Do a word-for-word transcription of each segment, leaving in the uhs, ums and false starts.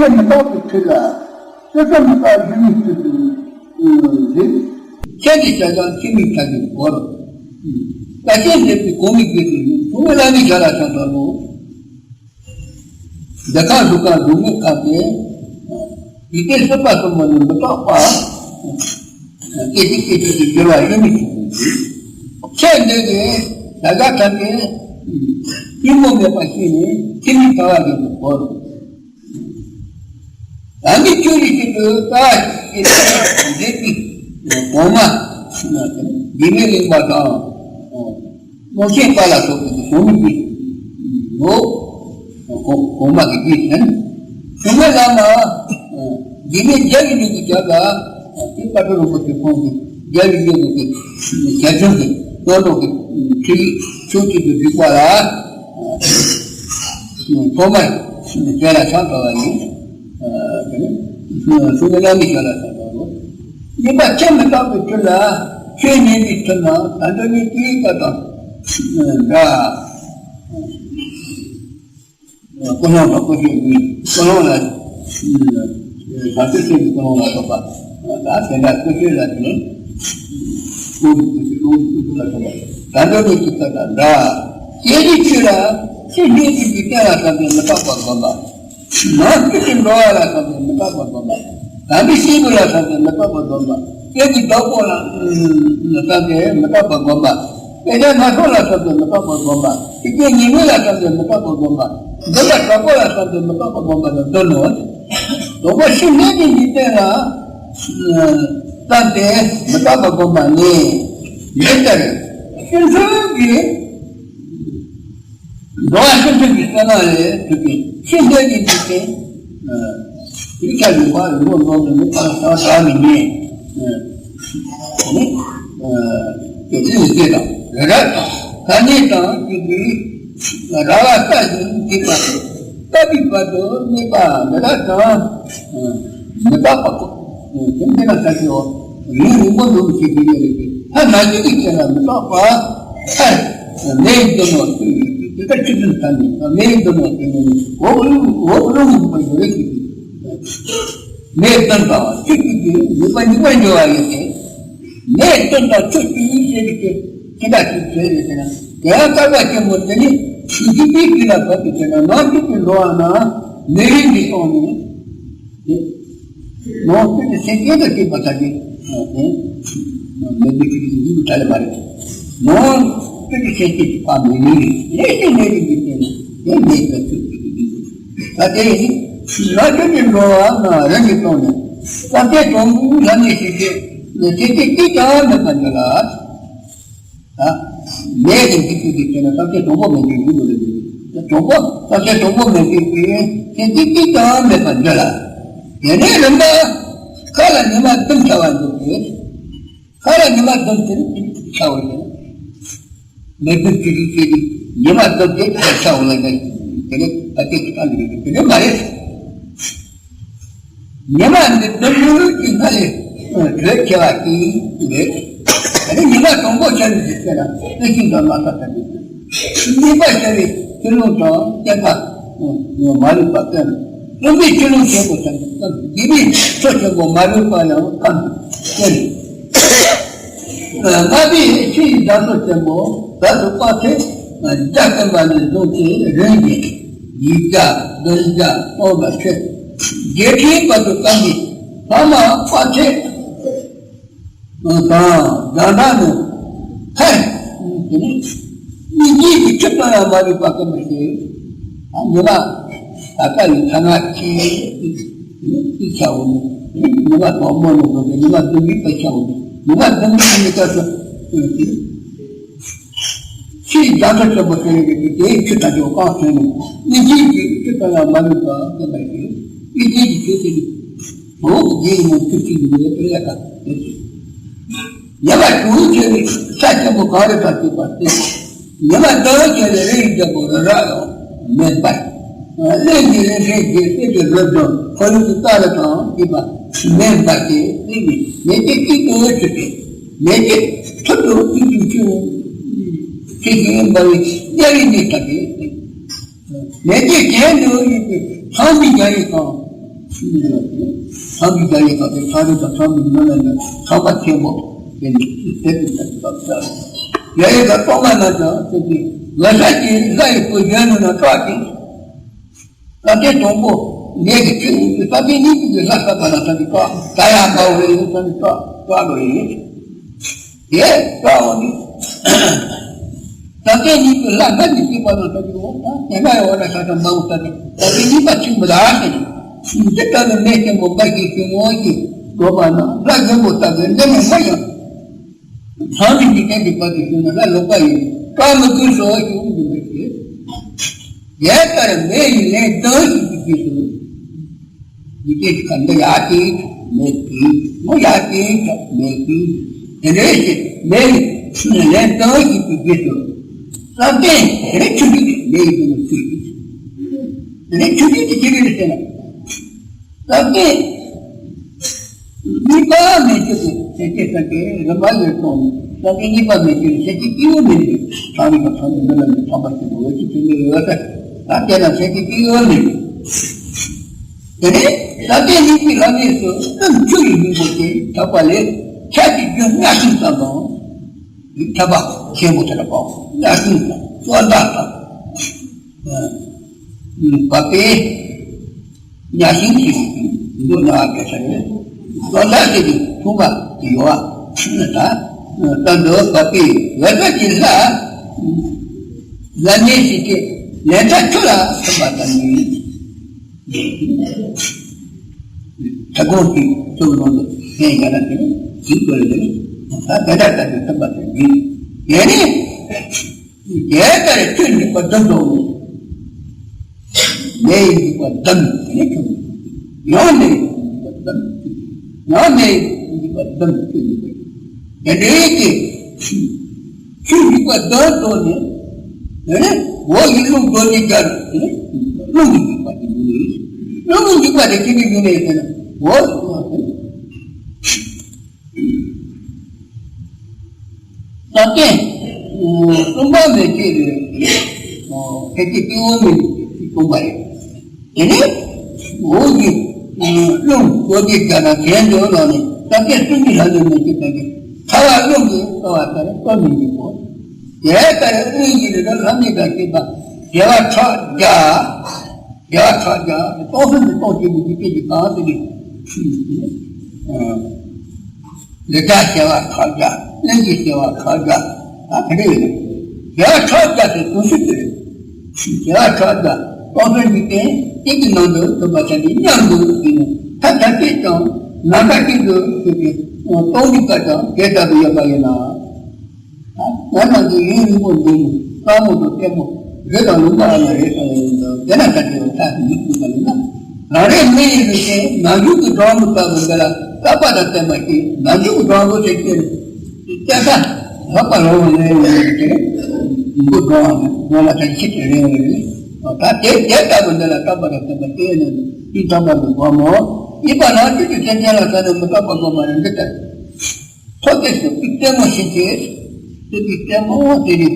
ཁྱད་མི་རྟག་པའི་ཚུལ་ལ། སྤྱོད་བཟློག་མི་རྟག་གཞི་མེད་ཚུལ་དུ་འཛིན། ཁྱད་དེ་བྱ་བྱང་ཆོས་མིན་ཐ་སྙད་བོར། ལྟ་ཞེན་འདྲེས་པའི་གོ་མི་དགོས་ཏེ། གཟུགས་མེད་བླ་མེད་བྱ་ལ་སོགས་པ་ལོ། འདི་ཁ་གཟུགས་ཁ་གཟུགས་མེད་ཁ་སྟེ། འཇིག་རྟེན་སྲིད་པ་གསུམ་པོ་ནི་མི་རྟག་པ། སྐད་ཅིག་སྐད་ཅིག་ཏུ་འགྱུར་བ་ཡོད་མི་ཞིག་ཡིན། ཁྱད་འདི་ནི་ད་ག་ཐམས་ཅད་གཉིས་པོ་མེད་པ་ཤེས་ནས་ཐིག་ལེ་ཐ་བ་ཡོད་པའི་སྐོར། རང་གི་ཆོས་ཀྱི་ཆེད་དུ་ལྟ་བ་ཞིག་འདྲེས་པའི་གོང་མ་འདི་ནི་གླེན་པ་དང་། རྨོངས་ཆེན་པ་ལ་སོགས་པའི་གོང་མའི་རྒྱུད་ཡོད། གོང་མ་གི་རྒྱུད་ཟེར་ན། གཞུང་ལས་བླ་མ་འཇིགས་མེད་རྒྱལ་བའི་ལུགས་ཀྱི་ཞབས་ལ་དེ་བཀའ་ཁྲོ་རིན་པོ་ཆེ་ཁོང་གི་རྒྱལ་བའི་ལུགས་ཀྱི་ཞལ་ཆུང་གི་རྣམ་རོལ་གྱི་ཁྲིད་ཡིག་ཆོས་ཀྱི་བསྒྲིགས་པ་ལ་ཐོག་མར་རྒྱལ་ལ་ཕྱག་འཚལ་བ་ཡིན། གཞུང་ལས་བླ་མའི་ཞབས་ལ་ཕྱག་འཚལ་ལོ། གཉིས་པ་ཁྱད་མི་རྟག་པའི་ཚུལ་ལ་ཆོས་ཉན་པའི་ཚུལ་ན་དལ་འབྱོར་གཉིས་ཀྱི་ཀ་དང་འདྲ། ཀུན་སློང་དང་ཀུན་སྤྱོད་གཉིས། ཀུན་སློང་ལ་བྱང་ཆུབ་སེམས་ཀྱི་ཀུན་སློང་ལ་སོགས་པ། ད་དེ་འདྲ་ཀུན་སྤྱོད་ལ་དེ་ནི་ཀུན་སློང་ཀུན་སྤྱོད་ཀུན་སྤྱོད་ལ་སོགས་པ། དལ་འབྱོར་གཉིས་ཀྱི་ཀ་དང་འདྲ། སྐྱེ་འཇིག་ཆོས་ལ་ཕྱི་སྣོད་ཀྱི་འཇིག་རྟེན་ལ་སོགས་པའི་མི་རྟག་པ་བསྒོམ་པ། ནང་བཅུད་ཀྱི་འགྲོ་བ་ལ་སོགས་པའི་མི་རྟག་པ་བསྒོམ་པ། དམ་པའི་སྐྱེས་བུ་ལ་སོགས་པའི་མི་རྟག་པ་བསྒོམ་པ། སྐད་ཀྱི་བདག་པོ་ལ་སོགས་པའི་མི་རྟག་པ་བསྒོམ་པ། སྐད་ཆ་སྣ་ཚོགས་ལ་སོགས་པའི་མི་རྟག་པ་བསྒོམ་པ། ཚིག་རྒྱན་ཉི་མ་ལ་སོགས་པའི་མི་རྟག་པ་བསྒོམ་པ། འདུན་པ་དྲག་པོ་ལ་སོགས་པའི་མི་རྟག་པ་བསྒོམ་པ་དང་བསྡུ་ནོ། དང་པོ་ཕྱི་སྣོད་ཀྱི་འཇིག་རྟེན་ལ་བསམ་སྟེ་མི་རྟག་པ་བསྒོམ་པ་ནི། འདི་ལྟར་ཕྱི་སྣོད་ཀྱི་འགྲོ་བ་སེམས་ཅན་གྱི་བསོད་ནམས་ལས་གྲུབ་པའི་ཕྱི་སྣོད་ཀྱི་འཇིག་རྟེན། དེ་ཆ་ཡོད་པ་རིན་པོ་ནོར་དུ་མི་ཕར་ས་བདག་མི་ཉེ། ནི། དེ་ཚེ་ཡི་གེ་དང་རི་རབ་དང་ས་གནས་དང་གཅིག་པའི་ར་བ་ལྟ་ཞིང་འཇིག་པ་ལྟ་བུའི་བར་དུ་གནས་པ་འདི་དག་ཀྱང་མི་རྟག་པ་ཁོ། དེ་འདི་ན་ས་ཆེའོ། རིང་རིང་པོ་འདུག་ཅེས་དེ་ཉིད་རེད་དེ། ཐ་ན་ཅི་ཞིག་བྱས་ན་མི་རྟག་པ། ཨ། མེའི་འདུན་མ་དེ་ལྟར་ཆུ་འདུན་ཐ་ནི་མེའི་འདུན་མ་དེ་ནི་འོག་རླུང་འོག་རླུང་གི་འདུན་པ་ཡོད་རེད་ཅེས་དེ། མེའི་འདུན་པ་ཆུ་གཅིག་གིས་ནུས་པ་གཉིས་པ་འབྱུང་བ་ཡོད་དེ། མེའི་འདུན་པ་ཆུ་གཅིག་ཡིན་ཞེས་པའི་ཚེ་ཅི་འདྲ་ཞིག་བྱས་ཡོད་ཟེར་ན། དེ་ཡང་བསྐལ་པ་ཆེན་པོ་འདི་ནི་འཇིག་པའི་དུས་ལ་བབ་པའི་ཚེ་ན་ནང་བཅུད་ཀྱི་འགྲོ་བ་རྣམས་མེ་རིམ་གྱིས་སྟོང་ནས། ནང་བཅུད་ཀྱི་སེམས་ཅན་དུ་སྐྱེས་པ་ཐམས་ཅད་མེ་རིམ་གྱིས་འཇིག་པའི་ཐ་ལ་མ་རེད། ནང་བཅུད་ཀྱི་སེམས་ཅན་གྱི་བ་མེ་རིམ་གྱིས་ལས་ཀྱི་མེ་རིམ་གྱིས་བརྟེན་ནས་དེ་མེ་རིམ་གྱིས་འཇིག་པའི་ད་དེ་ཡིན། ནང་བཅུད་ཀྱི་འགྲོ་བ་རྣམས་རིམ་གྱིས་སྟོང་ནས་བསམ་གཏན་དང་པོའི་ལམ་ནས་ཤེས་བྱའི་སེམས་ཅན་གཅིག་ཀྱང་མེད་པར་འགྱུར་ལ། ད། མེ་ཡི་འཇིག་རྟེན་འདི་བྱས་ན་བསམ་གཏན་དང་པོ་མེད་པའི་རྒྱུ་ལ་རེ་བས། དང་པོ་བསམ་གཏན་དང་པོ་མེད་པའི་རྒྱུ་ཡིན་ཏེ་གཅིག་ཀྱང་མེད་པར་འགྱུར་ལ། དེ་ནས་རིམ་པ་ཁ་ལ་ཉི་མ་བདུན་འཆར་བ་འདུག་སྟེ། ཁ་ལ་ཉི་མ་བདུན་དེ་ནི་འཆར་བ་ཡིན། མེ་བདུན་དེ་རིགས་ཀྱི་ཉི་མ་བདུན་དེ་འཆར་བ་ལ་ནི་དེ་ནི་ད་ལྟའི་ཁ་ལ་རེ་བས་དེ་ནི་མ་རེད། ཉི་མ་འདི་བདུན་ལུགས་ཀྱི་སྔ་ལས་དྲོད་ཆེ་བ་ཞིག་རེད། ད་ནི་ཉི་མ་དང་པོ་ཆ་ནས་ཟེར་ན་དེ་བཞིན་དུ་མ་ཁ་ཐ་དུ་གཉིས་པ་ཆ་བའི་ཆུ་ཀླུང་དང་བསྟན་པ་མ་ལུས་པ་ཀུན། གསུམ་པའི་ཆུ་ཀླུང་ཆེན་པོ་ཐམས་ཅད་ཀུན། བཞི་པའི་མཚོ་ཆེན་པོ་མ་ལུས་པ་ཡང་ཀུན། ལྔ་པའི་ཆུ་ཡི་རྒྱ་མཚོ་ཆེན་པོ་བར་དུ་དཔག་ཚད་བརྒྱ་བརྟན་པ་ནས་བཟུང་སྟེ་རིམ་བཞིན་ཡིག་བརྒྱ་བདུན་བརྒྱ་སྟོང་དང་ཕྱེད། བརྒྱད་ཁྲིའི་བར་དུ་བརྟན་པའི་ཐ་མ་དཔག་ཚད་དང་རྒྱང་གྲགས་ནི་ཧེ། དེ་ནི་སྙིང་རྗེ་གི་ཆུ་དང་ཡང་མ་ལུས་པ་ཀུན་པར་བྱེད། ཉི་མ་ད་ལྟ་ཡི་ཐ་ན་ཆེ། ཉི་མ་དང་པོ་ནས་བཟུང་སྟེ་ཉི་མ་བདུན་པའི་བར་ཆ་བོ་ནི་ཉི་མ་བདུན་པའི་ཉི་ཤུ་ཆུ་ཡི་རྒྱ་མཚོ་ཆེན་པོ་ཟེར་བའི་དེའི་ཆུ་དང་ཆུ་གང་ཟེར་ནས་སྙིང་རྗེ་གི་ཆུ་དང་ཡང་མ་ལུས་པ་ཀུན་པར་བྱེད། སྙིང་རྗེ་གི་ཆུ་དེ་ནི་འོག་གི་རྒྱན་ཡིན་ན་ཆུ་ཆེན་པོ་ཡོད་པའི་ལས་ཀ་དེ་བྱེད། ཉི་མ་དྲུག་ཆེ་བའི་ས་ཆེན་པོ་གངས་རི་དང་བཅས་པ་སྟེ། ཉི་མ་བདུན་ཆེ་བའི་རི་ཡི་རྒྱལ་པོ་རི་རབ་ཡང་མེ་འབར། གླིང་གི་རི་ཁྲོད་ཀྱི་གསེར་གྱི་རི་བདུན་ཁོར་ཡུག་གི་སྐ་རི་དང་བཅས་པ་མེ་འབར་ཏེ་གླིང་གི་མེ་ལྕེ་གཅིག་ཏུ་ཆུད་དེ། མེ་ལྕེ་ཐུར་དུ་གཅིག་ཏུ་ཆུད་ཆེ་ཞིང་འབར་བའི་དམྱལ་བའི་གནས་ཐམས་ཅད་མེ་ལྕེ་གྱེན་དུ་གཡུགས་པའི་ཐང་མའི་རྒྱ་ཡིས་གང་། ཚང་གི་རྒྱ་ཡི་ཁ་དེ་ཚང་རིག་དང་ཚང་མི་མི་ལ་ནི་ཚང་པ་ཆེན་པོ་དེ་ནི་ཟེར་དུ་ལྟ་ཅི་ལབ་ས། རྒྱ་ཡི་ཁ་གཏོང་མ་ན་ཀྱང་ཟེར་གྱི་ལ་ས་ཀྱི་ལྷ་ཡི་བུ་གཞོན་ནུ་ན་སྐྲག་ཅིང་། ས་སྟེང་དང་པོ་ནས་ཀྱི་ཆུ་ཡིན་གྱི་ས་སྟེང་གཉིས་ཀྱི་ལྷ་ས་པ་ན་ས་ཀྱི་སྐྲག་ད་ཡང་དགའ་བོ་ཡིན་ས་ནི་སྐྲག་སྐྲག་རོ་ཡིན། ཡེ་ཀ་འོ་ནི། ད་ལྟའི་ཉིད་ཀྱི་ལྷ་ལྔ་ནི་སྐྱེས་པ་ན་ལྟ་བུའོ། ད་དེ་འདྲ་ཡོད་ན་ས་དང་མ་འོངས་ས་དང་ད་ལྟའི་ཉིད་པ་ཆུང་མི་ལ་ཟེར་ནས། འདི་ལྟ་བུའི་མེ་ཆེན་པོ་འབར་གྱི་ཞིང་འོང་ཞིང་འགྲོ་བ་ན་ལྷ་རྒན་པོ་ལྟ་བུའི་འདི་ནི་སྔར་ཡང་། ཚང་མི་འཇིག་རྟེན་གྱི་བར་དུ་བྱུང་ན་ལྷ་ལོག་པ་ཡིན། བཀའ་མི་བསྐུལ་སོ་ཞེས་དབུགས་འབྱིན་པར་བྱེད། ཡལ་ལྟར་མེ་ཡིས་ལན་གདངས་ཤིག་གི་རྗེས་སུ། ཡི་གེ་ག་འདི་ཡར་བསྐྱེད་མེད་ཀྱི། མོ་ཡར་བསྐྱེད་མེད་ཀྱི། དེ་འདྲའི་ཞིག་མེ་ཡི་ལན་གདངས་ཤིག་གི་རྗེས་སུ། ས་སྟེང་དེ་ནས་ཆུ་འཇིག་མེ་ཡི་དོན་ཚུལ་གྱི། དེ་ནས་ཆུ་འཇིག་དེ་ཅི་རེད་ཟེར་ན། ས་སྟེང་གཉིས་པ་མེ་ཆུ་དེ་སེམས་ཅན་ས་སྐྱེ་རིམ་པ་ཡོད་སོང་། ས་སྟེང་གཉིས་པ་མེ་ཆུ་སེམས་ཅན་སྐྱེ་བོ་མེད་པའི་ཚང་རིག་པ་ཚང་མི་མི་ལ་མི་ཚང་པ་ཞིག་འོད་ཀྱི་དུས་མེ་ཡོད་ས། ད་དེ་ན་སེམས་ཅན་སྐྱེ་བོ་མེད་པའི། དེ་ནས་ས་སྟེང་གཉིས་ཀྱི་ལྷ་གནས་སུ་སྟོན་ཆུ་ཡི་སྙིང་པོ་དེ་དག་པ་ལས་ཆར་གྱི་རྒྱུན་གཉའ་ཤིང་ཙམ་དང་། ཐབ་པ་ཆེན་པོ་དེ་ལ་བབས་གཉའ་ཤིང་དང་ཙོ་མདའ་དང་། བབས་པས་གཉའ་ཤིང་གི་མདོ་ན་བ་གེ་སར་རེད། ཙོ་མདའ་དེ་གི་ཐུང་བ་ཡོ་བ་ད་ལྟ་འདི་བབས་པས་འོད་ཟེར་གྱི་ལྷ་ལ་གནས་ཤིང་སྐྱེ་ལན་ཚྭ་ཆུ་ལ་ཐིམ་པ་ལྟར་ནི། ཐ་གོང་གི་ཚོགས་ནང་དུ་ཕན་ཡ་ར་དེ་ཞིག་དགོས་རེད། ད་དེ་འདྲ་ལྟ་བུའི་ཐུབ་པ་དེ་ཡིན། དེ་ནི་དེ་ལྟར་ཆོས་འཇིག་པ་བསྡམས་དང་། མེ་ཡི་འཇིག་པ་བསྡམས་ནས་ཁྱོད་ཡང་མེ་ཡི་འཇིག་པ་བསྡམས་ཡང་མེ་ཡི་འཇིག་པ་བསྡམས་ཆོས་འཇིག་པ་དེ་འདྲའི་གི་ཆོས་འཇིག་པ་བསྡམས་དང་ནས། དེ་ནས་འོག་གི་རླུང་རྡོ་རྗེ་རྒྱ་རུ་དེ་ནས་རླུང་གི་འཇིག་པ་དེ་ཡིན་ནས། རླུང་གི་འཇིག་པ་དེ་ཅི་ནས་ཡིན་ནས་ཟེར་ན། འོག་གི་རླུང་དེ་ནས་ས་སྟེང་གསུམ་པ་མེ་ཆུ་རེད། ཕལ་ཆེར་སྐྱེ་བོ་མེད་གསུམ་པ་རེད། དེ་ནས་འོག་གི་རླུང་རྡོ་རྗེ་རྒྱ་རུ་གྱེན་དུ་ལངས་ནས་ས་སྟེང་གསུམ་གྱི་ལྷ་ལུས་མེ་ཆུ་དང་གི་ཚ་བ་རླུང་གིས་ཚ་བ་ལྟར་སྟོབས་མི་འཇིག་གོ། དེ་ལྟར་དབུས་ཀྱི་རི་རབ་ལྷ་མི་དང་བཅས་པ་བྱེ་བ་ཕྲག་བརྒྱ། བྱེ་བ་ཕྲག་བརྒྱ་སྟོང་གསུམ་གྱི་སྟོང་གཅིག་པུ་འཇིག་རྟེན་གྱི་གང་ཟག་གི་འདི་དག་བྱེ་བ་ཕྲག་བརྒྱ་གླིང་གི་བྱེ་བ་ཕྲག་བརྒྱ་ད་དེ་འདྲ་ཡོད། བྱེ་བ་ཕྲག་བརྒྱ་དེ་དུང་ཕྱུར་དེ་རེད། བྱེ་བ་ཕྲག་བརྒྱ་སྟོང་གསུམ་འཇིག་རྟེན་གཅིག་གི་ནང་དུ་འདུ་བ་ཆ་ནས་མཉམ་དུ་ཡིན་ནས་ཐབས་ཐབས་ཅིག་ཀྱང་ནམ་མཁའ་གཅིག་ཏུ་ཞུགས་ཏེ་སྟོང་གཅིག་པ་ཀྱང་དེ་ལྟ་བུ་ཡོད་པ་ཡིན་ན། ང་རང་གི་ཡུན་རིང་པོ་འདི་ནི་དཀའ་མོ་དང་ལྟད་མོ་རི་དང་ལུང་པ་ཨ་མ་རེད་ཟེར་བ་ཡིན་ན་དེ་ན་ད་དེ་ལ་ཐག་ཏུ་མི་ཐུག་པ་ཡིན་ན། རང་རེའི་མི་ཡི་རིགས་ཅན་ནམ་རྒྱུན་གྱི་སྒྲོན་མེ་ལྟ་བུ་འདི་ལ་བསྐལ་པ་དང་བསྟན་པ་ཞིག་ནམ་རྒྱུན་གྱི་སྒྲོན་མེ་ཞིག་སྐྱེ་བསྐྱལ་ས་ལྷག་པ་ལོང་བ་ལས་ཡོང་བའི་དེ་མགོ་སྒྲོན་བ་སྒྲོན་མ་དང་ཆེད་དུ་རེད་བ་རེད། ད་དེ་དེ་ལྟ་བུ་འདི་ལ་བསྐལ་པ་དང་བསྟན་པ་སྐྱེ་ནས་དུས་ཐོག་མ་དུ་སྒོམ་མོ། གཉིས་པ་ནང་བཅུད་ཀྱི་སེམས་ཅན་ལ་ས་ནས་མི་རྟག་པ་སྒོམ་མ་རེད་འདི་ལྟར། ཐོབ་སྟེ་སྲིད་པའི་ལྟད་མོ་ཞིག་སྟེ། སྲིད་པའི་ལྟད་མོ་དེ་ནི།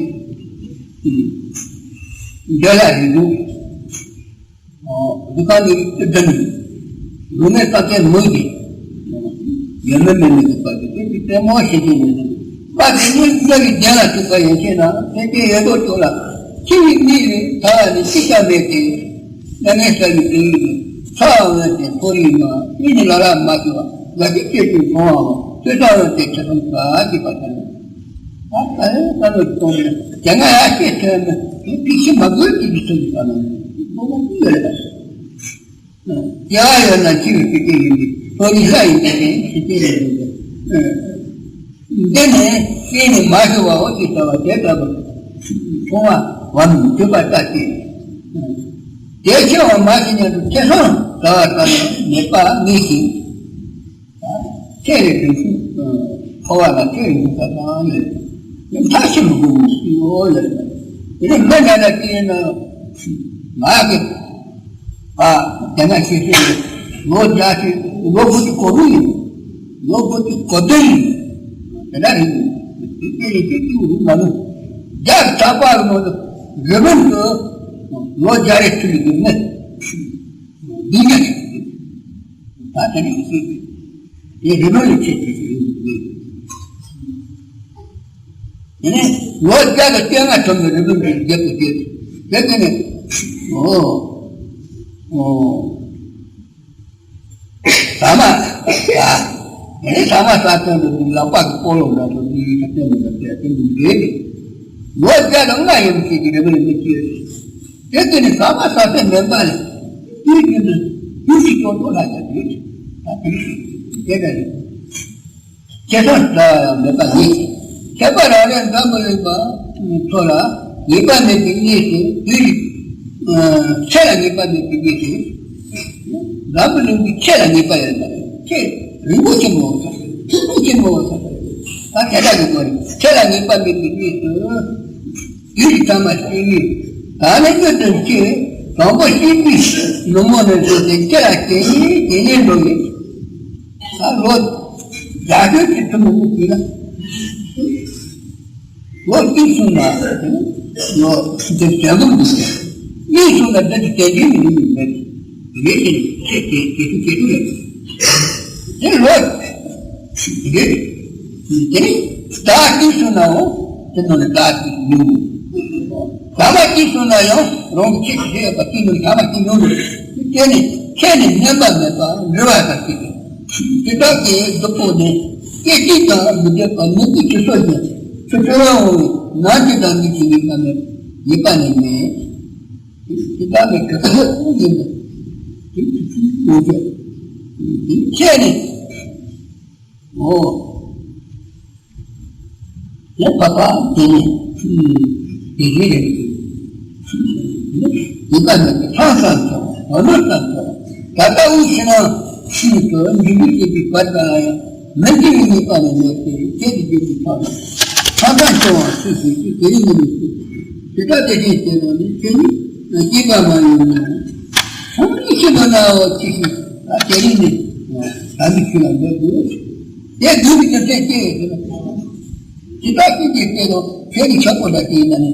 འདོད་ལ་རིགས་དྲུག་འདུ་ཁང་ནི་བདུན། ལུས་མེད་རྟག་པའི་མུན་གྱིས། ཡོད་མེད་མེད་མི་འདུག་པ་དེ་སྲིད་པའི་ལྟད་མོ་ཞིག་སྟེ་ནི། པ་དེ་ཉིད་རྣ་བའི་རྒྱན་ལ་ཐུག་པ་ཡན་ཆད་ན་སེམས་ཅན་ཡོད་དོ་ཅོག་ལ་འཆི་བའི་མིག་ལས་ཐར་བ་ནི་ཅི་ཀྱང་མེད་དེ། མྱ་ངན་ས་ཡི་དུས་ཡུན་ཚ་བ་འོན་ཏེ་མཐོ་རིས་མ་གཉིད་ནི་ལ་ལ་མ་ཞུ་བ་ང་ཅིག་སྐྱེ་ཞིང་གྲོང་བའམ་ཚོད་ལྟ་འོན་ཏེ་ཁྲི་སྲོང་ཟ་བ་ཅིག་པ་དང་། ད་ད་ཡང་ད་ནོར་གཏོང་ནས་དེ་སྔ་ཡ་སྐྱེས་ཐོན་ནས་དེ་ཕིག་ཤི་མ་དགོས་ཀྱི་མི་ཚོ་ཡི་ས་ན་མོ་མ་ཀུ་ཡོད་རེད་པ། སྐྱེ་བ་ཡོད་ན་འཆི་བའི་ཕི་སྐྱེ་ཡིན་ཏེ་མཐོ་རིས་ལྷ་ཡི་སྐྱེ་ཕི་སྐྱེ་ཡིན་ཏེ། འདི་ནི་སྐྱེས་ནས་མ་ཤི་བའོ་ཅེས་བྱ་བ་དེ་ལྟ་བུ་མཐོང་བའམ་ཐོས་པ་ལྟ་སྟེ། དེ་ཆེ་བ་མ་ཤི་ཉམས་སུ་ཁྲི་སྲོང་ཟ་བ་ལྟར་ནི་མེད་པ་ངེས་ཤིང་། ཁྱེད་རེ་དུས་སུ་འཁོར་བ་ལ་ཁྱེད་རེ་ཡིན་པ་དང་ཡོད། མཐའ་ཞིག་མི་དགོས་མི་སྲིད་ཡོད་ཡོད། དེ་ནི་མི་འདྲ་འདྲ་སྐྱེས་ན་ང་གི་ཨ་དེ་ན་ཤེས་ཤེས་ཡོད། ལོ་བརྒྱ་ཅིག་ལོ་དགུ་ཅིག་གོ་བདུན་ཡིན། ལོ་དགུ་ཅིག་གོ་བདུན་ཡིན། དེ་འདྲ་རེད། དེ་དེ་རེད་དེ་དེ་རུ་མ་ནུ་རྒྱ་གྲགས་པ་རུ་མ་ནུ་རི་བོན་དུ་ལོ་བརྒྱ་རེ་ཚུལ་ཡོད་ནི་འདི་ཉིད། ད་དེ་ནས་ཤེས་ཀྱི། དེ་རི་མོ་ལས་ཆེ་ཆེ་ཞིག་ཡོང་གི་མེད། དེ་ནས་ལོ་བརྒྱ་དང་བཅོ་ལྔ་ཐོབ་ནས་རི་མོ་འདི་རྒྱབ་ཏུ་བསྐྱོད། དེ་དེ་ནས་ཨོ་ཨོ། ཟ་མ་ཟ། ངས་ཟ་མ་ཟ་ཚུལ་འདི་ལག་པ་གི་སྤོ་ལོ་འདྲ་པོ་འདི་ཡིས་ཀྱང་སྟོན་མི་ཐུབ་པས་སྟོན་དུ་འདྲེས་ཏེ། ལོ་བརྒྱ་དང་ལྔ་ཡན་ཆད་ཀྱི་རི་མོ་ནས་མི་སྐྱེ། དེ་དེ་ནས་ཟ་མ་ཟ་ཚུལ་མེད་པ་ལས། དུས་རྒྱུན་དུ་དུས་ཀྱི་སྐྱོ་ཐོག་ལ་ཡང་དུས་ད་དུས་དེ་འདྲ་རེད། ཁྱད་པར་འདྲ་བ་ཡང་མེད་པ་ཉིད། ཁྱད་པར་རང་རེ་འཛམ་བུ་གླིང་པ་ཚོ་ལ་ངེས་པ་མེད་པའི་གནས་སུ་དུས་རིག །ཆེ་ལ་ངེས་པ་མེད་པའི་གནས་སུ། འཛམ་བུ་གླིང་པའི་ཆེ་ལ་ངེས་པ་ཡོད་པ་རེད། ཆེ་རིང་པོ་ཆེན་པོ་ཆེན་པོ་ཆེན་པོ་ད་དེ་འདྲ་གི་སྐོར་རེད། ཆེ་ལ་ངེས་པ་མེད་པའི་གནས་སུ། ཡུལ་གྱི་ཐ་མ་སྐྱེ་ནས་ད་ནི་མྱུར་དུ་སྐྱེ། དང་པོ་སྐྱེ་དུས་ནུབ་མོ་ནས་བཟུང་སྟེ་སྐྱེ་ལ་སྐྱེ་ནས་དེ་ནས་འགྲོ་ཡི། ད་ལོ་བརྒྱ་དཔྱོད་ཀྱི་ཐུན་མོང་མི་དེ་ལ་ལོ་གཅིག་སོང་ན་ལོ་འདི་བྱེད་སྒོ་འདི་གཉིས་སོང་ན་འདི་དེ་དེ་འདྲའི་མི་ནུས་མེད། ཡོད་ཀྱི་རེད། ཁྱེད་ཀྱིས་སྐྱེ་ཐུབ་སྐྱེ་ཐུབ་ཡོད། དེ་ལོ་དེ་དེ་ནི་ཟླ་གཅིག་སོང་ནའང་དེ་ནང་ནས་ཟླ་གཅིག་ཉུང་། ཟླ་བ་གཅིག་སོང་ན་ཡང་རང་གི་ཁྱེད་ཀྱི་ཤེས་ཡོད་པ་དེ་ནང་ཟླ་བ་གཅིག་ཉུང་འདུག་དེ་ནི་ཁྱེད་ནི་སྨྱོན་པ་མེད་པ་འབྲེལ་བ་དང་བཅས་ཏེ། དེ་དག་གི་སྡུག་པོ་ནི་སྐད་ཅིག་ཀྱང་མི་འདོད་པ་མི་དགེ་ཆུ་སོ་བཞིན་ཆུ་ཕྲ་བའང་ནམ་གྱི་དང་ཉིད་ཀྱི་ཉེས་པ་མེད། ཉེས་པ་ནི་མེད། དེ་དག་ནི་ག་ཚོད་ཡིན་པ་དེ་ཚོ་ཡོད་ཀྱང་དེ་ཁྱེད་ནི། ཨོ། ཡང་བབ་པ་དེ་ནི། དེ་ནི་རེད། དེ་ག་ནི་ཐང་ཙམ་ཐོག་བ་ནོར་ཙམ་ཐོག་ད་ལྟ་དབུགས་ཕྱི་ནང་ཕྱིན་དུ་འཇུག་པའི་སྐྱེས་པའི་བར་དང་ཡང་མི་འབྲལ་བའི་ནུས་པ་ནི་མེད་དེ། ཁྱེད་ཀྱི་རྒྱུད་ཀྱི་ཐང་ཐང་ཙམ་ཐོག་བ་སུ་ཞིག་གིས་དེ་རིང་ཉིད་ནས་སུ་དེ་ལྟ་དེ་བཞིན་བྱས་ནས་ནི་ཁྱེད་ཉིད་སྐྱེས་པ་མ་ཡིན་ནོ། ཚང་མས་ཤེས་པ་ན་འོ་ཅི་ཞིག་ད་དེ་རིང་ནི་ད་མི་ཁྱོད་ལ་འདོད་དགོས། དེ་དུས་ཀྱི་ཚེ་སྐྱེ་ཡོད་དེ་ལ། ཇི་ལྟར་ཀུན་གྱིས་བསྟན་ནོ་ཁྱེད་ཀྱི་ཆགས་པ་འདྲ་སྐྱེ་ཡིན་ན་ནི།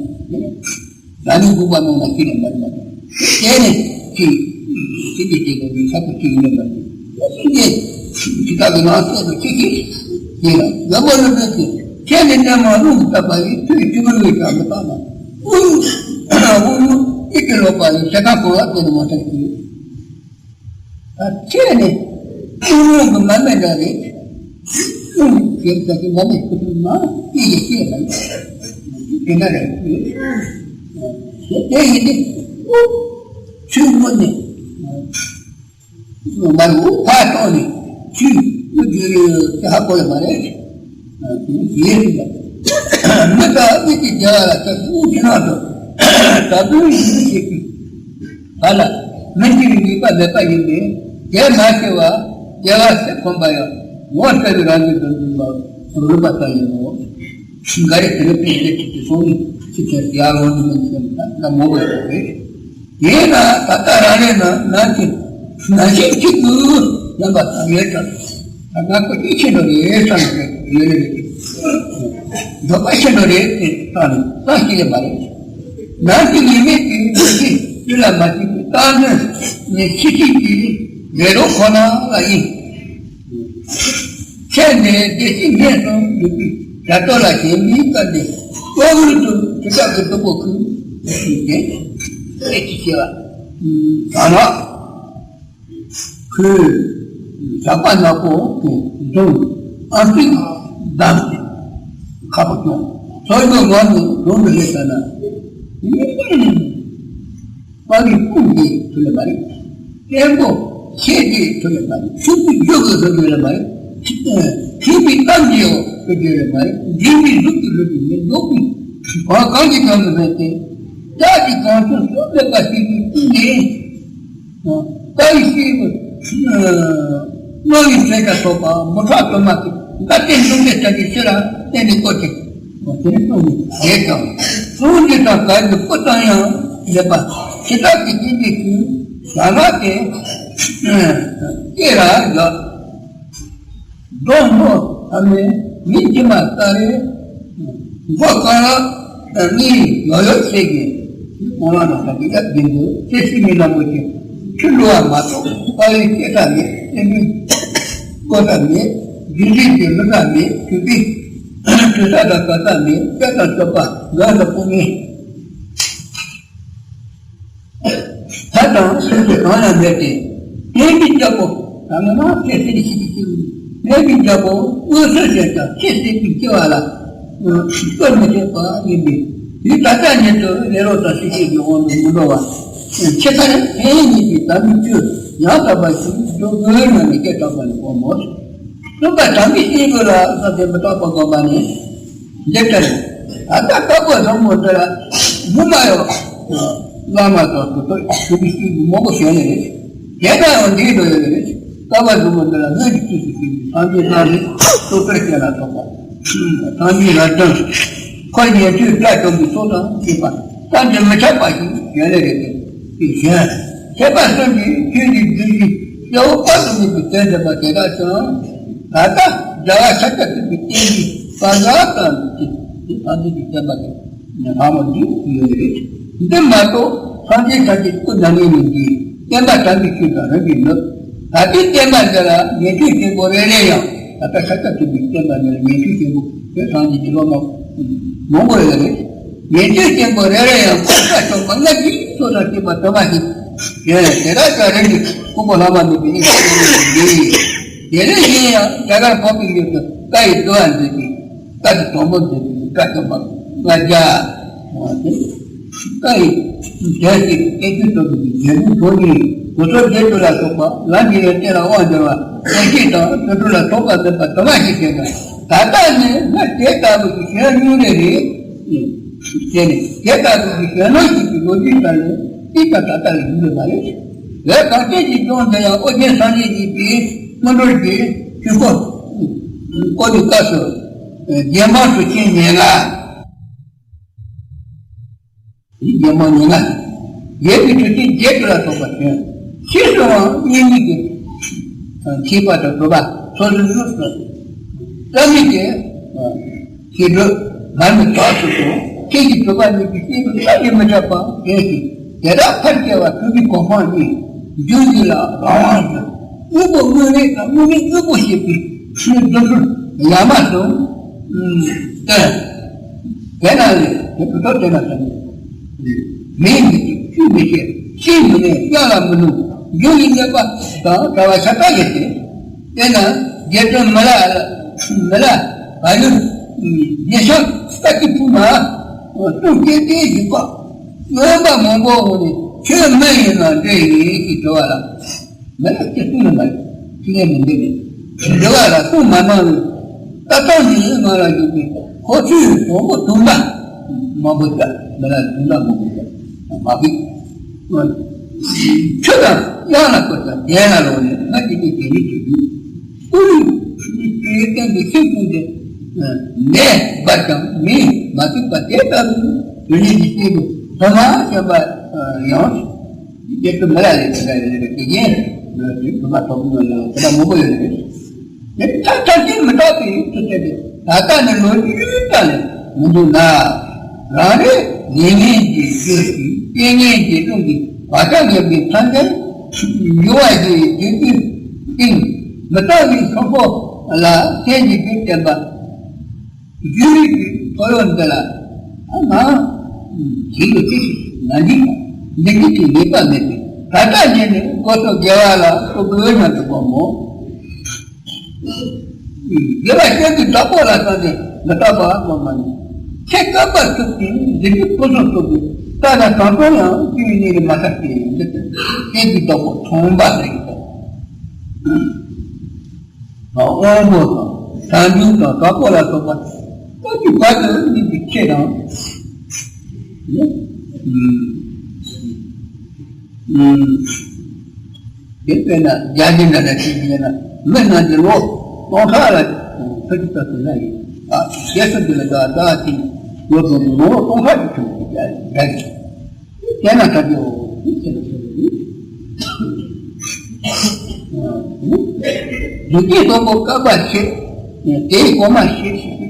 ད་ནི་འགུགས་པ་རྣམས་ལ་ཁྱེད་ལ་མར་མ་དང་། དེ་ནི་ཅི། ཅི་སྐྱེ་སྐྱེ་དགོས་ཀྱི་ཆགས་པ་ཅི་ཡིན་ན་མ་དང་། ཅི་སྐྱེ་ཇི་ལྟར་གྱི་ནང་གསེས་སུ་ཅི་སྐྱེ་ཡིན་ལ་ཡོན་པོ་ལ་འདོད་ཀྱི་ཁྱེད་ནི་གནས་མ་རླུང་གིས་བཏབ་པ་ཡི་དུས་ཀྱི་མི་ལུས་ཀྱང་མི་བཏང་ན། དབུགས་དབུགས་རླུང་ཨི་ཀྱི་ལོག་པ་ཡི་ཞེ་སྡང་གོ་བ་དེ་ནི་མ་ཐག་གི། ད་ཁྱེད་ནི་ཀུན་སློང་གི་མ་རྨོས་འདྲ་རེད། ཀུན་ཞེས་བྱ་གི་མ་རྨོས་ཀུན་སློང་མ་ཅི་ཡི་ཤེས་པ་ཡིན། དེ་འདྲ་རེད། དེ་ཡིན་ཏེ། ཆུ་མོ་ནི་མ་རུ་ཕར་བཏང་ནས་ཆུ་མི་དགེ་བའི་ཧ་གོ་ཡ་མ་རེད། ཡིན་ཟེར་ལ། མི་དང་མི་གི་བདེ་བ་ལ་ཁྱབ་ཀྱི་ཕྱི་ནང་དུ་ད་དུང་ཡིན་ཞེས་པའི་བར་ལ་མི་འདྲི་བའི་ནུས་པ་མེད་པ་ཡིན་པས། དེ་མ་ཤེས་པ་སྐྱེ་བ་སེམས་ཁོམ་པ་ཡང་ངོ་ཚ་བའི་རང་བཞིན་དུ་འཛིན་པ་རུས་པ་ལྟ་ཡིན་ནོ། འགའ་རེ་དེ་རུ་ཕན་ཆད་ཀྱི་སོང་ནས་ཚིག་ཆེན་ཡར་ལོང་དུ་མིན་སེམས་དང་ན་མོ་བའི་རོ་རེད། དེས་ན་ད་ལྟ་རང་རེ་ན་ནང་གི་ན་ཞིག་གཅིག་ཏུ་ལེན་པ་དང་ཡོད་ཀྱང་། ད་ང་ཁོ་ཅི་ཆེ་འགྲོ་རེད་བསམ་ནས་ཡོད་རེད། འདོད་པ་ཆེ་འགྲོ་རེད་དེ་བསམ་ནས་བསམ་ཤེས་ཡོད་མ་རེད། ནང་གི་ཉེས་མེད་ཀྱི་འདུ་ཤེས་རྒྱུད་ལ་མ་སྐྱེས་པའི་རྟག་འཛིན་ནི་ཕྱི་ཕྱིར་གྱི་ལས་རོགས་ཁོ་ན་ལ་ཡིན། ཚེ་འདིའི་བདེ་སྐྱིད་ངེས་སུ་ཡོད་པའི་རྒྱ་མཚོ་ལ་ཞེན་པའི་སྐབས་འདི་གློ་བུར་དུ་དེ་དག་གི་སྡུག་པོ་ཁུར་ཞིག་སྟེ། ཨེ་ཅི་བྱེད་པ། ད་ནི་ཁོས་ཞགས་པ་ནག་པོ་དེ་བཟུང་ཨ་ཙིག་བསྡམས་ཏེ་ཁ་པོ་བཅོམ། ཚོགས་ཀྱི་ངང་ནས་གདོང་དུ་སླེབས་ཙ་ན། དཔའ་བའི་དཔུང་གིས་ཐུབ་ཡོད་མ་རེད། བརྟན་པོ་ཞེས་ཀྱིས་ཐུབ་ཡོད་མ་རེད། ཆུ་ཚོད་བཞི་གིས་ཐུབ་ཡོད་མ་རེད། མཁྲིས་པའི་གཏམ་གྱིས་ཐུབ་ཡོད་མ་རེད། འདྲེན་པའི་གཟུགས་ཀྱིས་ལུས་ཀྱི་མི་ལྡོག་པའི་གང་གང་གིས་ཀྱང་མི་ཕན་ཏེ། ལྕགས་ཀྱི་གང་བྱུང་གསོད་མེད་པ་ཞིག་གི་དཀྱིལ་ནས། ལྟ་བའི་སྐྱེས་བུ་རྣོ་བའི་ཚད་ཀྱང་ཐོབ་པ་མོ་ཕྲུག་དུ་མ་ཞིག་འགའ་སྟེ་འབྱུང་བའི་ཆ་གི་ཕྱིར་བསྟན་པའི་སྐོར་ཅིག་དེ་ནི་གསུངས་ནས་བསྡད་ཀྱང་གསུང་འདི་དང་གར་གྱི་སྤུ་ཙམ་ཡང་མེད་པ་ཇི་ལྟར་གྱི་སྐྱེ་འཇིག་ཚུལ་ཟ་མ་སྟེ་སྐྱེ་ར་ཡོད། སྡོང་མོ་ཐ་མའི་མི་ཇི་མ་ལྟ་རེ། མགོ་རྐང་ལག་གཉིས་ཡོ་ཡོ་བྱེད་ཀྱི་སྤོང་བ་ན་ད་གི་ཡབ་རྒྱན་དུ་ཚེ་ཕྱི་མའི་ལམ་པོ་ཆེ། ཆུ་འགྲོ་བ་མ་གཏོགས་དཔའ་བོའི་སྐྱེ་ས་མེད། བསྟན་པའི་བཀོད་ས་མེད། རྒྱུ་འབྲས་ཀྱི་བླུ་ས་མེད། དུས་པའི་དུས་ས་དང་ག་ས་མེད། དཔེ་དང་སྤྱོད་པ་འགའ་ལ་སྤུ་མེད། ལྷ་དང་སྲིན་པོ་གང་ཡང་མེད་དེ། དེ་ཡི་རྒྱལ་པོ་ད་ང་མ་ཁྱེད་སྲིད་ཞིག་གི་ཅིག་ངེད་ཀྱི་རྒྱལ་པོ་དངོས་སུ་བྱས་ཀྱང་ཁྱེད་སྲིད་པའི་སྐྱེ་བ་ལ་བསྐོར་མི་བྱེད་པ་ཡིན་པས། དུས་ད་ལྟ་ཉིད་དུ་ལེ་ལོ་དང་སྲིད་ཞིག་གི་དབང་དུ་མི་འགྲོ་བ། ཁྱེད་ཚང་ཕན་ཡོན་གྱི་དམ་པའི་ཆོས་ཡང་དག་པ་ཞིག་འཇོག་དགོས་ན་ནི་སྐད་གྲགས་པ་ནི་གོ་མོད། སྟོན་པ་དམ་པའི་སྲིན་པོ་ལ་བསམ་གཏན་མི་རྟག་པ་བསྒོམ་པ་ནི། འདི་ལྟར། ད་ལྟ་བཀའ་བསྒོ་བཟང་པོ་འདི་ལ་ཉི་མ་ཡོད། བླ་མ་དང་དུ་ཐོད་ཞུ་བའི་སྲིད་པའི་མང་པོ་བྱས་ནས་རེད། དེ་ལྟར་ཡང་འདི་ལྟར་ཡོད་རེད། བཀའ་བསྒོ་བཟང་པོ་འདི་ལ་སྔོན་གྱི་དུས་སུ་བྱས་པའི་སངས་རྒྱས་སྣང་རེད། སོ་སོར་སྐྱེ་ལ་སོགས་པ། སངས་རྒྱས་ལ་དྲངས། འཁོར་ཉན་ཐོས་སྒྲ་སྐྱོང་གི་ཚོགས་དང་བཅས་པ་བསམ་གྱིས་མི་ཁྱབ་པ་ཞིག་བྱས་ནས་རེད་དེ། དེ་བཞིན་མཁས་པ་གསུམ་གྱིས་ཆོས་ཀྱི་རྒྱུད་ཀྱི་གསལ་བོ་དཔག་ཏུ་མེད་པའི་དོན་བསྟན་པ་དེ་དག་ཀྱང་། ད་ལྟ་རྒྱལ་བ་ཤཱཀྱ་ཐུབ་པའི་བསྟན་པའི་བཀའ་སློབ་ཙམ་གྱིས་དེ་ཐམས་ཅད་ཀྱི་བསྟན་པ་དེ་ཉམས་པ་འདི་ཡོད་རེད། འདི་མ་གཏོགས་སངས་རྒྱས་ཐམས་ཅད་སྐུ་མྱ་ངན་ལས་འདས་བསྟན་པ་དམ་པའི་ཆོས་དང་རིམ་པས་ནུབ། ད་ལྟའི་བསྟན་པ་འདི་ལ་ཉན་ཐོས་ཆེན་པོ་རེ་རེ་ཡང་ད་ལྟ་ཤཱཀྱ་ཐུབ་པའི་བསྟན་པ་འདི་ལ་ཉན་ཐོས་ཆེན་པོ་དེ་སངས་རྒྱས་ཀྱི་སློབ་མ་མང་པོ་ཡོད་རེད། ཉན་ཐོས་ཆེན་པོ་རེ་རེ་ཡང་འཁོར་དཀའ་ཤོག་པ་ལྔ་བཅུའི་ཚོགས་དང་བཅས་པ་དུ་མ་ཞིག་ཡོད་རེད། དེ་དག་ཀྱང་རིམ་གྱིས་ཀུན་སློང་ལྷག་མ་མེད་པའི་གཉེན་ཆེན་ཡིན་པས། དེ་ནས་གཞན་ཡང་རྒྱ་གར་འཕགས་པའི་ཡུལ་དུ་བཀའ་ཡི་བསྡུ་བ་མཛད་པའི་བཀའ་གྲུབ་དང་པོ་མཛད་པའི་བཀའ་གྲུབ་པ་ལྔ་བརྒྱ། བཀའ་ཡི་དོན་གྱི་བསྟན་བཅོས་ཐོབ་པའི་རྒྱལ་པོའི་ཐོག་ནས་གོ་ཐོབ་རྒྱལ་པོ་ལ་སོགས་པ་ལམ་གྱི་ཡོན་ཏན་ལ་དབང་འབྱོར་བ་ཡེ་ཤེས་དང་ཆོ་འཕྲུལ་ལ་ཐོགས་པ་མེད་པ་དུ་མ་ཞིག་བྱས་ཀྱང་ད་ལྟ་ནི་ང་དེ་ལྟ་བུ་ཞིག་གཞན་ཉུང་རེ་རེད། བྱས་ནས་དེ་ལྟ་བུ་ཞིག་གཞན་སྣང་ཞིག་གི་ལོ་རྒྱུས་ལྟར་ནི་གཅིག་ཀྱང་ད་ལྟ་ལ་ཡིན་ཡོད་མ་རེད། བོད་གངས་ཅན་གྱི་ལྗོངས་འདི་ཡང་ཨོ་རྒྱན་སངས་རྒྱས་ཀྱི་པའི་སྔོན་འགྲོར་གྱི་ཆོས་འཁོར་བསྐོར་བའི་སྐབས་སུ་རྒྱལ་འབངས་སུ་ཆེན་ཉེར་ལྔ། རྒྱལ་མོ་ཉི་མ། རྒྱལ་པོའི་གྲུ་ཆེན་བརྒྱད་ཀྱི་ལ་སོགས་པ་བྱོན། ཕྱིས་སུའང་སྙན་ངག་གི་མཁས་པ་དང་གྲུབ་པ་སོ་སོའི་གཟུགས་སུ་རྩ་མེད་ཀྱི་ཞེ་སྒྲུབ་མར་མེ་དྭགས་སུ་སོང་། ཁྱེད་ཀྱི་གྲུབ་པ་ཉིད་ཀྱི་སྐྱེས་བུ་བསམ་གྱིས་མི་ཁྱབ་པ་བྱོན་ཞིང་དེ་དག་ཕར་སྐྱེ་བ་གྲུབ་པའི་གོ་འཕང་གཉིས་འབྱུང་གི་ལ་རང་དབང་ཞུ། དངོས་པོ་དངོས་མེད་དང་དངོས་མེད་དངོས་པོ་ཞེས་པའི་ཕྱིར་སྡོམ་ཚུལ་ཡ་མ་གསུམ་སྟོན། དེ་ན་ལས་དེ་ཀུན་རྟོག་དེ་ན་ས་ནས། མེད་མི་སྲིད་ཆུད་མི་ཤེས་ཤེས་མི་ནུས་གཡང་ལ་མི་ནུས་འགྱུར་བའི་གནས་པ་དང་བྲལ་བ་ཤ་སྟག་ཡིན་ཏེ། དེ་ན་རྒྱལ་དོན་མི་ལ་མི་ལ་བ་ཡུལ་རྒྱལ་ཤང་ལྟ་ཅི་ཕུ་མ་སྟོན་སྐྱེ་དེའི་བཞུགས་པ་སྨོན་པ་མང་པོ་འོང་ནས་ཁྱོད་མི་ཡིན་ན་འདྲེ་ཡིན་ཞེས་དྲི་བ་ལ། མི་ལ་སྐྱེ་སྲིད་ལ་མ་ཡིན། ཁྱི་ལས་མི་འདེབས་ནས། འདྲི་བ་ལ་གསུང་མ་གནང་བས། ལྟ་སྟངས་ཀྱི་ཡིད་ངང་ལ་བཞུགས་པའི་ཁོ་ཚོས་དོན་པོ་དུམ་པ་མང་པོ་བྱ། མི་ལ་དུམ་པ་མང་པོ་བྱ། མ་གི། ཆུ་དང་གཡང་ལ་བཀོད་ཀྱང་གདན་ལ་ལོག་ནས་ང་དེ་ནས་དེ་ནས་དུ་བཞུགས། ཀུན་གྱི་སྟེང་དུ་ཤིང་ཀུན་ཏེ། མེ་འབར་ཀྱང་མེས་མ་ཚིག་པ་དེ་ལྟ་བུའི་དུས་ནས་ཀྱི་སྟེང་དུ་ཐོག་མ་བྱམས་པ་ཡང་། རྒྱལ་པོ་མི་ལ་ལས་དེ་འདྲ་ཡོད་རེད་དེ་ཡིན། ལོས་དེ་དུ་མ་ཐོབ་མི་ལ་དེ་འདྲ་མང་པོ་ཡོད་རེད། དེ་ཐབས་ཐབས་ཀྱིས་མི་རྟག་པའི་ཡུལ་དུ་བསྟན་ཏེ་ད་ལྟ་ནི་ལོ་རྒྱུས་ཀྱང་ལས་མི་འདུག་ན། རང་རེ་ལས་ངན་གྱི་རྒྱུ་ཞིག་རྐྱེན་ངན་གྱི་རླུང་གིས་བག་ཆགས་ཡོད་པའི་མཚན་ལྡན་འགྱུར་བ་ཞིག་བརྒྱུད་དུས་སྟེང་མི་རྟག་པའི་ཚོགས་པོ་ལ་སེམས་ཀྱི་རྒྱུད་བསྟན་པ། རྒྱུ་རིགས་ཀྱི་ཐོ་ཡོར་འདི་ལ་ཨ་མ། ཞིག་ཡོད་ཚེ་ཞིག་ང་འདི་འདི་འདི་དེ་ལེགས་པ་མེད་པས་ད་ལྟ་ཉིད་ནས་སྒོ་སོགས་དགེ་བ་ལ་སོགས་དགོས་ན་འདུག་པ་མོ། དགེ་བ་ཤེས་ཀྱི་བདག་པོ་ལ་བསམས་ཏེ་མི་རྟག་པ་སྒོམ་མ་ནི་ཁྱེད་བསྐལ་པ་ཐུབ་ཅིང་འདི་འདྲའི་ཕུན་སུམ་ཚོགས་པའི་ལྟ་ན་གང་དོན་ཡང་སྐྱེ་བའི་གནས་ལས་མ་ཐར་ཏེ་འདི་ལྟར་ཤེས་ཀྱི་བདག་པོ་མཐོང་པ་ལས་ཀྱི་བདག་པོ། དབང་པོ་དང་བྱང་ཆུབ་དང་དྲག་པོ་ལ་སོགས་པ་ལྟ་ཅི་བར་དུ་སྨིན་པའི་ཆེད་དང་། དེ་དཔེར་ན་རྒྱ་ཆེན་འདྲ་འདྲ་ཞིག་ཡིན་ན་མི་རྣམས་ཀྱི་ལོ་སྟོང་ཕྲག་ལ་ཚོད་ཀྱི་ལྟ་ཚུལ་ན་ཡིན། ཨ་ཞེས་སོགས་ཀྱི་ལ་དགའ་དགའ་ཅིང་ཡོད་དོ་ནོ་ལོ་སྟོང་ཕྲག་གི་ཁྱོན་ནས་འདྲ་གི། དེ་ན་ད་དེའོ་དེ་ཚེ་ལ་ཚེ་ལ་ཡིན། ལུས་ཀྱི་དབང་པོ་བསྐལ་པ་ཕྱེད་དེའི་གོང་མ་ཞེས་ཞེས་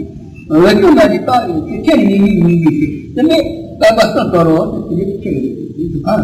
འོད་སྐྱོ་མ་ཞིག་བཏགས་ཡོད་ཚེ་ཚེ་ཉིན་མིན་ཉིན་གྱི་ཚེ་དེ་ནས་བསྐལ་པ་གསུམ་དོར་རོ་དེ་དེ་ནས་ཚེ་ལ་ཡིན་དུ་གང་།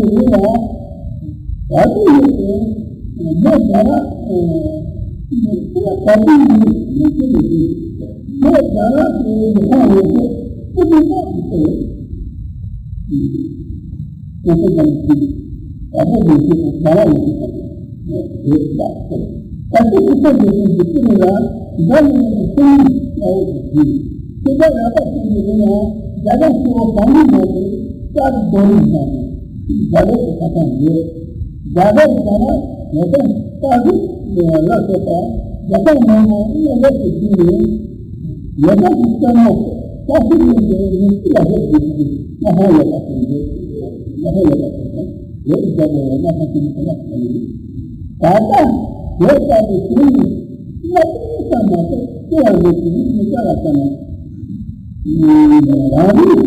ཡིན་ན། ད་དུང་ཡོད་དེ། མོ་རྒྱ་ར། ཁྱེད་ད་དུང་ཡིན་མི་ཤེས་མི་ཤེས། མོ་རྒྱ་ར་དེ་ཡི་ཧོང་ཡོད་དེ། ཨུ་ཏུ་ཏོག་ཏུ་ཏོག་ཡོད། ཁོ་ཚོ་ཀྱང་ཤེས། ད་ལྟ་ཡོད་ཤེས་དང་རྒྱ་ལ་ཡོད་ཤེས་དང་ཡོད་ཡོད་ལ་ཟེར། ད་ལྟ་ཁོ་ཚོ་ཡོད་ཤེས་ཀྱི་ཚུལ་ལ་འདྲ་མི་འདྲ་གི་སེམས་ནི་ལྟ་བུ་ཞིག་ཡིན། ཁྱེད་ཅག་ཡག་པ་ཤེས་ཀྱི་རེད་ན་རྒྱ་གར་ཆེ་བ་གང་ཡིན་མ་རེད། ལྕགས་རྡོ་རིང་དང་རྒྱ་གར་གྱི་ཁ་སང་ཡོད། རྒྱ་གར་བྱ་བ་ངེས་པར་ལྟ་བུ་ལ་སོགས་པ་རྒྱ་གར་མང་པོ་ལ་ལོག་ཏུ་བརྒྱུད་ནས། ཡོད་པ་གི་ལྟད་མོ་ལྟ་ཚུལ་ཡིན་པའི་མི་ཚེ་ལ་ལྷོད་དགོས་ཀྱི་མ་ཧོ་ཡོད་པ་དེ་རེད། མ་ཧོ་ཡོད་པ་དེ་རེད། ལས་ཀྱི་རྒྱལ་པོ་ཡོད་མ་ཧོ་དེ་ནི་ག་ལ་གང་ཡིན། ད་ལྟ་ཡོད་པ་དེ་དོན་ནི་སློབ་དཔོན་ཙམ་མ་གཏོགས་སྐྱེ་བ་མེད་ཀྱི་མི་ག་ལ་ཙམ་ན། རང་རིག་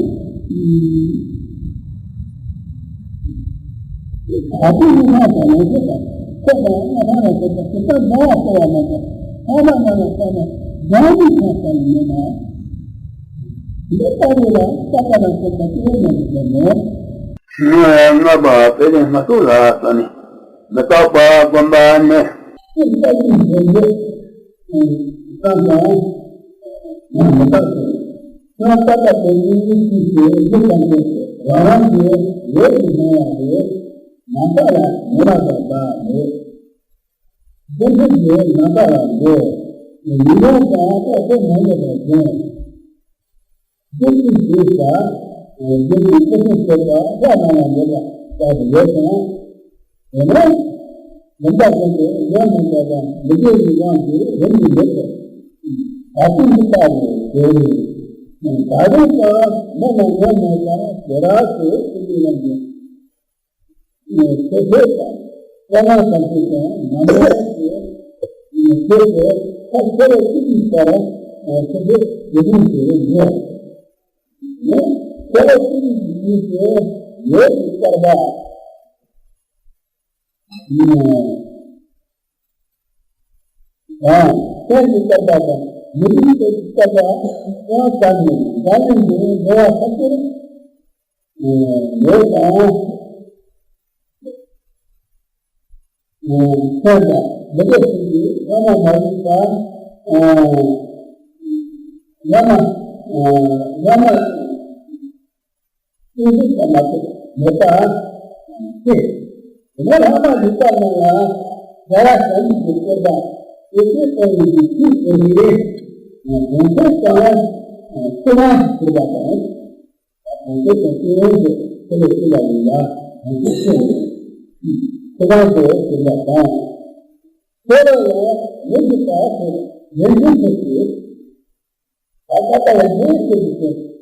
ད་དུང་མི་སྣང་དང་ཡོངས་ཤེས་དང་ཁོ་དང་ང་རང་ལ་སོགས་པ་ཇི་ལྟར་འདྲ་བ་གསལ་བ་མ་གཏོགས་ཐ་མ་མ་ལ་ལྟ་ན་སྦྱང་མི་ཁོང་ལྟ་ནི་མེད་ན། འདི་ལྟ་བུ་ལ་བསགས་པ་ལ་སོགས་པ་སྐྱེ་བོ་མ་ཡིན་པ་མེད། ལྔ་པ་དཔེ་ལེན་སྣ་ཚོགས་ལ་ལྟ་ནི་མི་རྟག་པ་བསྒོམ་པ་ནི། ལྟ་བུའི་འབྲས་བུ་བསམ་དང་མི་རྟག་པ། ཡང་ལྟ་བ་དེ་ཉིད་ཀྱིས་ཀྱི་གཞི་དང་པོ་རང་རང་གི་ལས་ཀྱི་སྣང་བ་རེད། ནམ་མཁའ་ལ་མི་རྟག་པ་རེད། རྫུ་འཕྲུལ་གྱི་ནམ་མཁའ་ལ་འགྲོ། ཉིན་གུང་དང་ལྟ་ཚེ་མ་ཡོད་པར་བྱུང་། རྫུ་འཕྲུལ་ཞེས་པ། རྫུ་འཕྲུལ་ཁོ་ཚོས་བྱེད་པ་ལྷ་རྣམས་ལ་འདོད་པ་ལྟ་བུ་ཡོད་ཀྱང་། དེ་ནས་ལུང་དག་ཀུན་ཏུ་ཡོད་མིན་པ་དང་མི་དགེ་བའི་དབང་གིས་རིམ་གྱིས་འདོད་དོ། ད་ལྟ་འདི་ལྟ་བུ་དེ་ནི། ད་རེས་ཀྱང་མི་རྣམས་ཡོད་མེད་ལ་ཞེ་དྲག་ཏུ་ཀུན་ཏུ་ཡོད་ཀྱང་། ཚེ་འཕོས་དང་སྐྱེ་བ་ཐམས་ཅད་ཀྱང་ནམ་མཁའ་ཡང་ཞེས་བརྗོད་དེ། ཁ་ཁྱེར་ཅི་ཡིན་པར་ཚེ་འཕོས་ཀྱི་རིང་དུ་ཡོད། ནི་ཁྱེར་ཅི་ཡིན་ཞེས་ཡོད་ཀྱི་བསྐལ་པ། ཨ། ཁྱེད་ཀྱི་བསྐལ་པ་དང་མི་རིགས་ཀྱི་བསྐལ་པ་ཡང་བསྐལ་ནས་འགག་ལས་འདུག་འགྲོ་བ་ཐམས་ཅད་ལས་དང་། མཚོན་དང་མི་འདོད་ཕྱིན་ཅི་ལྷག་མ་མ་ཡིན་པ། ལྷག་མ་ལྷག་མ་ཀུན་རྫོབ་ཀྱང་མ་གཏོགས་མེད་པ་སྟེ། དེ་ནས་ལྷག་མ་ཡིན་པ་རྣམས་ལ་རྒྱལ་བ་བྱམས་མེད་ཀྱི་སྤྱོད་པ་ཡེ་ཤེས་སྟོང་ཉིད་ཀྱི་ཚུལ་དེ་ནི། གོང་འཕེལ་དང་སྤྱོད་པ་ཞེས་པ་དང་། གོང་འཕེལ་དང་སྤྱོད་པ་ཞེས་ཁས་ལེན་ཞུས་པ་ཡིན་ལ། གོང་འཕེལ་ཞེས་སྤྱོད་པ་ཞེས་པ་དང་། ཁོ་རང་ལ་ཡོད་པ་ཞེས་ཡོན་ཏན་ཞེས་ཞུ། ད་ལྟ་ལ་ཡོད་ཞེས་ཞུ།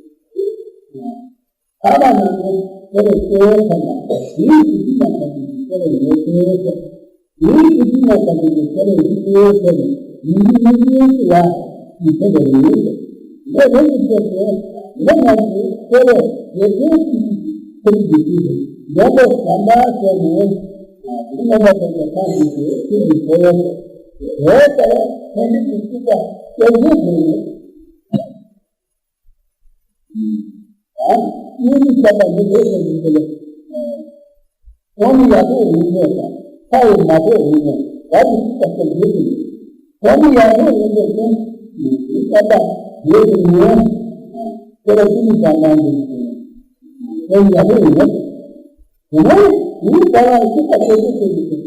ཐ་མ་ན་ནི་དེ་ལས་སྐྱེ་བོ་ཐམས་ཅད་ཡིད་ཀྱི་སྡུག་བསྔལ་ཐམས་ཅད་ཀྱི་སྐྱེ་བོ་ཡོད་ཅེས་ཟེར། ཡིད་ཀྱི་སྡུག་བསྔལ་ཐམས་ཅད་ཀྱི་སྐྱེ་བོ་ཡོད་ཅེས་ཟེར། ཡིད་ཀྱི་སྡུག་བསྔལ་ལ་ཡིད་ཆེས་པ་ཡིན། འདི་རིགས་ཀྱི་ཆེད་དུ་མི་རྣམས་ཀྱི་སྐྱེ་བོ་ཡོད་ཅེས་ཀྱི་ཚུལ་གྱི་དུས་སུ་འཇོན་པོ་བྱམས་པ་བྱས་ནས། རྣམ་པ་ཐམས་ཅད་ཐམས་ཅད་ཀྱི་ཚུལ་གྱི་འཁོར་ལོ་དེ་ལྟར་ཕན་བདེ་གི་སྤྱོད་པ་སྐྱེ་བོ་ཡོད་ཅེས། སྙིང་རྗེ་བྱས་པ་ནི་ལས་ཀྱི་ཡིན་ཏེ། གོང་མི་ཡག་པོ་ཡིན་ནས་དང་ཕ་ཡི་མ་པོ་ཡིན་ནས་བར་གྱི་ཚིག་པ་སྐད་ཡོད་ཀྱི་མེད། གོང་མི་ཡག་པོ་ཡིན་པའི་ཚེ་ནི་བསམ་པ་ཡོད་ཀྱི་མེད། དེ་ལ་ཅི་ནུས་པ་གནང་གི་ཡིན། གོང་མི་ཡག་པོ་ཡིན་ནས། དེ་ནས་ཡིན་ཙང་ལ་ཚིག་པ་སྐད་ཡོད་ཀྱི་མེད།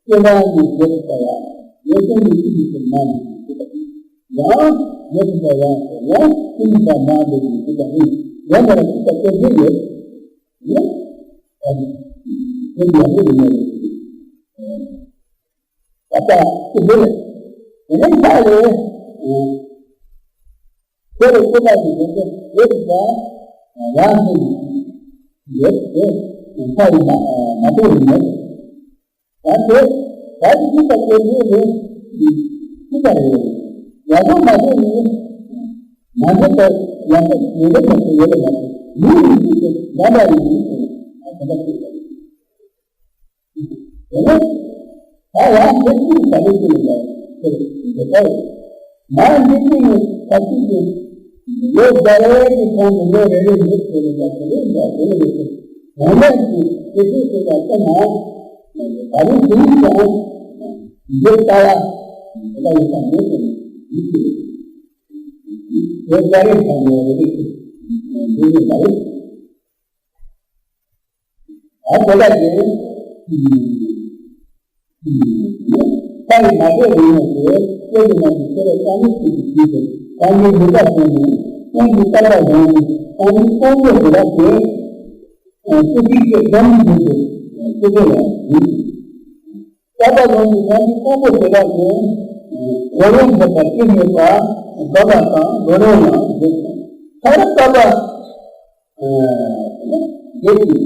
སྐྱེ་བ་ནི་རྒྱལ་ཐུབ་པ་ཡང་། ཡོན་ཏན་ནི་ཅི་ཡིན་ཟེར་ན་ནི་ཡང་རྒྱལ་ཐུབ་པ་ཡང་ཟེར་ཡང་ཅི་ཡིན་པ་མ་འདོད་ཀྱི་ཐུབ་པ་ནི་ཡང་དེ་ལ་ཐུབ་པ་སྐྱེ་རྒྱུ་ཡོད། ཡོད། ཨ་ནི་དེ་ཡང་དེ་ཡིན་ནོ། ད་ལྟ་དེ་འདི་རེད། དེ་ནས་ཆ་རེད། དེ་ལས་སྐྱེ་བ་ནི་ཡོན་ཏན་ཡོད་ཐུབ་པ་ཡང་ཟེར་ཡོད་དེ་ཕ་ཡི་མ་མ་འདོད་ཡིན་ནོ། ཡང་དེ་བར་གྱི་ཚིག་པ་སྐད་ཡོད་ནི་ཚིག་པ་རེད། ཡག་པོ་མ་བྱས་ནི་མ་འདོད་པ་ཡག་པོ་ཡོད་ལ་མ་བྱས་ཡོད་ལ་མ་བྱས་མི་ཡི་ཚིག་དེ་ཡག་པ་ཡིན་ནི་ཟེར་ན་ད་ག་ཚིག་པ་རེད། དེ་ནས་ད་ཡང་ཁྱེད་ཀྱིས་ག་རེ་ཞུ་ཡོད་ལ་ཟེར་འདོད་པ་རེད། མ་འཇིག་པའི་ནི་ཐབས་ཤེས་ཀྱིས་ལོ་བརྒྱ་རེ་གི་གོང་དུ་ལོ་རེ་རེ་མི་ཚེ་ལ་ཡང་དེ་ལས་ཡང་དེ་ལས་ཡོད་ཚེ་ངོ་མས་ཀྱི་དེ་ཚོའི་ཚེ་ལ་ལྟ་ན། ད་རུང་དེ་ཡིན་ཀྱང་འདི་ལྟ་ཡ་ལྟ་ཡི་ཙམ་མེད་ཀྱང་མི་ཚེ་ལོ་བརྒྱ་རེ་གོང་ལོ་རེ་རེ་ཚེ་འདི་ཡིན་པ་རེད། ཨ་གོ་ལ་ཡིན། ཁ་ཡི་མ་བྱས་རིང་ནས་ཟེར་སྐད་ཀྱི་ནང་གི་ཁྱེད་རང་རྩ་མེད་ཅིག་གི་དུས་སུ་གང་གི་མི་ལྟ་བྱུང་ནས་ཀུན་གྱི་རྟག་པ་བཟུང་ནས་གང་གི་ཀོང་པོ་ཞེ་དྲག་དེ་ཀུ་ཤིག་ཅེས་སྡོམ་མི་འདུག་ཟེར་ཀུ་ཤིག་ལ་ཡིན། རྟག་པ་བཟུང་ནས་གང་གི་ཀོང་པོ་ཞེ་དྲག་དེ་འོ་རེ་འདོད་པ་ཅི་མེད་པ་འདོད་པ་དང་འདོད་རུང་ཡང་འདོད་ཁ་ར་རྟག་པ། འདོད་ཀྱི།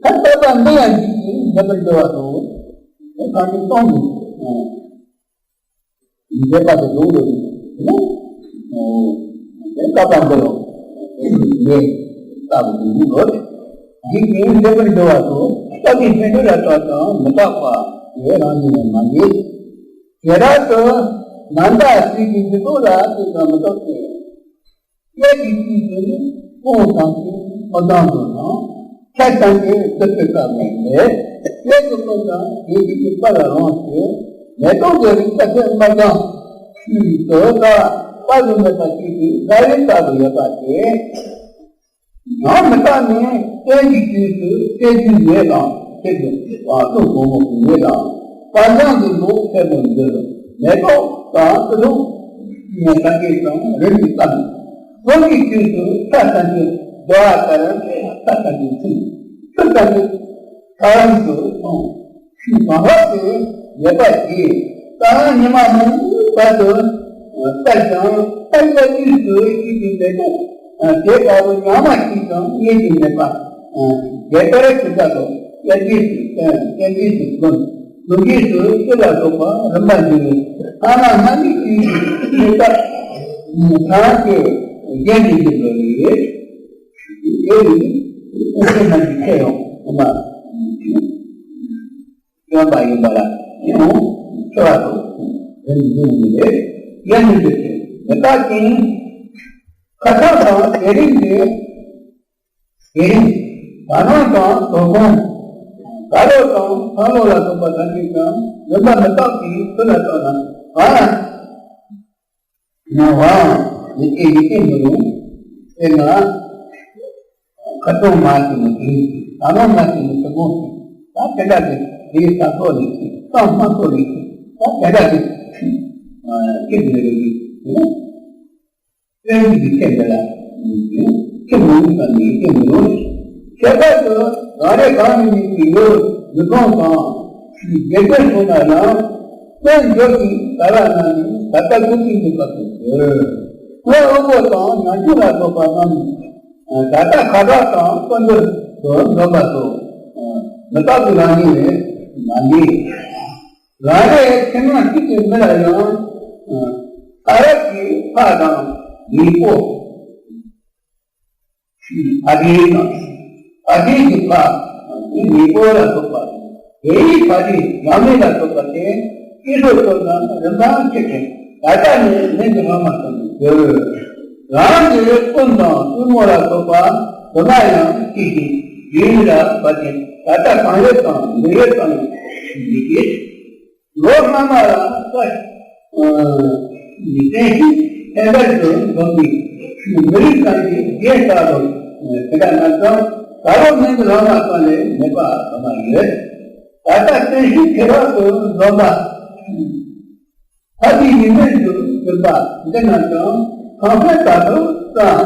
ཁ་ལྟ་བ་འདི་ཡང་འཇིག་ཅིང་འདོད་པར་འགྱུར་བ་དང་། དེ་གང་ཅིག་སྟོང་གི། འདོད་པ་དང་བཟུང་དགོས་ཀྱི། དེ་ལྟ་བ་འདི་ལ་ལས་ལྟ་བུ་དུ་འཇུག་དགོས། འཇིག་ཅིང་འདོད་པར་འགྱུར་བ་དང་། རྟག་པའི་ཕན་འབྲས་ལ་སྐྲག་ཀྱང་མི་རྟག་པ་དེ་རང་བཞིན་ནས་མ་འདས། བྱེ་བྲག་ཏུ་ནམ་ཟླ་གཅིག་གི་འཇིག་ལྟོ་ལ་ལྟོས་ཀྱང་མི་རྟག་སྟེ། སྐད་ཀྱི་དཀྱིལ་དུ་ནི་ཀོང་དང་ཀོང་དང་དུ་དང་ཆ་ཚང་གི་བདུད་པའི་བཀའ་མེད་ལས། སྐད་ཀྱི་ཀོང་དང་དགེ་སྡིག་གི་པ་ལ་ལོངས་ཏེ། མེ་ཏོག་གི་རིགས་ཀ་ཚད་མ་དང་ཤུལ་དུ་ཀ་པ་དུ་མེད་པ་ཅིག་གི་ཟླ་བའི་ཀ་དུ་ཡོད་པ་སྟེ། ཡང་མི་རྟག་ནི་སྐད་ཀྱི་དཀྱིལ་དུ་སྐད་ཀྱི་ཡོད་དང་སྐད་ཀྱི་བ་སོ་གོང་མོ་གི་ཡོད་དང་པ་ལང་གི་ལོག་ཚད་མོ་འདིར་མེ་ཏོག་དང་ཏི་སེ་ལུ་ཡང་ས་སྐྱེས་དང་རིམ་གྱིས་བསམ། སོ་གི་དཀྱིལ་དུ་ས་ཐམས་ཅད་རྡོ་བ་ལྟར་ས་ཐམས་ཅད་ཚིམ། ཆུ་ཐམས་ཅད་ཁ་རང་དུ་སོང་། ཆུ་གང་བ་དུ་ཡོད་པ་ཞིག་ད་ཉི་མ་མང་པོའི་བར་དུ་བསྟར་ཀྱང་ཐར་པའི་དུས་སུ་ཤིན་ཏུ་མེད་དོ། དེ་ལྟ་བུ་ཉག་མ་གཅིག་ཀྱང་རྙེད་དུ་མེད་པ། རྒྱལ་བའི་ཐུགས་ཀ་དང་སྐྱབས་རྗེས་སུ་བསྟེན། སྐྱབས་རྗེས་སུ་བསྟེན། དོན་རྗེས་སུ་ཅི་ལ་སོགས་པ་རིམ་པར་འབྱུང་བའི་ཐ་མ་སྔ་མའི་དུས་ཀྱི་མེད་པ་གང་དེ་རྒྱན་དུ་འཇུག་པ་རེད། དེ་ནི་ཨུ་ཚུགས་རྣམས་ཀྱི་ཚེ་ཡང་ཐོག་མ་སྟོན་པ་ཡིན་པ་ལ་ཡང་ཁྱོད་ར་དང་རིམ་འབྱུང་ནི་རེད། ཡང་མི་འདོད་དེ་མི་རྟག་ཅིང་། ཁ་ཐག་དང་དེ་རིང་དེ། དེ་རིང་ད་ནང་དང་དོ་དགོང་། དགའ་ལོ་དང་སང་ལོ་ལ་སོགས་པ་ཐམས་ཅད་ཀྱང་ རིམ་པ་མི་རྟག་པའི་ཚུལ་ལ་ལྟོས་ན། ང་ལ་ང་བའང་ཡི་གེ་ཡི་གེ་མི་རུང་། དེ་ན་ཁ་ཏོན་མ་ཞིག་མི་དྲན། ད་ནོ་མ་ཞིག་མི་དྲན་མོ་ཞིག་ད་དེ་འདྲ་གི་དེའི་ས་ཐོག་ནས་ཞིག་ཏང་མ་ཐོག་ནས་ཞིག་ད་དེ་འདྲ་གི་སྐྱིད་མི་རུང་། དེ་ནི་སེམས་ཀྱི་ཁྱད་འདི་ལ་ཁྱེད་མི་རུང་དང་མི་ཁྱེད་མི་རུང་། ཁྱད་པར་དུ་རང་རེ་གང་ཉིད་ཀྱི་ཡུལ་མི་མཐོང་དང་། དགེ་སྦྱོར་བྱུང་ན་ཡང་། དཔལ་འབྱོར་གྱི་ཟ་ར་ན་ནི་ད་ལྟ་ཀུན་གྱི་ནུས་པ་དུ་ཟེར། དཔལ་དབང་པོ་དང་ཉམ་ཆུང་ལ་སོགས་པ་རྣམས། ད་ལྟ་ཁ་དག་དང་དཀོན་པོ་དུ་འཛོམས་པ་སོགས། མི་རྟག་པའི་རང་ཉིད་ལས་མ་འདས། རང་རེ་ཁྱིམ་ནང་གཅིག་གི་མི་ལ་ཡང་། ཨ་རབ་ཀྱི་ཕ་དང་མེས་པོ། ཕ་རྒན་དང་། ཕ་རྒན་གྱི་ཕ། མེས་པོ་ལ་སོགས་པ། དེའི་ཕ་རྒན་ཡང་མེས་ལ་སོགས་པ་སྟེ། སྐྱེ་སྲོག་ཆགས་ན་རིམ་པ་ཇི་བཞིན་ད་ལྟ་ནས་ནད་ཀྱི་ལྷག་མ་ཙམ་དུ་གྱུར། རང་གི་སྤུན་དང་བཙུན་མོ་ལ་སོགས་པ་དུ་མ་ཡང་སྐྱེ་ཞིང་རྒྱུན་ལ་བབ་ཅིང་ད་ལྟ་གང་ཡོད་དང་མི་ཡོད་ཙམ་ཞིག་ཡིན་གྱི། ལོ་སྔ་མ་ལ་ས་ཉིན་བསྟན་ཞིང་ཐན་པར་དུ་འཛོམས་པའི་མི་རིགས་ཙམ་གྱི་རྒྱལ་ས་རུ་དེ་འདྲ་ན་ཙང་ད་རུང་མིང་གི་ལམ་ལ་སོང་ནས་མེད་པ་ཙམ་མ་ཡོད། ད་ལྟ་བསྟན་ཞིང་ཁྱད་པར་དུ་འཛོམས་པ། ཕ་གི་ཡིན་མིན་དུ་གྱུར་པ་འདི་རྣམས་ཀྱང་གང་ཕན་ད་དུ་ཙམ་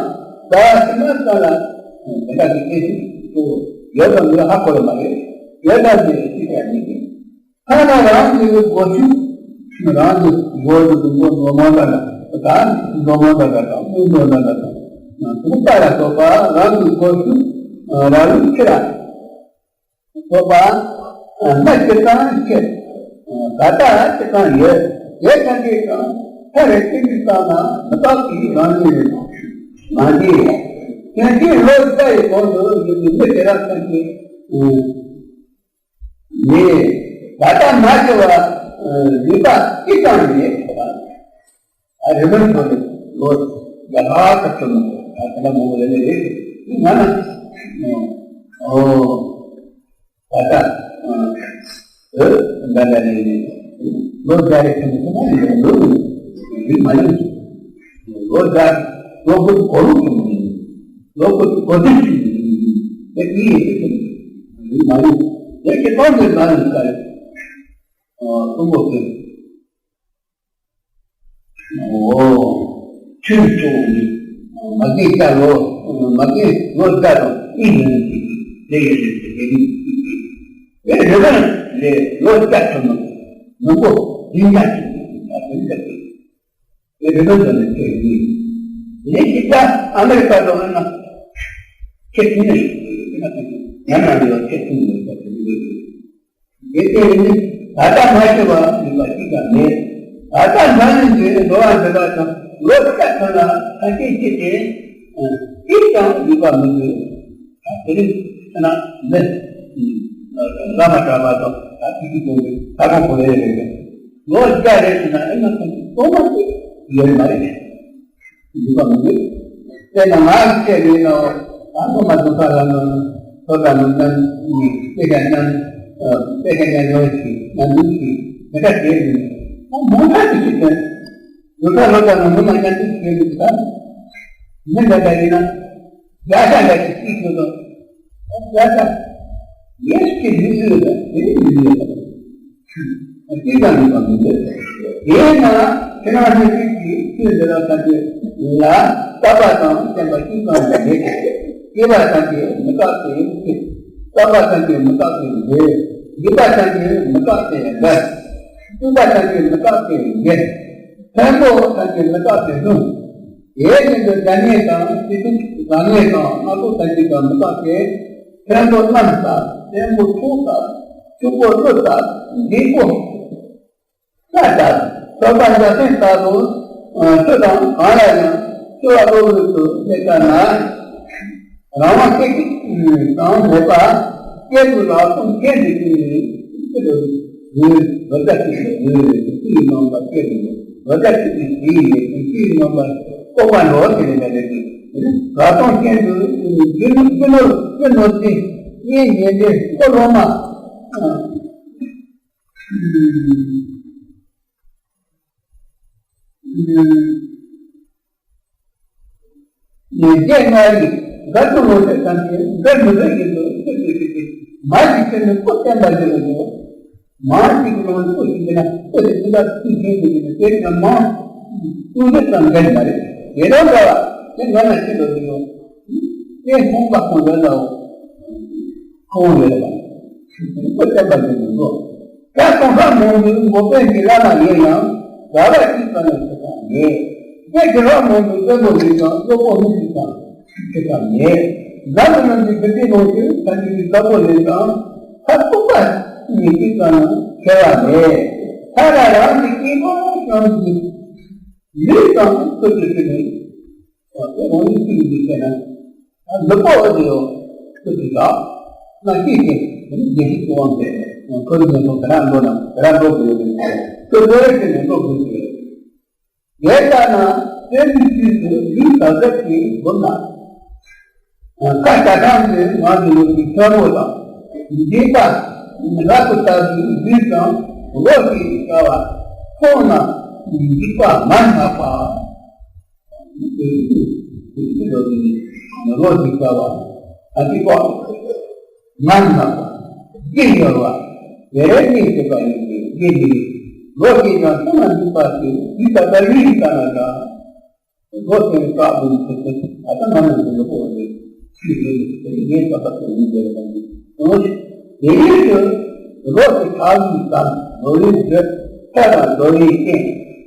ད་ཕྱི་མ་ཙམ་ལ་དེ་འདྲ་གི་སྐད་ཤིག་ཏུ་ཡོད་དམ་ཡོད་ཧ་གོ་ཡོད་མ་རེད། ཡོད་དམ་ཞེས་ཅི་བྱ་ཡིན། ཐ་ན་རང་གི་སྒོ་ཕྱུགས་རང་གི་སྒོ་གི་སྒོ་ནོར་མོ་འདྲ་ད་ནོར་མོ་འདྲ་དང་དངུལ་ནོར་འདྲ་དང་དུག་པ་ལ་སོགས་པ་རང་གི་སྒོ་ཕྱུགས་རང་ལུགས་ཁྱེར་ར། སོགས་པ། སྣ་ཁྱེར་དང་ཁྱེར། ད་ལྟ་ཁྱེར་དང་ཡོད། ཡོད་ཀྱང་ཁྱེར་དང་ཐ་རེ་ཁྱེར་མི་བཏང་ན་མི་རྟག་པའི་རང་ཉིད་རེད། མ་འདི། ཁྱེད་ཀྱིས་ལོ་བརྒྱ་ཡི་གོང་དུ་ཡོད་པའི་མི་དེ་རང་ཁྱེད་ཀྱིས། ནས། ད་ལྟ་མ་སྐྱེ་བ་རིག་པ་གཅིག་ཀྱང་མེད། ཨ་རི་མོན་ཚོ་ནི་ལོ་བརྒྱ་ལྷག་ཙམ་བྱུང་ནས་ད་ལྟ་མོ་ལས་ནས་རེད། ང་ན་ཨོ་ད་ལྟ་ཨོ་ད་ལྟ་ནས་ལོ་བརྒྱ་རེ་བྱུང་ནས་ཁོ་ན་ནི་ལོ་རིག་མ་ཡོང་། ལོ་བརྒྱ་ལོ་ཀུན་གོ་ལུགས་བྱུང་ནས་ལོ་ཀུན་གོ་དུས་བྱུང་ནས་དེ་དེ་ཡིན་དུས་རིག་མ་ཡོང་། དེ་ཀྱི་གཏོང་དུས་ན་ནི་ས་རེད། ཨོ་གསུམ་པོ་ཀུན། ཨོ། ཆུའི་ཕྱོགས་ནི། མ་རྒན་སྐྱ་ལོ། མ་རྒན་ལོ་བརྒྱ་དང་གཉིས་ལོན་ཞིག་ལས་ཡོད་ལས་ཀྱི་ལས་རིགས་ཀྱི་ལས་རི་བོན་ལས་ལོ་བརྒྱ་ཐོན་མི་མི་མགོ་བདུན་བརྒྱ་ཞིག་ལས་རི་བོན་དུ་ནས་ཐོས་ཡིན། ལས་ཀྱི་བརྒྱ་ཨ་མེ་རི་ཀ་ལོ་ཨ་ན་ཁྱེད་ཀྱིས་ནི་ང་ན་ཡོད་ཁྱེད་ཀྱིས་ནི་ཡོད་ཁྱེད་ཀྱིས་ནི། དེ་ལྟར་ནི་ད་ལྟ་མ་སྐྱེས་པ་ནུས་པ་གཅིག་ཀྱང་མེད། ད་ལྟ་འདྲ་ནི་འདི་འགྲོ་བ་འདི་དག་ཀྱང་ལོ་བརྒྱ་ཐམ་ལ་ཐམས་ཅད་སྐྱེས་ཏེ་གཅིག་ཀྱང་ལུས་པ་མི་འདུག་དེ་རིང་ཁྱེད་ན་མི་བླ་མ་གྲྭ་པ་དང་ད་ཐིག་གི་དགོན་པའི་ལྷ་ཁང་གོ་ལེ་རེད། ལོ་བརྒྱ་རེད་ཟེར་ན་ཨེ་ན་ཐམས་ཅད་གཏོང་མ་ཐུབ་ཡོད་མ་རེད། འདུས་པ་མི་འདུག་དཔེར་ན་ང་བཅས་ཀྱི་ནང་ད་ཐོག་མ་འདུག་ས་ལ་ནང་ཐོག་ལ་ནང་ནང་དཔེ་ཆ་ཉམས་དཔེ་ཆ་ཉམས་ཡོང་ཞིག་ཉམས་འདུག་ཞིག་དེ་འདྲ་བྱས་ནས་ཨ་མོ་ཐག་ཏུ་ཞིག་དོན་འདུག་ས་ལོ་ལྟར་ན་མི་མ་ཉམས་འདུག་ཞིག་ཡོད་འདུག་ད་མི་འདྲ་འདྲ་ཡིན་ན་བརྒྱ་ཆ་འདྲ་ཞིག་ཅིག་ཡོད་དོ། བརྒྱ་ཆ་ཡོད་ཞིག་མི་ཡོད་ལ་དེ་རིང་མི་ཡོད་ལ། གཅིག་ཀྱང་ཡོད་པ་མི་འདོད། དེས་ན་ཁྱེད་རང་ཚོས་ཀྱིས་ཆོས་འདི་ལ་བསམ་བྱས་ལ་བསླབ་པ་དང་བསྟན་པ་གཅིག་ཀྱང་མེད་དེ། སྐྱེ་བ་ཐམས་ཅད་མི་རྟག་སྟེ་སྐྱེ། རྟག་པ་ཐམས་ཅད་མི་རྟག་སྟེ་འབྱེད། འཇིག་པ་ཐམས་ཅད་མི་རྟག་སྟེ་རྒ། སྡུག་པ་ཐམས་ཅད་མི་རྟག་སྟེ་རྒྱལ། ཕན་པོ་ཐམས་ཅད་མི་རྟག་སྟེ་ལྷུང་། དེ་བཞིན་དུ་བདག་ཉིད་དང་སྲིད་པའི་བདག་ཉིད་དང་སྣ་ཚོགས་ཐམས་ཅད་ཀྱང་མི་རྟག་སྟེ། བཙན་པོ་གནམ་ལྟ། བཙན་པོ་ཕྱོགས་ལྟ། ཕྱུག་པོ་ཀླུ་ལྟ། རྒད་པོ་ས་ལྟ། སྟོན་པ་འཇའ་ཚོན་ལྟ་བུ་ཆུ་དང་གང་ལ་ཡང་སྐྱོ་བ་གློ་བུར་དུ་སླེབས་པ་ན། རང་དབང་སྐད་ཅིག་ཀྱང་མེད་པ། སྐྱེས་བུ་ལག་རྩོམ་སྐད་འདི་ཀྱིས་ནི་ཅི་ལོ། འོད་འོད་སྒྲ་ཅིག་ལས་འོད་དུས་རྣམ་པ་སྐད་དུ་འོད་སྒྲ་ཅིག་གིས་ཞིག་ཡིན་དུས་རྣམ་པ་རྟོག་པ་འགྲོ་དེ་ནས་མེད་པའི་གི་ལག་རྩོམ་སྐད་དུ་རྒྱུ་ནོར་རྒྱུ་ནོར་རྒྱུ་ནོར་ཅན་གཉེན་འབྲེལ་ཁོ་ལོ་མ། ནས་རྒྱལ་མངའ་རིས་འགའ་དུ་ལོ་ཟེར་ཙམ་གྱིས་འགའ་མི་འདོད་ཀྱི་འདུག་ཚིག་ཏུ་ཞིག་གིས་མ་ཞིག་ཟེར་ནས་སྐུ་བསྟན་པ་ཞིག་ལ་འདུག་མ་ཞིག་ལོ་སྐུ་ཞིག་ཡིན་ན་སྐུ་དེ་ཀུན་ལ་ཚུལ་ཁྲིམས་ཀྱི་ཡིན་ན་དེ་ཀྱང་མ་ཀུན་འདོད་ཙམ་འགལ་མ་རེད། དེ་རང་འདྲ་བ་དེ་ང་ལ་ཤེས་འདོད་ཀྱི་ཡོད། དེ་མཐོང་པ་ཁོང་ལ་ལའོ། ཁོང་ལ་ལ་སྐུ་བསྟན་པ་ཞིག་ལ་འདུག་ད་གང་ཟག་མང་པོའི་འགོ་དཔོན་གྱི་བླ་མ་ཡོད་ཡང་ག་བ་གཅིག་ཙམ་ཡང་ཆེ་ས་མེད། དེ་དགེ་སློང་མང་པོའི་དཔོན་པོ་ཡོད་ཀྱང་སློབ་དཔོན་མི་གཅིག་ཙམ་ཆེ་ས་མེད། ལམ་དུ་ལམ་གྱི་རྒྱུ་རྐྱེན་མང་པོས་ཐམས་ཅད་ཀྱི་བདག་པོ་ཡོད་ཀྱང་ཁ་ཐུག་པ་ཉིད་ཀྱིས་ཙམ་ཡང་ཁྱད་པར་མེད། ཐ་ན་རང་གི་སྐྱེ་བོ་ཙམ་གྱི་ལུས་ཙམ་བཀོད་དུ་ཞུ་ནས། དེ་རང་ཉིད་ཀྱི་ཡིན་ཟེར་ན། ལུས་པོ་འོ་དེ་ཡོད་ཁུ་ཚུར་དག་ན་སྐྱེས་ཏེ་རྒྱལ་སྲིད་ཀྱི་དབང་ཟེར་ཁོ་རང་ཉན་ཐོག་ག་ར་འགྲོ་ན་ག་ར་འགྲོ་དགོས་ཡོད་དེ་ཁོ་བོད་རིགས་ཀྱི་ནས་འགྲོ་དགོས་ཀྱི་ཡོད། དེ་ལྟ་ན་བཙན་པོའི་དུས་སུ་ལུས་དག་ཟབ་ཀྱིས་བསྒོམས་ན། ཁ་བྱ་ཐང་དུ་ང་དུ་ཡོད་པའི་ཆོས་མོ་དང་འདྲེས་པ་རབ་ཏུ་དག་པའི་ལུས་དང་རོ་ཞེས་བྱ་བ་མཐོང་ན་འཇིགས་པ་མ་ཆགས་པ། ལོ་ཞིག་བྱ་བ། ཨ་ཏི་པ། ང་ན་པ། རྒྱུ་ཡོད་པ། དེ་རེ་གཉིས་བྱེད་པ་ཡིན་ཏེ་རྒྱུ་ནི། ལོ་ཞིག་ཀྱང་ཐུང་ན་འཇིག་པ་སྟེ་ཡུལ་ད་ལྟ་ཡུལ་ཡིན་ལྟ་ན་འདྲ། ལོ་ཞིག་བཀག་སྡོམ་བྱེད་ཚུལ་ད་ལྟ་ང་ནི་འདི་ལོ་པོ་རེད། ཆུ་རེད་ཟེར་ངས་ད་ལྟ་ཁོ་ཡིན་ཟེར་བ་ཡིན། དེ་ཡུལ་དུ་ལོ་ཞིག་ཐག་ཡིག་དང་ལོ་ཡུལ་བརྗོད་ཐ་དང་ལོ་ཡུལ་རྐྱེན་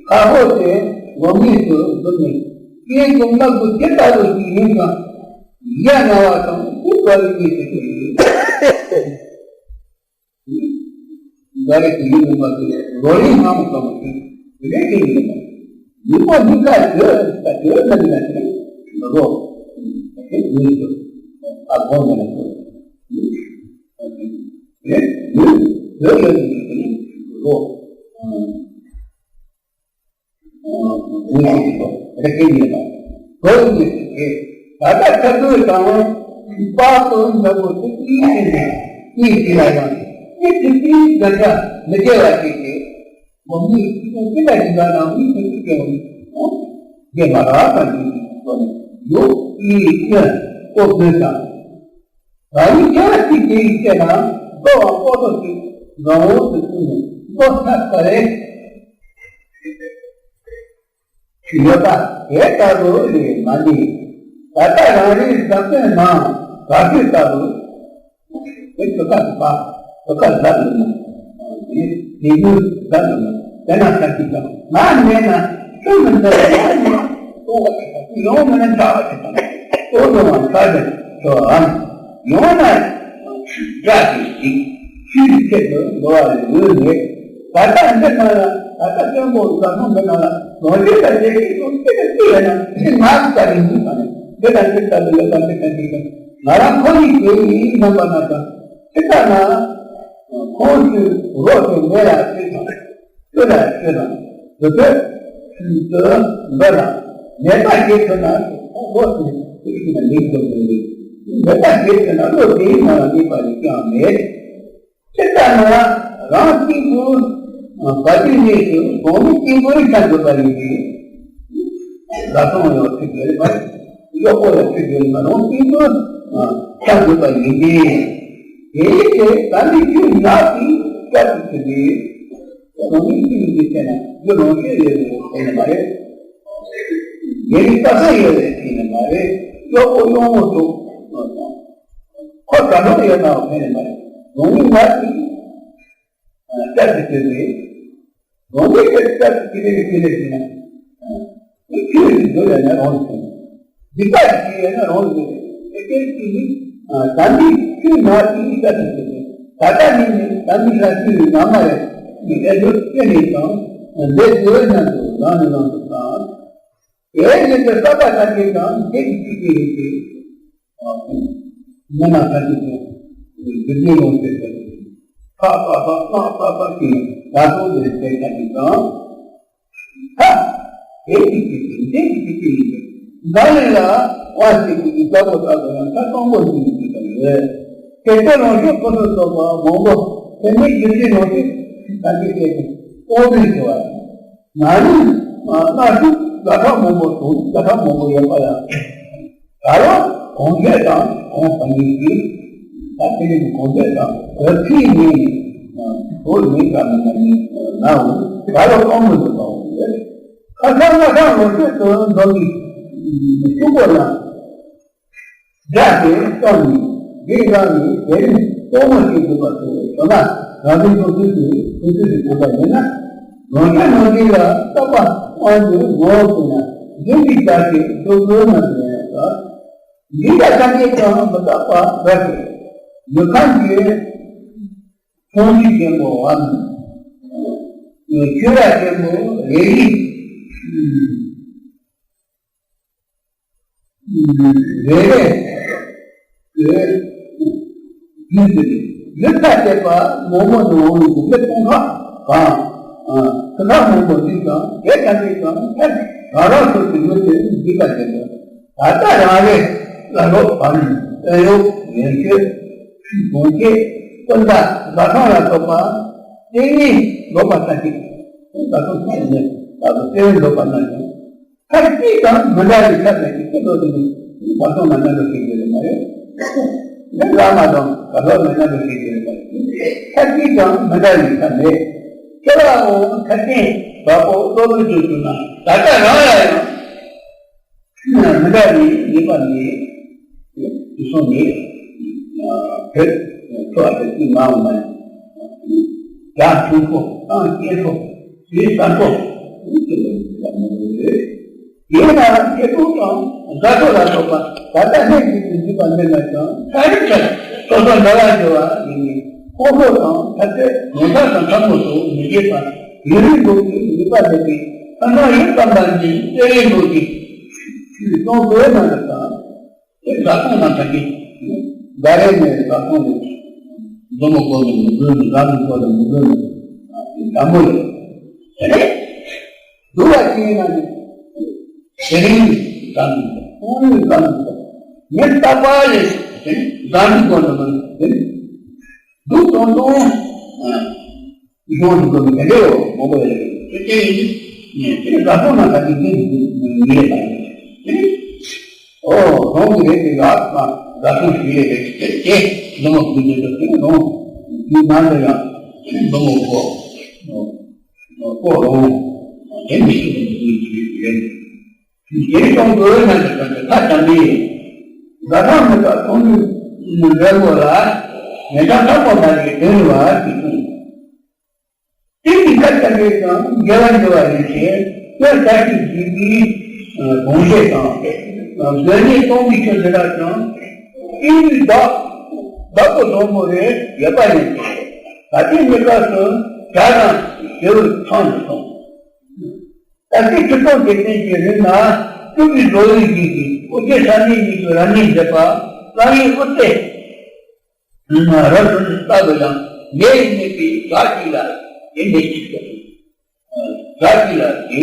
ཁ་ཧོ་ཞེས་ལོ་མིག་ཏུ་བསྡུ་ནས། སྐྱེས་ཀྱི་དམག་ཏུ་ཇི་ལྟ་བུ་ཞིག་ཡིན་ཀྱང་། ཡ་ང་བ་དང་སྐུ་བ་ལི་ཉེ་ཞིག་ཡོད། འགའ་རེ་ཞིག་ཡིན་མ་ཞིག་རོ་ལིང་སྔ་མོ་ཙམ་ཞིག་རེ་ཞིག་ཡིན་པ། ཡིན་པ་ཉིད་ཀ་བརྗོད་ཀ་བརྗོད་མ་ནུས་ན་ཞིག་རོ། དེ་ཡོད་ཞིག་ཨ་དགོངས་མེད་ན་ཞིག་རེ་ཡོད་ཡོད་ཡོད་ཞིག་རོ། རེ་སྐད་ཉན་པ། གོ་ཡི་ཉན་ཞིག་རེད། ད་ལྟ་ཁ་ཚོན་དང་པ་ཏོ་འདྲ་པོ་དེ་གཉིས་ཀྱི་ནས་གཉིས་ཀྱི་ལ་ཡང་གཉིས་ཀྱི་གཉིས་འདྲ་འདྲ་མི་སྐྱེ་བ་ཞིག་རེད། མོ་མིའི་ཚིག་དོན་ཅི་འདྲ་ཡིན་པ་ནང་མིའི་ཚིག་ཅི་སྐྱེ་བ་ནི་ཨོ། རྒྱས་པ་རག་པ་ཡིན་པའི་ཐོག་ནས་ཡོད་ཀྱི་སྙན་ཏོ་དགོས་དང་། རང་ཉིད་སྐྱེ་བ་གཅིག་དེ་ཡི་ཚེ་ན་རྡོ་བ་ཀོ་ཏོ་ཞིག་རང་འོག་ཏུ་བཅུག་ནས་རྡོ་ཚ་ཚ་རེ་ཡོད་པ་དེ་ལྟ་བུ་ལས་མ་འདས། ད་ལྟ་རང་རེའི་བཟའ་སྤུན་ནང་ག་དུས་ལྟ་བུ་དེ་ཆུ་ཁ་དུ་པ་ཆུ་ཁ་ཟ་དུ་ནི་དེ་དེ་ཡུལ་ཟ་དུ་ནི་དེ་ན་ས་ཀྱི་ཀྱང་ང་མེད་ན་ཆུ་མི་འདུག་ཡོང་བ་ཡོང་བ་ཡོང་མི་འདྲ་བ་ཞིག་དང་ཨོ་ཡོང་བ་ཁ་བྱས་ཆོག་ཨང་། ཡང་ན་དགྲ་དེ་ཞིག་ཆུའི་ཆེད་དུ་འགྲོ་བ་ལས་ཡོད་མེད། ད་ལྟ་འདི་ན་ལ་ད་ལྟ་སྐྱོན་པོ་ཟ་ཁང་འདི་ན་ལ་ལོ་རྒྱུས་ལ་བྱེད་ཀྱི་ཡོད་ཅི་ལ་ཅི་ཡོད་ན་དེ་ང་ལྟ་རིང་འདུག་ང་ནི་འདི་ལ་འདི་ལྟ་བུ་ཡོད་པ་འདི་ལྟ་འདི་ལྟ་ང་རང་ཁོ་ཡི་དེ་ཡིན་རྣམ་པ་ན་ད་ཅི་ལྟ་ན་ཁོང་ཚོས་རོགས་ཀྱི་མེ་ལ་ཅི་དང་། ཆོས་ལ་ཆོས་དང་། དེ་ཚོས་ཆོས་དང་འདོད་ལ་ཉེས་པ་བྱེད་ཐུབ་ན་ཁོ་བོ་དེ་ཚོས་ཆོས་ལ་ལེགས་འགྲོ་དགོས་རེད། ཉེས་པ་བྱེད་ཐུབ་ན་བློ་དེའི་ནང་ལ་གནས་པ་ལས་ཀྱང་མེད། ཅི་ལྟར་ན་རང་གཅིག་པུ་བ་དུས་གནས་སུ་གོང་མའི་དཀྱིལ་འཁོར་ཆ་འཇོག་པ་ཡིན་ཏེ། ལ་སོང་ཡང་ཚིག་ཡོད་པ། གཡོག་པོ་ཡང་ཚིག་ཡོད་པ་རང་གཅིག་པུ་ཆ་འཇོག་པ་ཡིན་ཏེ། དེའི་ཚེ་ད་ནི་ཆོས་ཉག་གིས་བསྐྱར་དུ་ཚིག་ཏེ། རང་ཉིད་ཀྱི་མི་ཚེ་ན་རྒྱུ་ནོར་ཆེ་ཡོད་པའི་ཕན་ནི་མ་རེད། ཡེ་ནི་དཀའ་ཚེགས་ཡོད་པའི་ཕན་ནི་མ་རེད། གཡོག་པོ་གཡོག་མོ་ཚོ་ཁོ་དགའ་སྣང་ཡོད་ནའང་ཕན་ནི་མ་རེད། རང་ཉིད་ང་ཚོས་བསྐྱར་དུ་བྱས་ཏེ། རང་ཉིད་ཀྱིས་བསྐྱར་དུ་བྱས་ཏེ་བྱས་ཏེ་བྱས་ན། ཁྱོད་ཀྱིས་འདོད་ཡོད་ན་རང་ལ་ཕན། སྡིག་པ་ཞིག་བྱས་ཡོད་ན་རང་ལ་ཕན། ཨེ་ཀྱེ་ཀྱེ་ནི། ད་འདི་ཁྱོད་ང་ཚོའི་བསྐྱར་དུ་བྱས་ཏེ། ད་ལྟ་ནི་ནི་ད་འདི་ལ་ཁྱོད་ང་མ་རེད། ནི་ཨེ་འདོད་ཀྱེ་ནི་དང་། འདས་དུས་ན་དུ་རང་ནི་རང་དུ་དང་། དེའི་རྗེས་སུ་བསགས་པ་ཐམས་ཅད་ཀྱང་བདེ་གི་ཚིག་གི་རིགས་ཏེ། མི་རྣམས་ཐམས་ཅད་ཀྱང་རྒྱུ་འབྲས་ལོངས་སྤྱོད་པའི་ཕག་པ་ཕག་སྔགས་པ་ཕག་གི་ད་དུང་འདིར་བཤད་ཀྱང་ཅིག་དང་། ཧ། དེ་ཡི་ཚིག་གི་འདི་ཡི་ཚིག་གི་ཡིན་པས། འདི་ལས་ལ་དབང་བྱེད་ཀྱི་ཡིག་ལྟ་བུ་ལྟར་དུ་ཡང་ཐ་དང་པོ་འདི་ཡི་ཚིག་ཀྱང་ཡོད། དེ་ལྟར་ལོངས་སྤྱོད་ཕུན་སུམ་ཚོགས་པ་མང་པོ་དེ་ནི་རྒྱུ་འབྲས་ལོངས་སྤྱོད་ ད་གིན་བཤད་པའི་ཀོང་སྤྲུལ་ཟེར་བ། ན་ནིང་སྔ་དྲོ་ཟླ་ཁྲག་མང་པོ་དང་ཟླ་ཁྲག་མང་པོ་ཡོད་པ་ལ། ད་ལོ་གོང་ཚད་དང་གོང་བ་ཉིད་ཀྱིས། ད་དེ་ནི་གོང་ཚད་དང་བ་ཕྱིའི་ཉིན་ནི་བོད་ཉིན་ག་མི་ཉིན་ནའོ། ད་ལོ་གོང་མི་འདུག་པའོ། ཁ་སང་སྔ་དྲོ་ལོ་མཆོད་དུ་འཛོམས་པའི་ཤོག་བུ་ལ། སྒྲ་དེ་བཏང་ནས་འདི་རང་ནི་དེ་རིང་གཏོར་མ་བྱེད་དགོས་པ་སོགས་བྱུང་ན། རང་བཞིན་སོ་སོའི་དུས་སོ་སོའི་དུས་བྱེད་པ་ཡིན་ན། ནོར་འཁྲུལ་ནོར་འཁྲུལ་ལ་བརྟག་པ་དབང་དུ་ངོ་བོ་ན་འཛིན་པའི་བྱ་བྱེད་སོ་སོའི་ནང་དུ་ཡང་དག་འདི་ལ་ཐམས་ཅད་ཀྱང་མི་རྟག་པ་འགའ་ཞིག་ཡུལ་ཁམས་ཀྱི་མཐོང་ཆོས་ཆེན་པོའམ་ཆོས་ར་ཆེན་པོ་རེ་རེ། རེ་རེ་ཡོད་དེ། ཡུལ་ཐ་དད་པ་མོག་མོག་ནི་འོང་ཡོད་དེ། མི་སྟོང་ཕྲག་གང་ཁ་ཁ་མང་པོ་འདུས་ཀྱང་། དེ་ཐམས་ཅད་ཀྱང་ཐད་རང་རང་སོ་སོའི་ཡུལ་དེར་འདུས་པ་དེ་ལ། ད་ལྟ་རང་རེ་ལ་ལོག་པའམ་དོན་ཡོད་ཡོན་ཆོད་གོང་ཆེ་སྤུན་ཟླ་བཟའ་ཚང་ལ་སོགས་པ་སྟེ་ནི་ལོག་པ་ཐ་ཆད། བཟའ་ཚང་ཐ་ཆད་ནས་ད་དུ་སྟེ་ནི་ལོག་པ་ན་ཀྱང་། ཁ་ཅིག་དང་མི་འདྲ་བའི་ཁ་ཟེར་གྱི་ཁྱེད་ཚོ་དེ་ནི་བར་སྟོང་ན་མཉམ་དུ་ཤེས་ཀྱི་རེད་མ་རེད། འདི་བླ་མ་དང་ག་ལོག་ན་མཉམ་དུ་ཤེས་ཀྱི་རེད་མ་རེད། ཁ་ཅིག་དང་མི་འདྲ་བའི་ཁ་ནས། ཁྱེད་ལའང་ཁ་ཅན་བ་པོ་སློབ་དཔོན་དུ་གྱུར་ན། ད་ལྟ་རང་ལ་ཡང་མི་འདྲ་བའི་ཉེས་པ་མེད། དུ་སོང་ནས་བོད་ཚོ་བ་བོད་ཀྱི་མ་འོངས་པ་ཡང་ཆུང་ཕོ་ཨང་སྐྱེས་ཕོ། དེའི་བསམ་པ་ཀུན་གྱི་ལ་མོ་རེད། དེས་ན་སྐྱེ་སྟོབས་དང་དགའ་སྟོབས་ལ་སོགས་པ་ད་ལྟ་གནས་ཀྱི་དུས་འཇིག་པ་མེད་ན་ཀྱང་ཚན་རིག་ལྟར་སོ་སོ་འདྲ་བར་འགྱུར་བ་ཡིན་ནས། ཁོང་ཁྲོ་དང་ཐ་དད་ངོ་མཚར་དང་ཐལ་མོ་སོགས་མི་བྱེད་པར་ཡུན་རིང་པོ་གི་ནུས་པ་ལྡན་པའི་ཁ་ནང་ཡུལ་ཙམ་པ་འདི་བཙལ་ལེན་འགྲོ་གི་ཆུའི་སྟོང་གོས་ནང་དུ་དང་། དེ་བཟའ་ཚང་རྣམས་ཀྱིས་འགའ་རེ་ནས་བཟའ་ཚང་ནས་མཛོ་མོ་བསྐོར་ནས་མི་འཛུལ་ནས། འཛམ་བུ་བསྐོར་ནས་མི་འཛུལ་ནས་དམ་པོ་ཡོད། དེ་ནས་འདུལ་བ་ཅན་རྣམས་ཀྱིས་དེ་རིང་བཟའ་འདུལ་དང་ཁོང་ཡོད་བཟའ་འདུལ་དང་ཉིན་རྟག་པར་ལས་དེ་ནས་བཟའ་འདུལ་དགོས་ནས་མི་འདུལ། འདུག་སྟོང་སྟོང་། གཞུང་དུ་འགྲོ་བའི་དེ་འདྲའི་འོ་མོ་པ་ཡོད་རེད། དེ་ལྟ་ཡིན་དུས་ནས་དེ་ནི་བཟའ་ཚང་ནང་ད་གིན་དེ་ངེས་ལ་ཡོད་རེད། དེ་ནི་ཨོ་རང་གི་རེད་དེ་ལ་ང་བཟའ་ཚང་ཞིག་ལས་རེད། དེ་དེ་མཛོ་མོ་བུ་དེ་ཚོ་དེ་ནི་རང་གི་ནང་དུ་ཡང་མཛོ་མོ་བུ་ཨོ་རང་དེ་མི་ཤེས་པའི་དུས་ཀྱི་རེད། དེ་ནི་གཞུང་དུ་ནང་དུ་ད་ད་ད་ད་ནི་བཟའ་ཚང་མི་དག་ཚོང་འདུས་འབྲེལ་མགོ་ལ་ཉེ་ཆར་ཐག་པ་མ་རེད་དེ་ནི་བ་དེ་གསུངས། དེ་ཡི་ཁ་ཆ་ལས་ཀྱང་དགེ་བ་འདུལ་བ་ཡིན་ཞེས་སྐྱོན་བརྒྱ་བཅུ་བཞི་པའི་དགོངས་བཞེད་དང་། དགོས་ངེས་སྟོང་པའི་ཆོས་འདི་དག་ཀྱང་དབྱིངས་ཀྱི་བདག་བདག་པོ་བཟང་པོ་རེ་ཡོད་པ་ཡིན་ཏེ། ད་ལྟའི་གནས་སྐབས་སུ་བྱ་དང་བྱེའུ་ཚང་དུ་སོང་། ད་ལྟའི་ཆུ་སྟོང་དེ་ཙམ་གྱི་རིང་ན་སྤྲུལ་པའི་བཟོ་བོའི་རྗེས་ཀྱི་ཨོ་རྒྱན་བསམ་ཡས་གཉིས་ཀྱི་རབ་གནས་མཛད་པ་གསང་བའི་དབུ་རྩེ། རབ་ཏུ་ལྟ་བུ་ཡང་ལས་གནས་པའི་བདག་ཅིག་ལ་དེ་འདྲའི་ཅིག་ཟེར། བདག་ཅིག་ལ་དེ་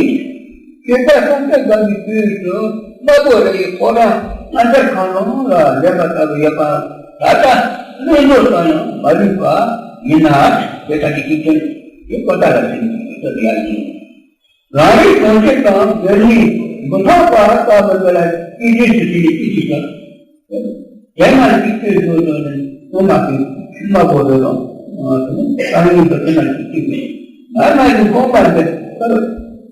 སྐྱེ་རྒ་སྲོག་གཏོད་དགའ་བའི་དུས་སུ་དམར་པོ་རེ་ཁོ་རང་སྔ་འགྱུར་གང་རུང་ལ་ལེན་པ་ལྟ་བུ་ཡོད་པ་ད་ལྟ་གླེང་རོགས་ཙམ་ཡང་མ་ལུས་པ་ཡིན་ན། དེ་ལྟ་གི་སྐྱེ་ཕྲེང་གི་ཀོ་ཏ་ལ་ཟེར་ནས་ཡོད་ཡ་ཡིན། རང་རིག་གང་ཆེ་དང་དོན་གཉིས་མི་མཐུན་པ་ལྟ་བུ་དེ་ལ་སྐྱེ་ཕྲེང་ཞེས་བྱ་བའི་སྐད་ཅིག་ཀྱང་། དེ་ན་ཡིག་ཚད་བཟོ་དོན་ནི་སྟོན་པ་དེ་མ་གོ་བས་ལོ། ཨ་ནི་དེ་ན་ཡིག་ཚད་མེད། ང་ན་ཡི་དགོངས་པ་འདི་ལྟར་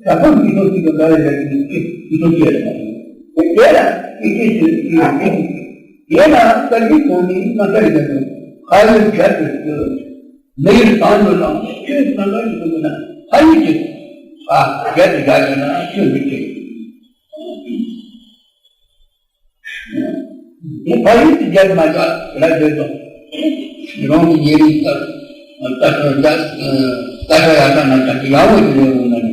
བྱ་ཕམ་གྱི་ཐོག་ཅིག་ཏུ་འདྲ་བའི་ལས་ཀྱི་ཚིག་གི་ཐོག་ཅེས་རེད། དེ་ལ་སྐྱེ་ཕྲེང་ཞེས་བྱ་བའི་སྐད་ཅིག་ཀྱང་། དེ་ན་བཀའ་བརྒྱུད་གོང་མའི་རྣམ་ཐར་ཡིན་ན་ཁ་ལོ་བརྒྱད་དུ་བརྗོད། མི་ཡི་བཟང་དུ་ལའང་ཆོས་རྣམ་པར་ཡོད་པ་ན་ཧ་ཡིག་གི་ཨ་རྒྱ་དེ་རྒྱ་ཡོད་ན་ཆོས་མི་ཆེ། དེ་ཧ་ཡིག་གི་རྒྱ་མ་རྒྱ་ར་བརྗོད་དང་། རང་གི་ཉེ་རིང་ལྟར་ལྟ་ཁར་རྒྱ་ལྟ་ཁར་ཡ་ད་ན་ད་གི་ཡ་བོ་དེ་རེད་འོང་ན་ནི་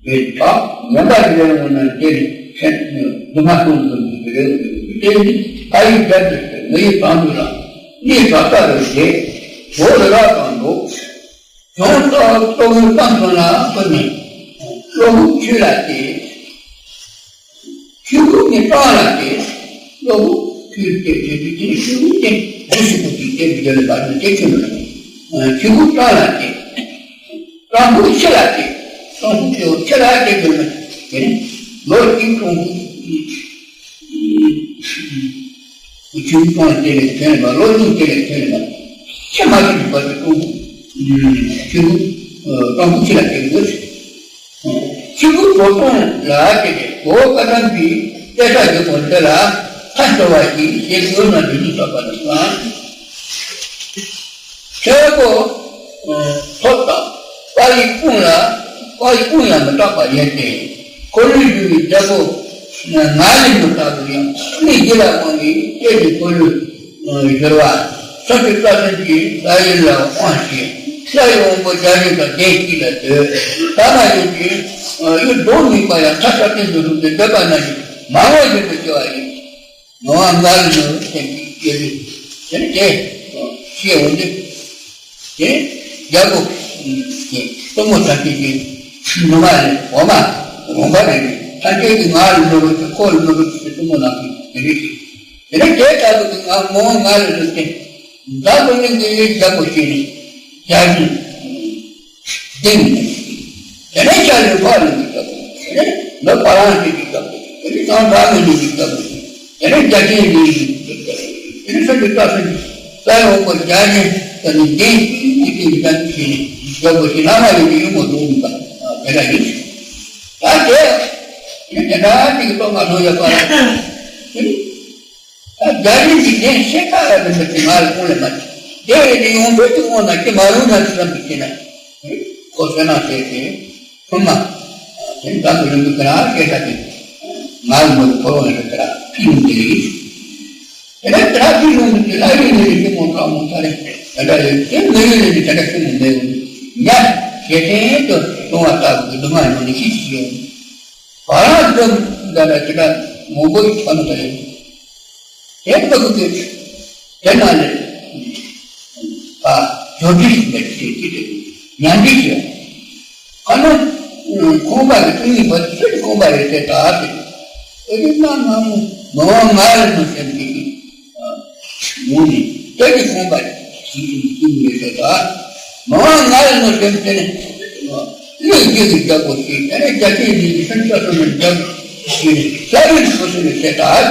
རེད་པ། ངན་པ་དེ་རེད་འོང་ན་དེ་རེད་ཤེས་ནས་རྫུན་མ་གཏོང་དགོས་ཀྱི་རེད། དེ་ནི་ཧ་ཡིག་རྒྱ་དེ་མི་ཡི་བཟང་དུ་ལ། གནས་ག་ས་རུ་ཞེས་བོད་རི་རབ་དང་འགྲོགས། གང་ལྟར་གཙོ་བོའི་བསམ་བློ་ལ་བཀུར་ནས་གློ་བུར་ཆོས་ལ་བརྟེན། ཆོས་ལུགས་ཀྱི་རྟགས་ལ་བརྟེན། གློ་བུར་ཆོས་ལ་བརྟེན་ཆོས་ལུགས་ཀྱི་རྟགས་ལ་བརྟེན། ཆོས་ལུགས་རྟགས་ལ་བརྟེན། སྤྲང་པོ་ཕྱི་ལ་བལྟས། སྤྲང་པོ་ཕྱི་ལ་བལྟས་དགོས་ན་དེ་ནི་ལོ་གཅིག་སྤྲང་པོ་ཆུང་སྤྲང་དེ་ལས་ཐོན་པ། ལོ་གཉིས་དེ་ལས་ཐོན་པ། ཕྱི་མ་ཐོན་པ་དེ་སྤྲང་པོ་ཆུང་སྤྲང་པོ་ཕྱི་ལ་བལྟས་དགོས། ཕྱི་གུ་གྲོ་ཐོང་ལ་བལྟས་ཏེ། གོ་བ་བཀའ་གདམས་པའི་གཏད་ས་ཡོད་པ་འདི་ལ་ཁ་འཆོལ་བ་ཞིག་བྱེད་དགོས་ན་འདི་ནི་བསགས་པ་དང་། ཆོས་གོ་ཐོབ་དང་། དཔའ་ཡི་དཔུང་ལ་དཔའ་ཡི་དཔུང་ལ་མི་སྐྲག་པ་ཡིན་ཏེ། འཁོར་ལོས་སྒྱུར་བའི་རྒྱལ་པོ་ང་ལས་མི་སྐྲག་པར་ཡང་། མི་དགེ་ལ་དབང་བའི་སྐྱེས་ཀྱི་འཁོར་ལོས་སྒྱུར་བ། ས་བཅུ་རྩ་གསུམ་གྱི་ས་ཡུལ་ལ་དབང་བྱེད། ས་ཡི་དབང་པོ་བརྒྱ་བྱིན་དང་ལྡན་གཅིག་ལ་འདུད། ད་མ་ཡིན་གྱི་ཡུལ་ལྡོག་ནུས་པ་ཡང་ཐ་ས་སྟེང་དུ་ལྷུང་སྟེ་འདོད་པ་རྣམས་ཀྱིས་མ་འོངས་བཞིན་དུ་སྐྱེ་བ་ཡིན། ངག་དབང་ལྔ་ལ་ནི་སེམས་ཀྱི་སྐྱེ་ལུས་དེ་ནི་དེ་ཤེས་འོང་དུས། དེ་རྒྱལ་པོ་གསུམ་མོ་ཐམས་ཅད་ཀྱི་ནུ་མ་རེད། འོ་མ་འོ་མ་རེད། ཐམས་ཅད་ཀྱི་ངག་ལ་ནོར་བུ་དེ་ཁོག་ལ་ནོར་བུ་དེ་གསུམ་མོ་ནང་གི་དེ་རེད། དེ་ནས་དེ་ལྟ་བུ་གི་ང་མོ་ང་ལ་ལུས་ཏེ། མཛའ་བོ་གླིང་གི་རྒྱལ་པོ་ཞིག་ནི་རྒྱལ་ཞིང་ལྡིང་ནས། དེ་ནས་ཤར་ལུས་ཕར་ལུས་ཀྱི་རྒྱལ་པོ། དེ་ནས་ནུབ་བ་ལང་སྟེ་གི་རྒྱལ་པོ། དེ་ནས་གང་དག་མི་ལུས་ཀྱི་རྒྱལ་པོ། དེ་ནས་རྒྱལ་ཆེན་ལུས་ཀྱི་རྒྱལ་པོ། དེ་ནས་ས་བཅུ་རྩ་གསུམ་གྱི་ས་ཡི་དབང་པོ་བརྒྱ་བྱིན་དེ་ནི་ལྡན་ཞིང་ལྡིང་ནས་ཤར་ལུས་ཞིག་ནི་རྒྱལ་པོ་ཞིག་ལ་མ་ལུས་ཀྱི་ཡུལ་མོ་ལུས་ནུས་པ་དེ་འདྲ་ཡིན། ད་དེ་ནི་དེ་འདྲ་ཅིག་གི་སྟོབས་མ་ཐོང་ཡོད་པ་ལ། ད་བརྒྱ་བྱིན་གྱི་གདན་ཤེལ་དཀར་ལ་འདི་འདྲ་ཅིག་ང་ལ་དབང་ལས་མ་ཅིག་དེ་བས་ནི་ཡོང་འབྲེལ་གྱི་དབང་ན་ཅི་མ་རུང་ན་ཅི་བསམ་གྱི་ཅི་ན། ཁོ་བསོད་ནམས་བྱས་ཏེ་ཐུན་མ་དེ་འདྲ་གི་རིང་དུ་དེ་རང་སྐད་ཆ་དེ་ང་ལ་མོ་ཁོ་རང་ལ་དེ་ར་ཕི་ཡོང་དེ་ཡིན། དེ་ནས་དེ་ར་ཕི་ཡོང་དུས་ལ་ཡིན་ནི་ཞིག་མོ་ཁྲག་མོ་ཚ་རེ་དེ་འདྲ་ཡོད་དེ་མི་ཡིན་ནི་དེ་འདྲ་ཞིག་མོ་མེད་ཡོང་ཉ་ཞེ་ཐེན་དུ་གཏོང་བ་ལྟ་བུ་གི་སྡུག་བསྔལ་ཡོང་ནི་ཤི་ཤི་ཡོང་། བ་རང་འཛོམས་འདྲ་འདྲ་ཅི་འདྲ་མང་པོ་ཞིག་ཐོན་པ་རེད། དེ་ལྟ་བུ་དེ་དེ་ན་ནས་ཨ་ཇོ་བདེ་ཞིག་འདྲ་ཅི་ཞིག་ཅི་རེད་ཉམས་བདེ་ཞིག་ཁ་ན་ཁོང་པ་གི་ཏིང་ངེ་འཛིན་ཚུལ་གྱི་ཁོང་པ་རེད་དེ་ད་དེ་ཨེ་རེད་ན་ན་མོ་མ་བ་ང་རེད་མ་ཟེར་གི་ཡོང་ནས་དེ་གི་ཁོང་པ་ཞིག་ཏིང་ངེ་འཛིན་ཚུལ་རེད་དེ་ད་མ་བ་ང་རེད་མ་ཟེར་དེ་ནས། གླིང་རྒྱུད་ཀྱི་རྒྱལ་པོ་ཞིག་དེ་ནས་རྒྱལ་ཆེན་འདི་ཡི་སེམས་ཅན་སོ་སོའི་རྒྱལ་པོ་ཞིག་ནི་ལྷ་རིགས་སོ་སོ་ནས་དེ་ལྟར།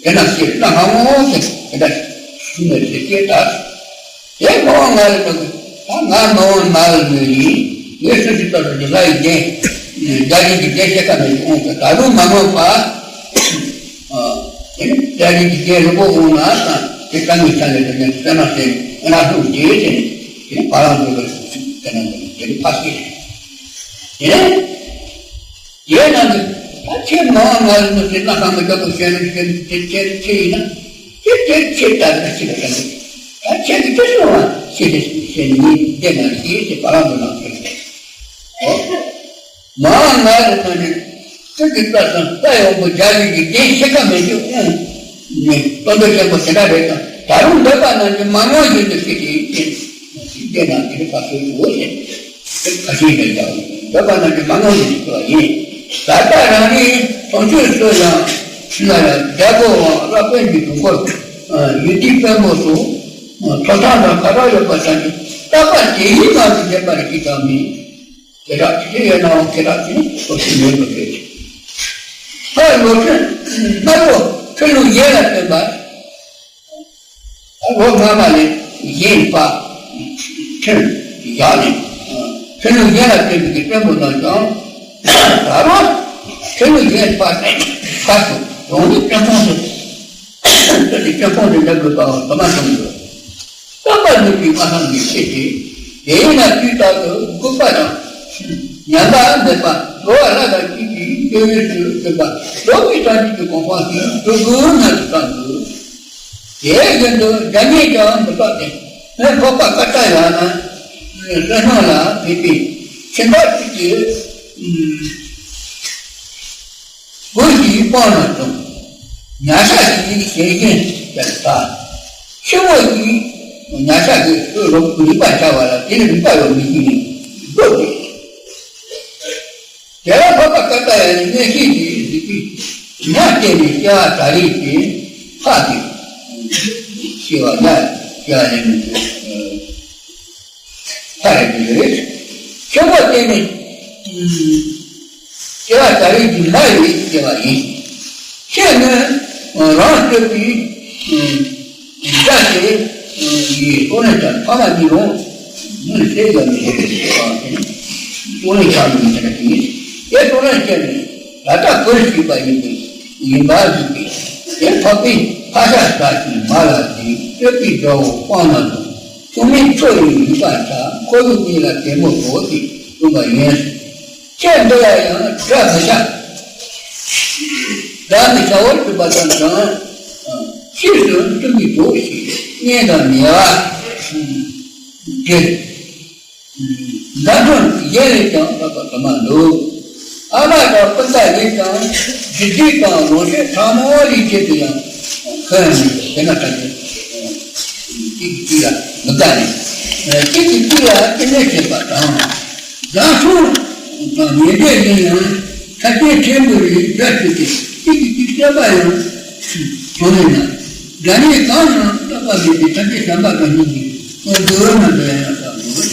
དེ་ན་ཞེས་ལྷ་ངང་མོ་ཞིག་དེ་འདྲ་ཞུ་ནས་དེ་སྐད་ལྟར། དེ་མ་འོངས་ང་ལ་ནོར་གི་ད་ང་མ་འོངས་ང་ལ་ནོར་ཡིན། ངས་སུ་ཞིག་ལྟར་དུ་ལྷ་ཡི་རྒྱན། རྒྱ་རིགས་ཀྱི་རྒྱན་ཤེས་ཀ་མེད་ཀྱི་འོང་གི་ད་དུང་མ་ངོམས་པ། དེ་ནི་རྒྱ་རིགས་ཀྱི་རྒྱན་རིང་པོ་འོང་ན་དང་དེ་ལྟ་ངོས་ཆ་ལས་དེ་ནས་བསོད་ནམས་ཟེར་ནས་སྣ་ཐུག་རྗེས་ཟེར་ནས་དེ་ནི་བ་ལང་འགྲོ་བའི་སུ་ཞིག་དེ་ན་འགྲོ་ནས་དེ་ནི་ཕ་ཤེས་རེད། དེ་ནས་རྒྱལ་ནང་གི་ད་ཁྱེད་མ་འོངས་ང་ལ་ནོར་ཟེར་ན་ཧ་མ་རྒྱག་པོ་ཤེས་ནས་ཤེས་ནས་དེ་ཁྱེད་ཁྱེད་ཡིན་ན་ཁྱེད་ཁྱེད་ཁྱེད་ལྟར་ན་ཤེས་པ་ཀྱང་འདུག་ད་ཁྱེད་ཀྱི་ཁྱེད་སོང་བ་ཤེས་ཏེ་ཤེས་ནས་ངས་བསྡད་ན་ཤེས་ཟེར་བ་ལང་འགྲོ་ནང་ཁྱེད་ཨོ། མ་འོངས་ང་ལ་ནོར་ནས་ཚིག་གི་རྩ་ཙམ་རྩ་ཡོང་པོ་རྒྱ་ཡིག་གི་རྒྱན་ཤེས་ཀ་མེད་ཀྱི་དབང་ནས་སྟོན་པ་ཆེན་པོ་དེ་འདྲ་རེད་དང་ད་རུང་འདོད་པ་རྣམས་ཀྱི་མ་ངོ་བཞིན་དུ་ཤེས་ཀྱི་ཡིན་ཅེས་ཤིག་བསྟན་ན་དེ་ནི་བཀའ་སྲོལ་དུ་འོ་ཞེས་ཁ་ཤས་ལས་ཀྱང་འདོད་པ་རྣམས་ཀྱི་མ་ངོ་བཞིན་དུ་ཤེས་པ་ཡིན། ད་ལྟ་རང་རེའི་དོན་ཆོས་སུ་ཡང་ན་ཡང་རྒྱལ་པོ་དབང་རབ་དཔལ་གྱི་དུས་འཁོར་ཡུལ་དུས་དཔོན་པོ་སོགས་ཐོབ་ཐང་དང་ཁ་གྲག་ཡོད་པ་ཙམ་གྱིས་རྟག་པར་དེ་ཡི་ངང་དུ་བསྡད་པར་གྱིས་ཀྱང་མིན། དེ་དག་ཅི་ཡོད་ནའང་དེ་དག་ཀྱང་སོ་སོའི་ལུས་ལ་ཡོད་ཅིང་། ལྷ་ལོ་ཆེན་སྔ་ལོ་ཁྲི་ལོ་གཞན་ལ་བསྟེན་པ། ལྷ་ལོ་སྔ་མ་ལས་གཞན་པ། ཁྲི་བཞག་ནས་ཁྲི་ལོ་གཞན་ལ་བསྟེན་པའི་དཔོན་པོ་རྣམས་ཀྱང་ད་རུང་ཁྲི་ལོ་གཞན་པ་ཁ་སོ་རང་ཉིད་བཀྲེན་ཕོང་དུ། ད་དེ་སྤྱོད་ཁོང་དུ་འདྲ་དགོས་པའང་དུ་མ་གཏོང་དགོས། རྟོགས་པ་ནུས་པའི་མངའ་ཐང་གིས་ཤེས་ཏེ། དེས་ན་དུས་རྟག་ཏུ་སྒུག་པ་དང་། ཉམས་པ་མེད་པ་འགྲོ་བ་ལྷ་དང་བཅས་པའི་སྤྱོད་ཡུལ་དུ་གྱུར་པ་རྫོགས་པའི་བསམ་གཏན་གྱི་གོ་འཕང་དེ་སྤྲུལ་སྐུ་རྣམས་སུ་བསམ་དགོས། དེ་བཞིན་དུ་དགྲ་གཉེན་ཀྱང་མི་གཏོགས་ཏེ། སྔོན་འཕགས་པ་ཀ་ཏ་ཡ་ན་བསོད་ནམས་ལ་ཕེབས་པའི་ཁྱིམ་པ་གཅིག་གིས། སྒོ་ཞིག་སྤང་ན་བཟུང་། ཉ་ཤ་ཞིག་ཞལ་གྱེན་དུ་ལྟ། ཤི་བོ་ཞིག་ཉ་ཤ་གི་རོ་རིག་པ་འཆར་བ་ལ་དེ་ནི་རིག་པ་ཡང་མི་ཤེས་ནས་སྡོད་དེ། དེ་ལ་འཕགས་པ་ཀ་ཏ་ཡ་ནི་མངོན་ཤེས་ཀྱིས་གཟིགས་པས་ཉ་སྐྱེས་ནས་སྐྱེ་བ་ད་རེས་ཀྱི་ཕག་གི་ཤི་བ་ཉ་སྐྱེ་བ་ལེན་མི་འདུག་ཐ་རེ་དེ་རེད། ཆེན་པོ་དེ་ནི། སྐྱེ་བ་ད་རེས་ཀྱི་མ་ཡི་སྐྱེ་བ་ཡིན། ཆོས་ནི་རང་སྤྲུལ་པའི་སྒྲ་དེ་ཡི་ཏོ་ནས་ཀྱང་ཕ་མ་གཉིས་རུང་མི་སེ་ཡང་མི་ཤེས་པའི་ཞེས་པ་དེ་ནི་ཏོ་ནས་ཀྱང་མི་ཤེས་པ་དེ་ཡིན། དེ་ཏོ་ནས་ཀྱང་ནི་ད་ལྟ་བཀོལ་ཞིག་པ་ཡིན་པའི་ཡིན་པ་ཞིག་གིས་དེ་འཕགས་པའི་ཕ་ཤ་ཟ་ཞིང་མ་ལ་ཞིག་སྤྲུལ་པའི་དགྲ་བོ་སྤང་ན་དང་། སྲུང་མའི་ཁྲོ་ཡི་ཡུལ་པ་ཆ་འཁོར་ལོ་གཉིས་ལ་དེ་མོ་བོ་ཞིག་གསུངས་པ་ཡིན། ཁྱེད་འདི་ལ་ཡང་དགྲ་མི་བྱ། དགྲ་མི་བྱའོ་ཞེས་པ་དང་དང་། ཕྱིས་སུ་སྲུང་མའི་གྲོགས་ཤིག་གཉེན་དང་ཉེ་བ། དེ། མཛའ་འབྲེལ་གཞན་ལས་ཀྱང་ལྷག་པ་དུ་མ་འདུག་ཨ་མ་དང་སྤུན་ཟླ་ཡིན་ཀྱང་སྒྱུ་རྩལ་དང་ལོངས་སྤྱོད་ཕྲ་མོ་ལས་ཆེད་དུ་ཡང་ཁོན་ནས་དེ་ན་ད་ནི་གཅིག་གིས་གཅིག་ལ་མི་དགའ་ནས་གཅིག་གིས་གཅིག་ལ་སྐྱིད་སྣེ་བྱེད་པ་དང་། རྒྱ་མཚོ་དང་ཉེ་འབྲེལ་ཡིན་ཡང་ཐ་སྙད་ཕྲན་བུ་རེ་སྒྲ་ཞིག་གིས་གཅིག་གིས་གཅིག་བསྟན་པ་ཡང་བྱུང་ཡོད་ན། སྒྲ་སྙན་གང་ཡང་བརྟག་པ་མེད་པའི་ཐ་སྙད་གཞན་པ་དང་གཉིས་ཀྱིས་སྔོན་འགྲོ་ན་འགྲོ་ཡང་ཡང་དག་མོད།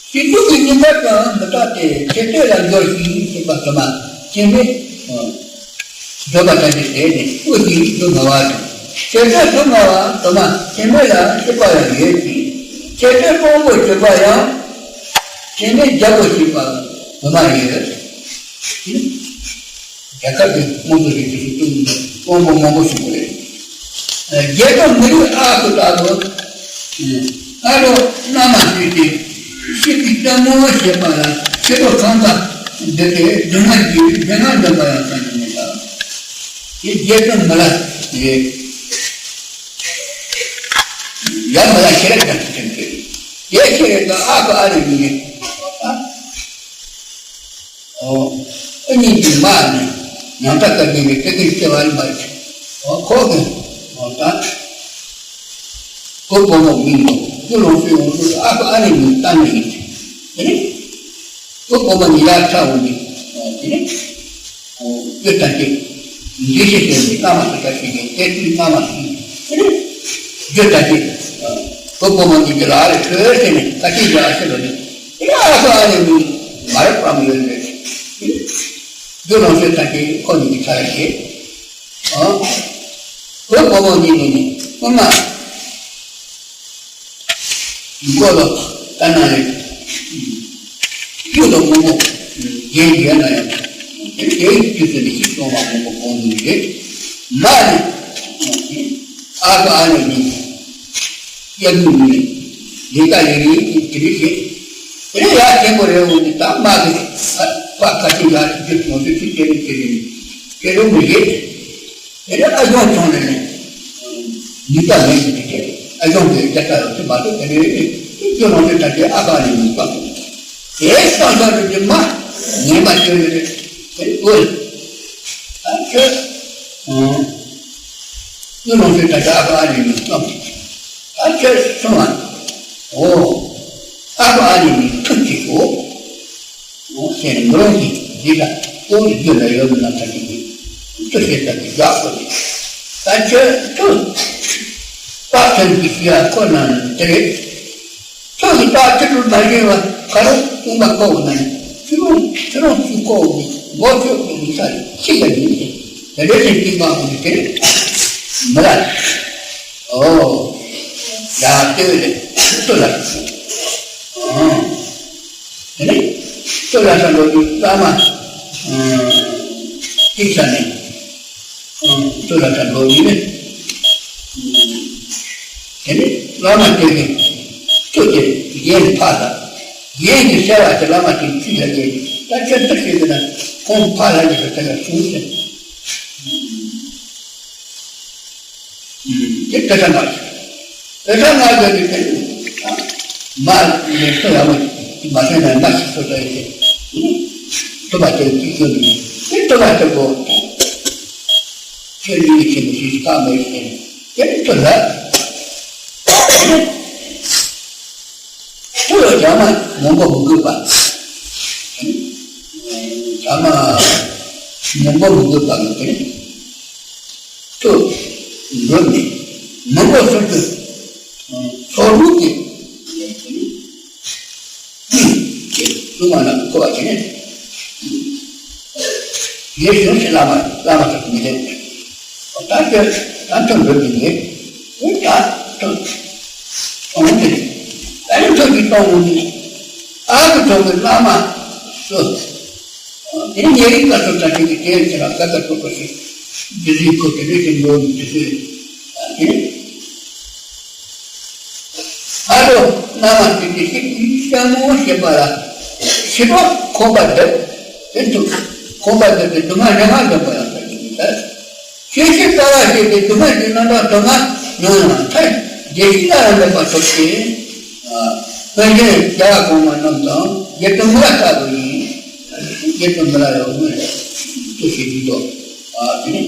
སྐྱེ་འཇིག་གི་གཉིས་ཀ་ཀྱང་མི་རྟག་སྟེ་ཆོས་སྤྱོད་ལ་འགྱུར་ཞིང་ཞེས་པ་དུ་མ་སྐྱེ་མེད། བརྗོད་པ་ལྟར་གྱི་ཟེར་ནས་དབུ་ཞིག་ཏུ་ངལ་བ་དང་། ཆོས་སྤྱོད་དུ་ངལ་བ་དུ་མ་སྐྱེ་མེད་ལ་སྐྱེ་བ་ཡང་ཡོད་ཅིང་། ཆོས་སྤྱོད་དཔང་པོ་བརྗོད་པ་ཡང་སྐྱེ་མེད་རྒྱལ་པོ་ཞེས་པ་དུ་མ་ཡོད། རྒྱལ་ཁབ་ཀྱི་དམངས་གཙོ་རིང་ལུགས་སུ་བཏོན་ནས་དབང་པོ་མང་པོ་ཞིག་རེད། རྒྱལ་ཁབ་མི་རིགས་ཨ་ཁུ་ལྟ་བུ། ཨ་རོ་བླ་མ་ཞུས་ཏེ། ཤེས་པའི་ལྟད་མོ་བྱེད་པ་ལ་ཤེས་རོགས་གང་དག་འདི་ལྟའི་སྒྲུང་ང་རྒྱུ་སྒྲུང་ང་འདོན་པ་ཡང་གང་ཡང་མེད་ལ། དེ་རྒྱལ་ཁབ་མི་ལ་ཡེ། ཡ་མི་ལ་ཤེས་རབ་ཀྱང་ཞིག་ཀྱང་ཡོད། དེ་ཤེས་རབ་ཀྱང་ཨ་ཁུ་ཨ་རི་མི་ཡིན། ཨོ། ཨ་ནི་འདི་མ་ནི་ཉམ་ཐག་སྐབས་ཀྱི་ནི་སྐད་ཀྱི་སྐྱེ་བ་ལ་མ་ཡིན། ཨོ་ཁོ་གི་ཨོ་ད་ཁོ་བུ་མོ་མིན་ནོ། ཁོ་ལོངས་སྤྱོད་ཡོངས་སུ་ཨ་ཁུ་ཨ་ནེ་མིན་གཏན་ནས་ཡིན། དེ་ནི་ཁོ་བུ་མོ་ནི་ཡར་ཁྲ་འོང་ནི། ཨོ་དེ་ནི་ཨོ་དེ་ལྟ་སྟེ་འདི་ཤེས་ཟེར་ནས་བླ་མ་དེ་ལྟ་ཞིག་ནས་དེ་དུས་བླ་མ་ཞིག་དེ་ནི་བརྗོད་ལྟ་སྟེ་ཁོ་བུ་མོ་ནི་འདི་ལ་ཨ་རེ་ཁོས་ཟེར་ནས་ད་ཅི་ཡ་ཟེར་བ་ནི་དེ་ནི་ཨ་ཁུ་ཨ་ནེ་མིན་མ་རེད་པ་མི་ཡོད་རེད། རྒྱུ་ལོངས་སྤྱོད་ཐམས་ཅད་ཁོ་ཉིད་ཀྱི་ཆ་ལ་བྱེད། ཨ། བུ་བུ་མོ་གཉིས་ནི་ནི་སྔོན་མ་མགོ་ལ་ལྟ་ན་རེ། རྒྱུ་དང་མང་པོ་རྒྱན་ཡོད་ན་ཡང་དེ་དེའི་དུས་སུ་ནི་ཤིག་སོང་བ་མང་པོ་གོང་དུ་རེད། མ་ནི་ཨ་ཁུ་ཨ་ནེ་གཉིས། གཡག་རྒྱུག་ནི་ལས་ཀ་ཡིན་ཡིན་དེ་རེད་ཤེས། དེ་ནས་ཡར་ཆེན་པོ་རེད་འོང་ནི་ད་མ་གི་ཨ་ཕ་ཁ་ཆེ་ཡར་རྒྱུག་ནོར་དུ་ཆུ་སྐྱེ་རིང་སྐྱེ་རིང་སྐྱེ་རིང་མི་ཤེས། དེ་ནས་ཨ་ཞང་ཆུང་ནས་ནི་ནུས་པ་མེད་ཀྱི་དེ་ཨ་ཞང་གི་རྒྱ་ཆ་ལ་ཚུད་མ་ཐུབ་དེ་ནས་ནི་དུས་ཚོད་ནང་དུ་ད་དེ་ཨ་ཕ་ནས་ནུས་པ་དེ་སང་ས་རུ་གྱི་མ་ངན་པ་ཤོད་ནི་རེད། དེ་དགོས། ཨ་ཁྱོད། ཨང་། ཀུན་སློང་ཆོས་དྲག་ཆ་ཨ་ཁུ་ཨ་ནེ་ནི་བསམ། ཨ་ཁྱོད་སོང་ང་། ཨོ། ཨ་ཁུ་ཨ་ནེ་ནི་ཐུགས་ཀྱི་གོ། ཨོ་ཟེར་ནས་མི་རུང་གི་འདི་ལ་ཀོ་རི་རྒྱུ་ལ་ཡོད་མི་ན་ཐ་གི་འདི། ཐུགས་ཤེས་ཐབས་ཀྱི་རྒྱག་གོ་ནི། ད་ཁྱོད་ཐུགས། དཔག་བསམ་གྱི་ཤི་ཡ་ཁོ་ན་ནི་དེ་རེད། ཁྱོད་ཀྱི་རྟགས་ཅི་ཐུབ་མ་ཤེས་པ་ག་རེ་གསུངས་པ་གོ་ན་ནི་ཁྱོད་རང་ཁྱོད་རང་ཚུར་གོ་གི་མགོ་ཁྱོད་ཀྱི་མི་ས་ཤི་ཡ་ཡིན་ཏེ། དེ་འདྲའི་ཞིག་གཅིག་མ་གོ་ནི་དེ་མི་ལ། ཨོ། ཡ་ལྟོས་རེད་ཚུར་ལ། ཨང་། དེ་ནས་ཚུར་ལ་ས་འགྲོ་རྒྱུ་བླ་མ། ཨང་། གཅིག་ས་ནས། ཚུར་ལ་ད་འགྲོ་ཡིན། དེ་ནས་བླ་མ་དེ་གིས་ཚུར་དེ་གཞན་ཕར་ལ། གཞན་གྱིས་གསལ་བ་དེ་བླ་མ་དེ་ཚུར་ལ་གཞན་ད་ཁྱོད་ཚུར་ཞིག་གི་ན་ཁོང་ཕར་ལ་གི་ད་ལ་གསུངས་ཟེར། དེ་ད་ལྟ་མ་ཞིག་དེ་ལྟར་ང་རྒྱལ་གྱི་དེ་མ་ལས་ཐོ་ཡག་མོ་མ་ཐོན་ན་མ་ཞིག་ཐོ་ཐོ་ཡི་དེ་ཐོ་མ་ཐོན་ཅིག་ཐོན་ནས་དེ་ཐོ་མ་ཐོན་གོ་ཁྱོད་ཉིད་ཀྱི་ཆེན་པོ་ཞིག་བཀག་མེད་ཟེར་དེ་ཐོ་ལ་ཐོ་ལ་རྒྱ་མ་མང་པོ་མི་དགོས་པ་རྒྱ་མ་མང་པོ་མི་དགོས་པ་མི་དགོས། ཚུར་འགྲོ་ནས་མི་མགོ་ཚུར་དུ་ཚོགས་ལུགས་ཀྱི་ གསུང་བ་ན་གོ་བ་བྱས་ནས། ཡེ་ཤེས་ཀྱི་བླ་མ་བླ་མ་དང་མི་ལེན། ད་ཁྱོད་ད་ཁྱོད་འགྲོ་གི་ཡིན། ད་ཁྱོད་གཏོང་འོང་དེ། ད་ནི་ཁྱོད་ཀྱིས་གཏོང་འོང་དེ། ཨ་ཁུ་ཁྱོད་ཀྱི་བླ་མ་སུ། དེ་ཉེ་རིང་བཀའ་ཐོབ་ད་ཁྱོད་ཀྱི་དེ་ཁྱེད་རང་བཀའ་བཀའ་ཐོབ་པ་ཞིག་རྒྱུ་རིག་ཁོ་དེ་འདྲ་ཞིག་འགྲོ་འདུག་དེ་ཚོས་དེ། ཨ་རོ། རྣམ་པ་ཀུན་གྱི་ཤེས་ཀྱི་ཤ་མོ་ཞེས་པ་ལ། ཤེས་པ་ཁོམ་པ་འདེབས། དེ་ཚོ་ཁོམ་པ་འདེབས་ཏེ་སྡུག་བསྔལ་རེ་བ་འདོན་པ་ཡང་ཟེར་གྱི་མི་འདུག་ཤེས་ཤེས་ལྟ་བ་ཞེས་པའི་སྡུག་བསྔལ་གྱི་རྣམ་གྲངས་དུ་མ་ཡང་ཡང་མཐའ་བརྒྱད་ཅིག་ལ་ཡང་མེད་པར་ཐོབ་སྟེ། སྔོན་བྱོན་རྒྱལ་བ་གོང་མ་རྣམས་དང་རྗེ་བཙུན་མི་ལ་ལྟ་བུ་ཡིན། རྗེ་བཙུན་མི་ལ་ཡང་དངོས་སུ་ཤེས་ཀྱི་འདུག་དེ་ནི།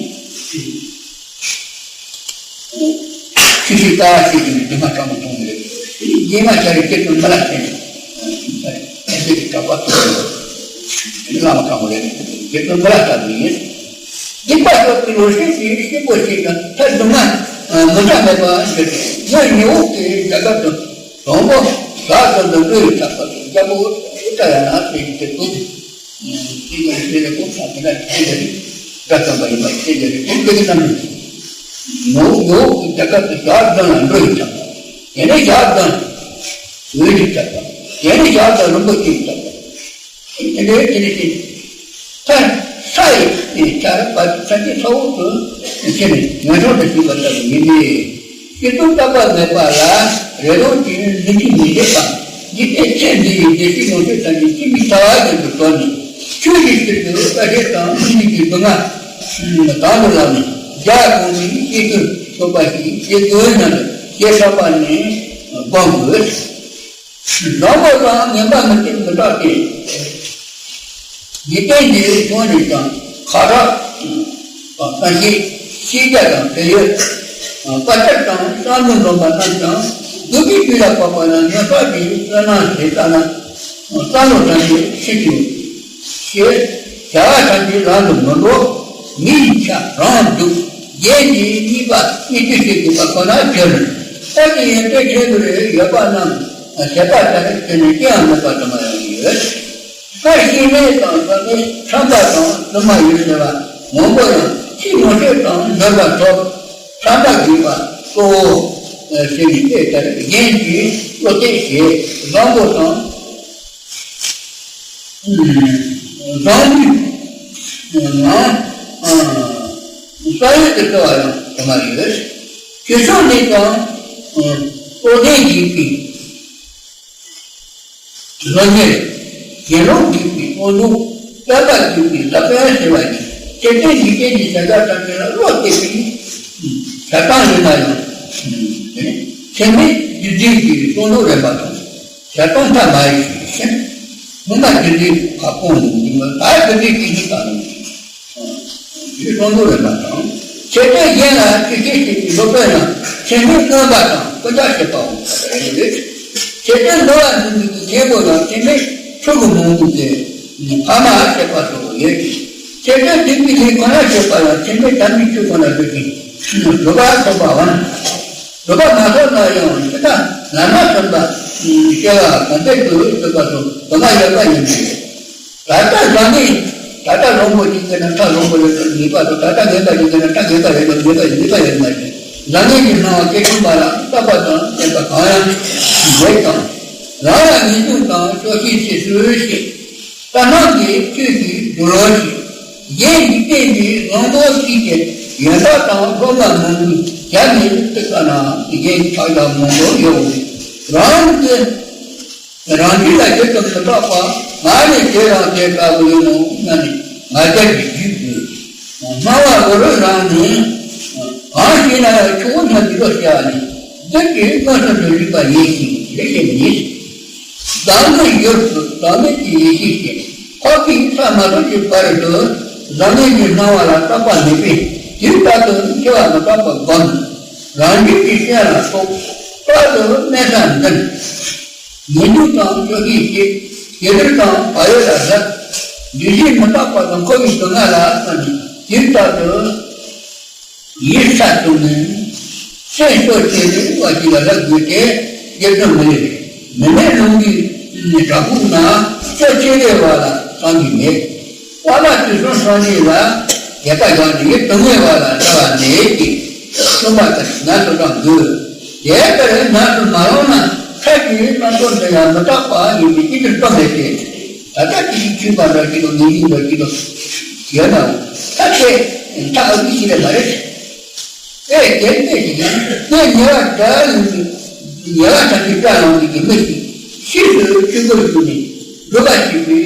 ཆོས་ཤིག་ལྟ་བ་ཞིག་ཡིན་ན་སྡུག་བསྔལ་ཕྲ་མོ་མཐོང་གི་རེད། རྗེས་མ་ཆ་རེ་སྐྱེ་བོ་མི་ལ་བརྟེན་ནས། ཨེ་ཟེར་གྱི་གྲགས་པ་ཐོབ་ཡོད། བླ་མ་དཀར་མོ་རེད། སྐྱེ་བོ་མི་ལ་ལྟ་བུ་ཡིན། སྡིག་པ་སོགས་ཀྱི་ལོ་ཤས་ཀྱི་སྐྱེ་བོ་ཞིག་ན་མཐར་སྡུག་བསྔལ་མི་འདྲ་མེད་པ་ཞིག་ཡང་ཉི་འོག་གི་རྒྱ་གར་དུ་དང་པོ་བཟའ་ཟླ་འདི་འགྲོ་ཡི་ཆགས་པ་དང་རྒྱལ་པོ་ཨུ་ཏྲ་ཡ་ན་ཟེར་གྱི་དེ་ཚོ། དེ་ཡང་དེ་ལས་ཁོ་ཚ་དེ་ལ་དེ་ལས་དགའ་ཙམ་པ་ཡིན་པ་དེ་ལས་ཁོ་དེ་གི་རྣམ་སྨིན། ནོ་ནོ་རྒྱ་གར་དུ་ཞག་བདུན་ལ་འགྲོ་ཡི་ཆགས་པ། དེ་ནས་ཞག་བདུན་འོད་ཀྱི་ཆགས་པ། དེ་ནས་ཞག་བདུན་རིན་པོ་ཆེའི་ཆགས་པ། དེ་འདྲའི་དེ་ནས་དེ་མཐར་ས་ཡི་ཆར་པ་ཚ་གྱི་ས་འོག་ཏུ་ཁྱེར་ནས་ངན་སོང་དུ་ཞུགས་པ་ལྟ་བུ་ཡིན་ཏེ། སྐྱེ་བོ་རྟག་པ་མེད་པ་ལ་རེ་དོགས་ཀྱིས་ལུས་ཀྱི་མི་བདེ་བ། འཇིག་རྟེན་ཚེ་འདི་ཡི་བདེ་སྐྱིད་ངོ་ཚ་ཐམས་ཅད་ཅི་མི་ཚ་བ་བཞིན་དུ་དོར་ནས། ཆོས་ཀྱི་ཕྱིར་དུ་ལྟ་བྱེད་དང་སྨིན་གྱི་སྡུག་བསྔལ་དང་དུ་ལངས་ནས་རྒྱ་གོང་མའི་སྐྱེ་དགུར་ཐོབ་པ་ཞིག་སྐྱེ་དགུའི་ནང་དུ་སྐྱེ་ཐོབ་པ་ནི་སྒོམ་དགོས། བཟང་པོ་དང་ངན་པ་མི་བསྟེན་མི་སྐྲག་སྟེ། འཇིག་རྟེན་འདིའི་ཕྱོགས་ནས་ཀྱང་ཁ་དྲག་དང་གཏམ་བཤད། ཤེས་རྒྱ་དང་བོད་ཡུལ། དཔའ་རྟགས་དང་བསམ་བློ་འཛོམས་པ་རྣམས་ཀྱང་སྡུག་གི་རྒྱུ་ལ་བབ་པ་ན་ཉམས་ཆག་གི་བསོད་ནམས་ཞེ་དྲག་ན་བསམ་བློ་དང་ནི་ཤེས་ཀྱི་ཞེས་བྱ་བ་ཐམས་ཅད་ལམ་དུ་མི་འགྲོ། མི་ཡི་ཆ་རང་སྡུག་རྒྱན་གྱི་གཉིས་པ་གཉིས་ཀྱི་ཤེས་དགོས་པ་ཁོ་ན་བརྗོད། ལྟ་དེ་ཡང་དཔེ་ཆོས་ལུགས་ཡོད་པ་རྣམས་ཞེས་པ་ལྟར་ཁྱོད་ནི་ཅི་ཡང་མེད་པ་དུ་མ་ཡང་ཡོད། ས་ཤིང་ལས་དང་འཛམ་བུའི་ཁྲམ་པ་དང་བཙུན་མ་ཡོད་ཟེར་བ་མང་པོ་ཡང་ཕྱི་ངོ་ཤེས་དང་འབྱོར་པ་ཐོབ། ཁྲམ་པ་དགོས་པ་གཙོ་བོ་ཟེར་ནས་དེ་ལྟར་གཞན་གྱིས་བློ་གཏད་བྱེད། བཟང་པོ་དང་བཟང་མོའི་ངང་ས་ཡོད་དུ་སྤྲོ་བ་ཡང་དུ་མ་ཡོད། ཆོས་ཕྱོགས་ནས་ཀྱང་རྟོགས་ལྡན་ཡིན་པའི། ལོ་ཉེར། དགེ་སློང་གུས་པའི་དབང་ལུང་། བསྟན་པ་གུས་པའི་ལག་ལེན་ཟེར་བ་ནི་ཆེ་བསྟན་འཇིག་རྟེན་གྱི་བྱ་བྱ་ཐམས་ཅད་ལ་བློ་གཏད་པའི་བྱ་སྟངས་ཡིན་ན་ཡང་། ཚད་མེད་རྒྱུ་འབྲས་ཀྱི་དབང་ལུང་རན་པ་དང་བྱ་སྟངས་མཐའ་མ་ཡིན་ཞིང་། སྔོན་མ་རྒྱུ་འབྲས་ཁ་སྐོང་ལུང་འདི་མ་ད་རྒྱུ་འབྲས་ཀྱི་གཞི་དང་། ཞེས་གསུང་དུ་ཡོད་པ་དང་། ཆེ་བསྟན་གཞན་ལ་ཆོས་ཤེས་བྱེད་ཀྱི་སློབ་དཔོན་ཡང་ཆེ་མོས་མངོན་པ་དང་ཀུན་ཀྱང་ཤེས་པའོ། ཆེ་བསྟན་འདུལ་བ་འཛིན་པའི་མཁན་པོ་ཡང་ཆེ་མོས་ཕྲུ་གུ་མང་པོ་སྟེ། ཕ་མ་ཤེས་པ་སོགས་ཡོད་ཅིང་། ཆེ་བསྟན་འཛིན་པའི་ལས་ཁོ་ན་ཤེས་པ་ཡང་ཆེ་མོས་དམ་པའི་ཆོས་ཁོ་ན་སྒྲུབ་ཅིང་སྒྲུབ་པ་ཐོབ་པའམ། སྒྲུབ་པ་མ་ཐོབ་ན་ཡང་ཇི་ལྟར་ལམ་སྣ་ཚོགས་པ་སྐྱེ་བ་གང་འདོད་དུ་སྤྱོད་པ་སོགས་དུ་མ་ཡོད་པ་ཡིན་ཏེ། ད་ལྟ་བཟང་ངན། ད་ལྟ་བཟང་པོ་ཞིག་ཟེར་ན་ཕྲ་བཟང་པོ་ཡོད་དོ་ངེས་པ་དང་ད་ལྟ་ངན་པ་ཞིག་ཟེར་ན་ཕྲ་ངན་པ་ཡོད་དོ་ངེས་པ་ངེས་པ་ཡོད་མ་རེད། བཟང་ངན་གྱི་སྣང་བ་སྐྱེ་ཐུབ་པ་ལ་རྟག་པ་དང་བརྟན་པ་གང་ཡང་མེད་ཀྱང་། རང་ལ་ངེས་འབྱུང་དང་ཕྱོགས་ཞེན་ཆེ་སུ་ཞེས་ལྟར་སྣང་གི་ཆོས་ཀྱི་འདུལ་བ་ཞིག་གཞན་གྱི་རྟེན་གྱི་དབང་པོ་ཞིག་གི་ཡོན་བདག་དང་སློབ་མ་མང་པོས་རྒྱ་ནས་ཐུག་པ་ན་གཞན་ཕྱག་རྒྱ་མང་པོ་ཡོད། རང་གི་རང་རྒྱུད་ལ་ཞིབ་ཏུ་མི་ལྟ་བར་ང་ནི་དེ་རང་དེ་ལྟ་བུ་ཡིན་ནོ་སྙམ་ནས་ང་རྒྱལ་གྱིས་རྒྱུད་དུ་སྣང་བ་རུ་རུ་རང་ནི་གང་ཞིག་ན་ཡང་ཆུང་ངུ་སྙམ་དུ་བློ་སྐྱེ་བ་ནི་བདུད་ཀྱི་མངོན་སུམ་དུ་ཞུགས་པ་ཡིན་ཞིང་རེ་ཞིག་ནི། བདག་མེད་ཡུལ་དུ་བདག་མེད་ཀྱི་ཡེ་ཤེས་ཀྱིས་འཕགས་པའི་ས་མ་ཐོབ་ཀྱི་བར་དུ་བཟང་ངན་གྱི་སྣང་བ་ལ་རྟག་པ་མེད་པས་དུས་རྟག་ཏུ་འཆི་བ་མི་རྟག་པ་བསྒོམ། རང་རྒྱུད་ཀྱི་སེམས་ལ་རྟོག་པ་དུ་གནས་ས་འཛིན། ངེས་འབྱུང་དང་ཕྱོགས་ཞེན་བྱེད། དགེ་སྡིག་དང་བག་ཡོད་ལ་བསླབ། འདུ་ཤེས་མི་རྟག་པ་དང་འཁོར་བའི་སྡུག་བསྔལ་ལ་བསམ་ནས་ཇི་ལྟར་དུ་ཡིད་ས་དུ་ནས་སེམས་གསོ་བྱེད་པའི་བ་ཞིག་ལ་བསླབ་དགོས་ཏེ་རྒྱབ་ཏུ་མི་ལེགས། མི་མེད་ལུང་གིས་ ནས་བྲག་ཕུག་ན་སྐྱོ་ཆེ་བའི་བར་ལ་བསམ་གྱི་མེད། བླ་མ་དུས་གསུམ་སངས་རྒྱས་ལ་དད་པ་བཞག་ནས་ཡིད་དུ་མོས་པ་ལ་འདྲ་བ་མེད་ཅིང་། བསྟན་པ་ལྟར་ངན་སོང་དང་འདུལ། དེ་ལྟར་ངན་སོང་མ་ལངས་ན་ཁ་ཅིག་རྣམ་རྟོག་འདི་ཡང་མི་རྟག་པ་ཡིན་པས་ཅི་ལྟར་སྟོན་མེད་དེ། ད་ལྟ་ཅི་ཞིག་ཆུད་པ་འདྲ་ཅིག་དང་མི་ཡིན་འདྲ་ཅིག་དང་ཡོད་ནའང་ཐབས་ཤེས་མཐའ་ཨ་ཁུ་ཞིག་ལས་མ་རེད། ཨེ་དེ་ལྟས་ཞིག་ཡང་ངས་ཉེ་བ་དགྲ་ལ་ཉེ་བ་དང་གི་དགྲ་ལངས་ཀྱི་མི་ཞིག་ཕྱིས་སུ་ཆོས་སྒོར་ཞུགས་ནས་སྒྲུབ་པ་བྱེད་པའི་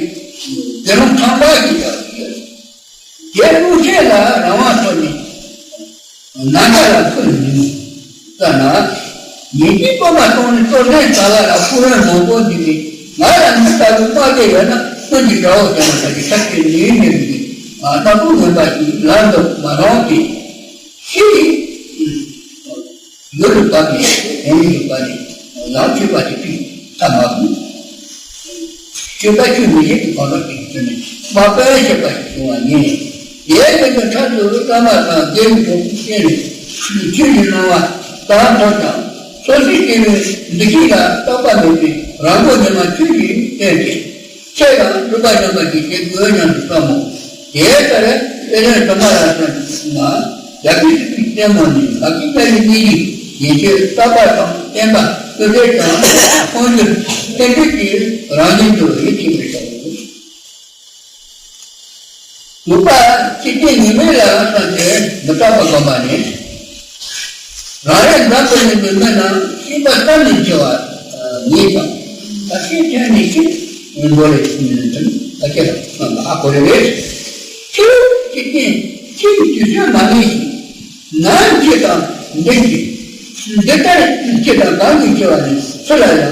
དགེ་སློང་ཁང་པ་ཞིག་ཡོད། དེ་ཀུན་སེམས་ལ་རང་དབང་ཐོབ་ནས་ནམ་མཁའ་ལ་འཕུར་ནུས་ཙ་ན། ཉིན་གཅིག་པོ་མ་སོང་ནས་ལྟོ་ལྡན་ས་ལ་ལ་ཕུག་རོན་མང་པོ་འདུས་ཏེ་ང་ལ་མི་ལྟ་བུ་དམག་སྡེ་ཡོད་ན་སྔོན་གྱི་དགྲ་བོ་དེ་མ་ཐག་གི་ཐབས་ཤེས་ནུས་མེད་པའི་ང་ལྟ་བུ་ངན་པ་ཞིག་ལམ་དུ་མ་རང་སྟེ། ཤི། ཡུལ་དུ་བབས་ནས་དེ་ཉིད་དུ་བབས་ནས་ལམ་ཆོད་པ་དེ་དུས་ཐ་མ་བུ། སྤྱོད་པ་ཆོས་མི་བྱེད་ཀྱི་བར་དུ་དེ་ཚུལ་ནས་མ་དཔེ་བྱེད་པ་ཞིག་བྱུང་བ་ཡིན། དེའི་རྒྱུ་མཚན་ཕྲག་ཏུ་བླ་མ་དང་དགེ་བའི་གྲོགས་པོ་བསྟེན་ནས་ཆོས་ཀྱི་སྣང་བ་དང་ཐོབ་ཀྱང་སོ་སོའི་སྐྱེ་བོའི་འདུ་ཤེས་ལ་རྟག་པ་མེད་པས་རང་མགོ་ཉི་མ་ཆོས་ཀྱིས་བསྟན་ཏེ། ཁྱེད་རང་སྒྲུབ་པ་སྦྱོང་བ་ཞིག་བྱེད་དགོས་སྙམ་དུ་བསམ་མོ། དེའི་ཚེ་དཔལ་ལྡན་སྒྲོལ་མ་ལ་སོགས་ན་རྒྱ་གར་གྱི་སྲས་བཙུན་མོ་ནི་ལག་གི་རྒྱ་ཡི་གནས་ཡིག་ཡན་ཆད་བསྟོད་པ་དང་བསྟན་པ་སྐུ་ཚེ་དང་དཔལ་འབྱོར་རྟེན་འབྲེལ་གྱི་རང་བཞིན་དུ་ཡིད་ཆེས་པར་བྱའོ། ལུག་པ་ཅི་སྟེ་ཉི་མའི་ལ་སོགས་ཏེ་མི་རྟག་པ་བསྒོམ་པ་ནི། རང་རེ་འཛམ་བུ་གླིང་གི་མི་རྣམས་ཤེས་པ་ཙམ་ལས་ཆེ་བ་ངེས་ཀྱང་ད་ཤེས་ཐོན་ནས་ཤེས་འགྲོ་རེ་ད་ཁྱེད་ལ་ཨ་གོ་རེ་རེད། ཁྱེད་ཀྱི་རྐྱེན་ཁྱེད་ཀྱི་དུས་ཚོད་མ་ངེས་ཤིང་ནམ་ཁྱེད་དང་འདྲེན་གྱི་འདི་ལྟར་ཁྱེད་དང་གང་གིས་ཆེ་བ་ནི་སུ་ལ་ཡང་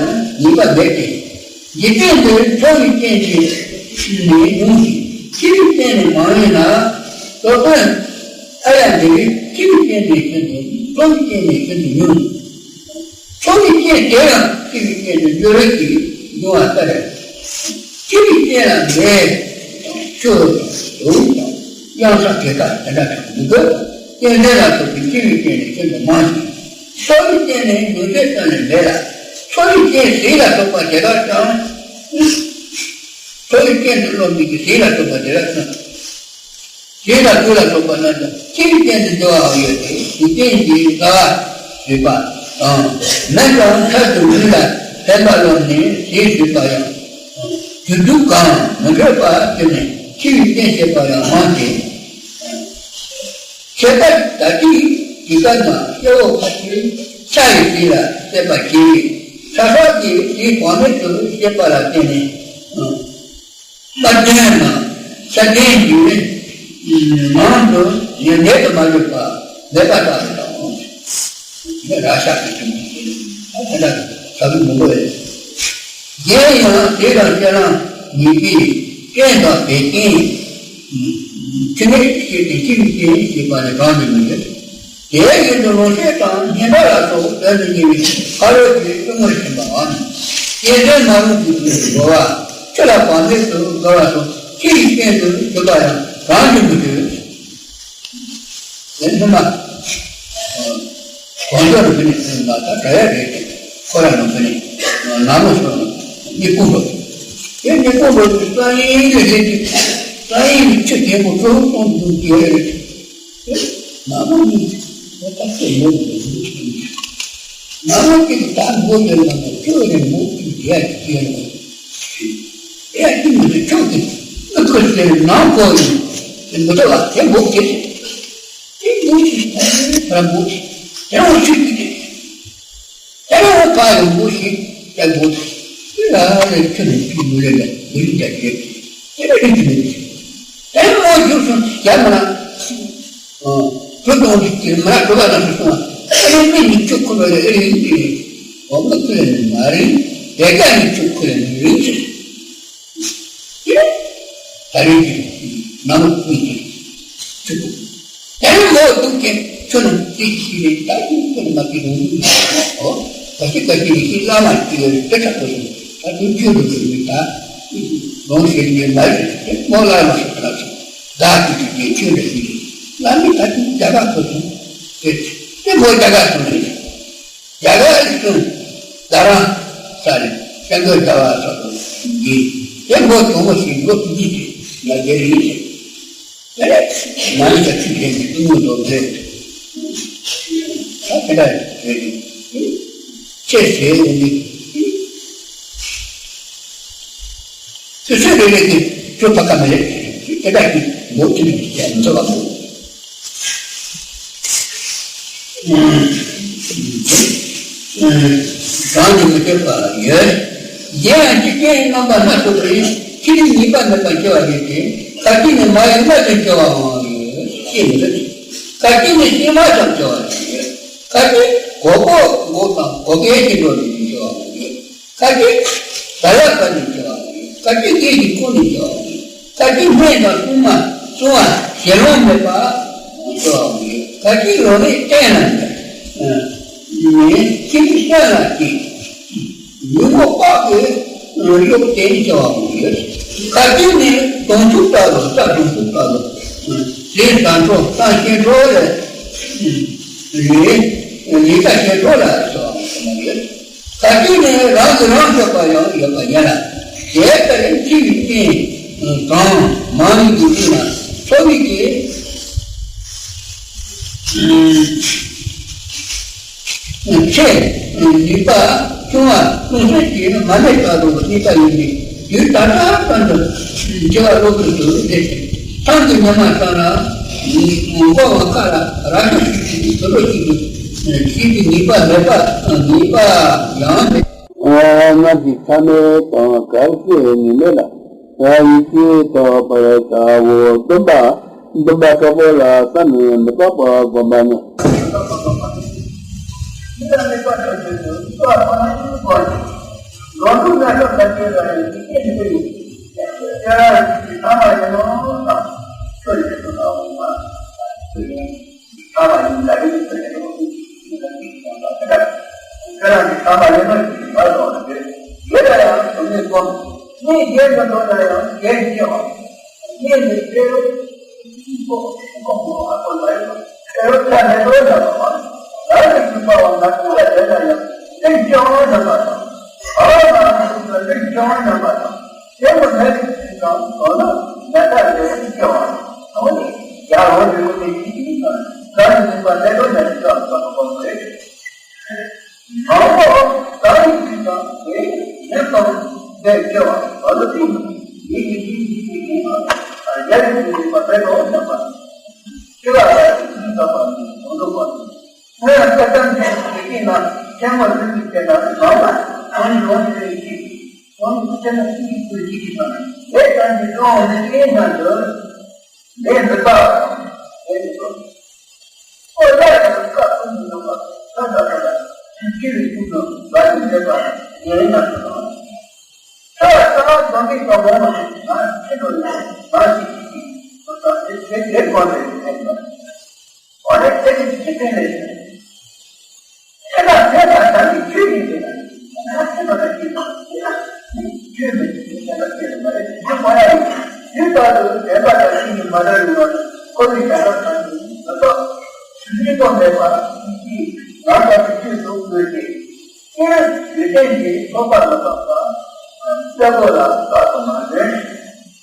ངེས་པ་མེད་དེ། འཇིག་རྟེན་འདིར་ཚོགས་ཀྱི་རྐྱེན་གྱིས་ནི་ཉུང་ཞིང་། ཤེས་པའི་རྐྱེན་ནི་མང་བས་ན། སློབ་དཔོན་ཨཱརྱ་འདི་ཤེས་པའི་རྐྱེན་ནི་ཤིན་ཏུ་སློབ་པའི་རྐྱེན་ནི་ཤིན་ཏུ་ཉུང་། ཚོགས་ཀྱི་རྐྱེན་དེ་ཡང་ཤེས་པའི་རྐྱེན་དུ་འགྱུར་བའི་ཉུང་བ་ལྟར། ཤེས་པའི་རྐྱེན་ལ་མེ་དང་ཆུ་དང་རླུང་དང་གཡང་ས་དེ་དག་དེ་འདྲ་དང་མི་དགོས། རྐྱེན་ལས་ལ་སོགས་པའི་ཤེས་པའི་རྐྱེན་ནི་ཤིན་ཏུ་མང་ཞིང་། སློབ་པའི་རྐྱེན་ནི་ཉུང་ཤས་ཙམ་ལས་མེད་ལ། ཚོགས་པའི་རྐྱེན་ཟས་ལ་སོགས་པ་དེ་དག་ཀྱང་། ཚོགས་པའི་རྐྱེན་དུ་སློབ་མི་གི་ཟས་ལ་སོགས་པ་དེ་དག་ཀྱང་། ཟས་དང་སྤོས་ལ་སོགས་པ་རྣམས་ཀྱང་ཤེས་པའི་རྐྱེན་དུ་འགྱུར་བའང་ཡོད་དེ། འཇིག་རྟེན་གྱི་རྩ་བ་བཟོད་པ་དང་། མེ་དང་ཚྭ་དང་ལུད་ལ་ཕན་པ་སློབ་ནས་ཟས་བཟོད་པ་ཡང་། རྒྱུ་དུག་གང་མི་འཕྲོད་པ་བརྟེན་ནས་ཤེས་པའི་རྐྱེན་བྱེད་པ་ཡང་མང་སྟེ། ཁྱད་པར་ད་ལྟའི་དུས་སྐབས་ན་སྐྱེ་བོ་ཁ་ཅིག་ཤ་ཡི་ཟས་ལ་སྲེད་པ་སྐྱེ་བས་ས་སྲོག་གི་ཟས་བག་མེད་དུ་བྱེད་པ་ལ་བརྟེན་ནས། སྨྲ་ལྡན་ན་ཤ་ལྡན་གྱི་ནང་དུ་ཡོན་ཏན་དུ་མ་གྱུར་པ་མེད་པ་ལྟ་བུ་དང་། མི་ར་ཤ་གི་ཁྱིམ་གྱི་ཨ་ད་ལྟ་ས་བུ་མི་འགོ་ཡོད། གཞན་ཡང་དེ་དང་བཅས་ལ་ཉེས་པའི་རྐྱེན་དང་བད་ཀན། ཕྲིན་ལས་ཤེས་ཏེ་ཤེས་པའི་རྐྱེན་ཞེས་པ་ནི་གང་དུ་མི་ཡོད། དེའི་རྒྱུན་དུ་ལོངས་སྤྱོད་དང་བསྙེན་པ་ལ་སོགས་དོན་དུ་གཉེར་བའི་ཕ་རོལ་གྱི་སྐྱོ་ངལ་ཞེན་པའམ། རྐྱེན་ཟས་མ་རུངས་ཀྱི་དུས་སུ་འགྲོ་བ་ཆུ་ལ་བག་མེད་དུ་དགའ་བ་སོགས་ཤེས་པའི་རྐྱེན་དུ་གྱུར་པ་ཡང་གང་དུ་མི་འདུག་དེ་ནི་མ། གང་ཟག་རུ་ཕི་ནས་ཟིན་ལ་ད་ག་ཡ་རེད་དེ་ཁོ་ར་ནང་ཕི་ནས་ནང་ལོ་སོང་ནས་ཀུན་རོ། དེ་ནས་ཀུན་རོ་དེ་ས་ཡིན་ལས་ཟེར་ཏེ་ས་ཡིན་ལས་ཆུ་རྒྱལ་པོ་གྲོགས་གཏོང་དུ་རྒྱལ་རེད། ནག་མོ་གཉིས་ཀྱིས་ད་ལྟ་ཡོད་པའི་ལུགས་ཀྱིས། ནག་མོ་གཅིག་གིས་ད་མགོ་ཡོད་ན་མ་ཁྱོད་རེ་མགོ་གཅིག་རྒྱ་གཅིག་ཡོད་ན། ཨེ་ཡ་གཅིག་མི་འདུག་ཁྱོད་ཀྱིས་མི་ཁོ་ཟེར་ནང་གོ་ཡིན་དེ་མི་འདུག་ལ་དེ་མགོ་གཅིག་དེ་མགོ་གཅིག་ད་རེ་མགོ་གཅིག་དེ་འོ་ཆུ་གཅིག་དེ། དེ་ནས་འོ་ཕ་ཡོང་སྒོ་ཞིག་ལྟ་དགོས། དེ་ལ་ལས་ཁྱོད་ནས་ཅི་མི་ལས་ལ་མི་རིགས་ཀྱང་ཡོད། དེ་ལ་རིགས་ཀྱི་མི་རིགས། དེ་ནས་འོ་རྒྱུགས་སོང་ཞག་མ་ན། ཨོ། བུ་དང་རིགས་ཀྱི་མ་གྲོ་བ་དང་སོང་བ། དེ་ནས་མི་ནི་ཁྱོད་ཁོ་ལ་ལས་རིགས་ཀྱི་རིགས། འོ་མི་ཁོ་ལ་ནི་མ་རིགས། དེ་ཀ་ནི་ཁྱོད་ཁོ་ལ་ནི་རིགས་ཀྱི་རིགས། ད་རེས་ཀྱི་ནམ་ཀུན་གྱི་ཚུལ། དེ་ནས་མོ་སྡུག་ཅན་ཁྱོད་ནི་ཅི་ཞིག་རེད། ད་ཁྱོད་ཁྱོད་མ་ཀི་རུང་ཨོ་ག་ཅི་ག་ཅི་རེད་ཤེས་བླ་མ་ཅི་ཡོད་རེད་དེ་ཁྲག་པོ་སོང་ད་དུང་ཁྱོད་རུ་རུ་མི་ད་ལོང་ཤེས་ཉེ་མ་རེད་དེ་མོ་བླ་མ་སོགས་ལ་སོང་བདག་གི་ཅི་ཅི་ཁྱོད་རེད་ཤེས་བླ་མས་ད་དུང་རྒྱ་གར་ཁོ་སོང་དེ་དེ་མོ་རྒྱ་གར་སོང་རེད། རྒྱ་གར་རིགས་སོང་ད་རང་ས་རེད། སྐད་འབོད་བྱ་བ་སོགས་དང་འདི། དེ་མགོ་གྱོང་མོ་ཞིག་མགོ་ཐུག་གི་ཞིག་ང་རྒྱལ་ཡིན་ཞིག་དེ་ནས་མ་ཡི་ག་ཚིག་གཞན་གྱི་ཀུན་སློང་དང་འབྲེལ། ད་དེ་འདྲ་རེད། ཅེས་ཟེར་ཡོང་གི། དུས་ཚོད་རེ་རེ་དེ་ཁྱོད་ཕ་ཁ་མི་རེད། དེ་འདྲ་ཞིག་མགོ་ཐུག་གི་ཞིག་མི་ཚོར་བ། གང་ཡང་མི་སྐྱོད་པ་ཡོད། གཞན་ཡང་འཇིག་རྟེན་རྣམ་པ་སྣ་ཚོགས་པའི་ཕྱི་རིམ་ཉེས་པ་མེད་པར་སྐྱེ་བ་ཡོད་དེ། ཁ་ཅིག་ནི་མ་ཡིན་པ་དུ་སྐྱེ་བའང་ཡོད། ཤེས་མི་འདུག་ཁ་ཅིག་ནི་ཤེས་མ་ཙམ་སྐྱེ་བ་ཡོད། ཁ་ཅིག་གོ་གོ་གོ་དང་གོ་གེ་ཞིག་འགྲོ་ནས་སྐྱེ་བའང་ཡོད། ཁ་ཅིག་ད་ཡག་པ་ནས་སྐྱེ་བ་ཡོད། ཁ་ཅིག་སྐད་ཀྱི་ཀུན་ནས་སྐྱེ་བ་ཡོད། ཁ་ཅིག་སྨན་དང་སྲུང་མ་སྲུང་བ་ཞེ་ལོང་མེད་པ་སྐྱེ་བ་ཡོད། ཁ་ཅིག་ལོ་ལེགས་བསྟན་ལ་འདྲ། ནས་ཁྱིམ་གྱི་གསོན་ལ་སྐྱེ། ཉོན་མོངས་པ་གི་གཡོག་དེ་སྐྱེ་བ་ཡོད། ཁ་ཅིག་ནི་དུང་ཕྱུར་ལྟ་བུ་རྩྭ་དུང་ཕྱུར་ལྟ་བུ། ཟས་དང་འཕྲོ་སྟངས་ཤེས་འཕྲོ་ལས། ལས་ལས་ཀ་བྱེད་འགྲོ་ལ་སོགས་ཡོད། ཁ་ཅིག་ནི་རང་གིས་རང་གཅོད་པ་ཡང་ཡོད་པ་ཡིན་ལ། དེ་ལྟར་འཆི་བའི་རྐྱེན་གང་མང་ཉུང་གི་དུས་ན་འཚོ་བའི་གི་ཚེ་ནུས་པ་ཆུང་བ་ཆུང་ཟད་ཀྱིས་མ་ལུས་པ་དང་གནས་པ་ཡིན་ཏེ། དུས་ད་ལྟ་ཙམ་དུ་འཆི་བ་སློབ་དཔོན་དུ་འདྲེས་ཏེ། མཚམས་ཀྱི་ཉི་མ་ཙམ་ལ་མགོ་བ་ཁ་ལ་ར་ཤ་ཞིག་གིས་དུད་འགྲོ་ཞིག་ཏུ་ཤི་བའི་ནུས་པ་མེད་པ་ནུས་པ་ཡང་མེད། སྔར་གྱི་ཚ་མེད་དང་གལ་སྲིད་ཉི་མེད་ལ། ཡིད་ཆེས་དག་པར་བྱའོ། སྟོན་པ། སྟོན་པ་དྲག་པོ་ལ་བསམ་ནས་མི་རྟག་པ་བསྒོམ་པ་ནི། མང་པོ་གང་ཡིན་དུས་ཀྱང་དེ་ཉེར་གསུམ་དེ་སྐྱེ་བ་བ་ལུ་ཏིང་ཡིད་ཀྱི་ཡིད་ཀྱི་ཡིད་ཀྱི་ཡིད་ཀྱི་ཡ་ཡིད་ཀྱི་ཡིད་པ་དེ་ལོ་ཉམས་པ། སྐྱེ་བ་ལ་ཡིད་ཀྱི་ཡིད་ཀྱི་ཡིད་ཀྱི་ཡིད་ཀྱི། ཁོ་ཡང་སྐལ་ལྡན་ཅན་དེ་སྐྱེས་ན་ཆེན་མོ་ལུས་ཀྱི་སྐྱེ་ན་མང་ན་གང་ཡིན་ལོ་ཉེར་གཅིག་གོང་གི་སྐྱེ་ན་གཅིག་གི་ཚུལ་གཅིག་གི་བསམ་ན་དེ་ཙམ་གྱི་ཀྲུང་འོང་ནི་སྐྱེས་ན་འདོད། ལས་མི་དག་ལས་མི་དག་ཁོ་ལ་ཡང་བཀའ་ཀུན་ནས་ཡོང་བ་ས་དང་ས་དང་སྐྱེ་བའི་ཀུན་ཏུ་ལ་ཡིན་མེད་པ་ངེས་ན་དུ་དང་། ས་ས་འཛམ་བུའི་བ་མོ་མ་ཞིག་ང་ཆེ་འགྲོ་ཡང་མ་ཞིག་ཞིག་ཞིག་ས་དེ་དེ་དེ་གོ་ནས་ཡོང་བ། འོ་ན་དེ་ནི་ཅི་ཕན་ལས། ཁྱེད་ལ་དེ་ལ་བདག་གི་ཆོས་ཡིན་པས་ན། ང་ཁྱེད་ལ་ཅི་དང་ཅི་ལ་ནི་ཆོས་མི་ཤེས་ཁྱེད་ལ་ཁྱེད་ལ་མ་རེད་ཅི་མ་ཡ་ཡིན། དུས་རྟག་ཏུ་བདེན་པ་དང་ཤིན་ཏུ་མ་འདྲ་བའི་ངང་ཁོ་བོའི་བྱ་བ་གང་ཡིན་མི་རྟོགས། གཉིས་པོ་མེད་པ་ཅི་ང་ལྟ་བུའི་ཆོས་སུ་འགོད་དེ། ཀྱེ་ཡུལ་ཅན་གྱི་ཚོགས་པ་མི་རྟག་པ། གསལ་པོ་ལ་རྟག་ཏུ་མ་ཟིན།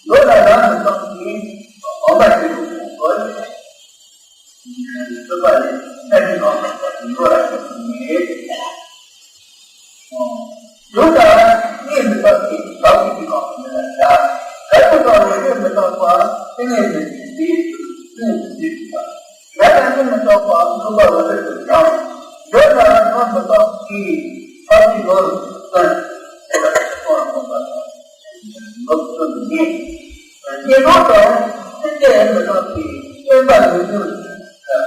ལོ་ལ་རང་མི་རྟག་ཅིང་འོན་པ་ཞིག་ཏུ་འགོད། སྲིད་པ་ལས་ཚད་མེད་ལ་སོགས་པ་འགྲོ་ལ་སོགས་པའི་ཉེས། ཡོད་ལ་གནས་མི་རྟག་པའི་བདག་གི་ངང་མི་ལ་བྱ། གལ་ཏེ་བདག་ལ་གནས་མི་རྟག་པ་ཏིང་ངེ་འཛིན་གྱི་སའི་ཚུལ་གནས་སུ་བསྡུས་པ། ཡང་ན་གནས་མི་རྟག་པ་མཁྲིས་པ་འོད་གསལ་དུ་བྱང་། ཡོད་ལ་སྣང་མི་རྟག་པའི་ཐབས་ཀྱིས་ནོར་བུ་སྟོན། ཟེར་བ་ལ་སོགས་པ་ལོག་སྟོན་ནི། ཉེས་ལོག་དང་སྲིད་རྩེ་མི་རྟག་པའི་བརྟན་པ་ལུས་ལུས་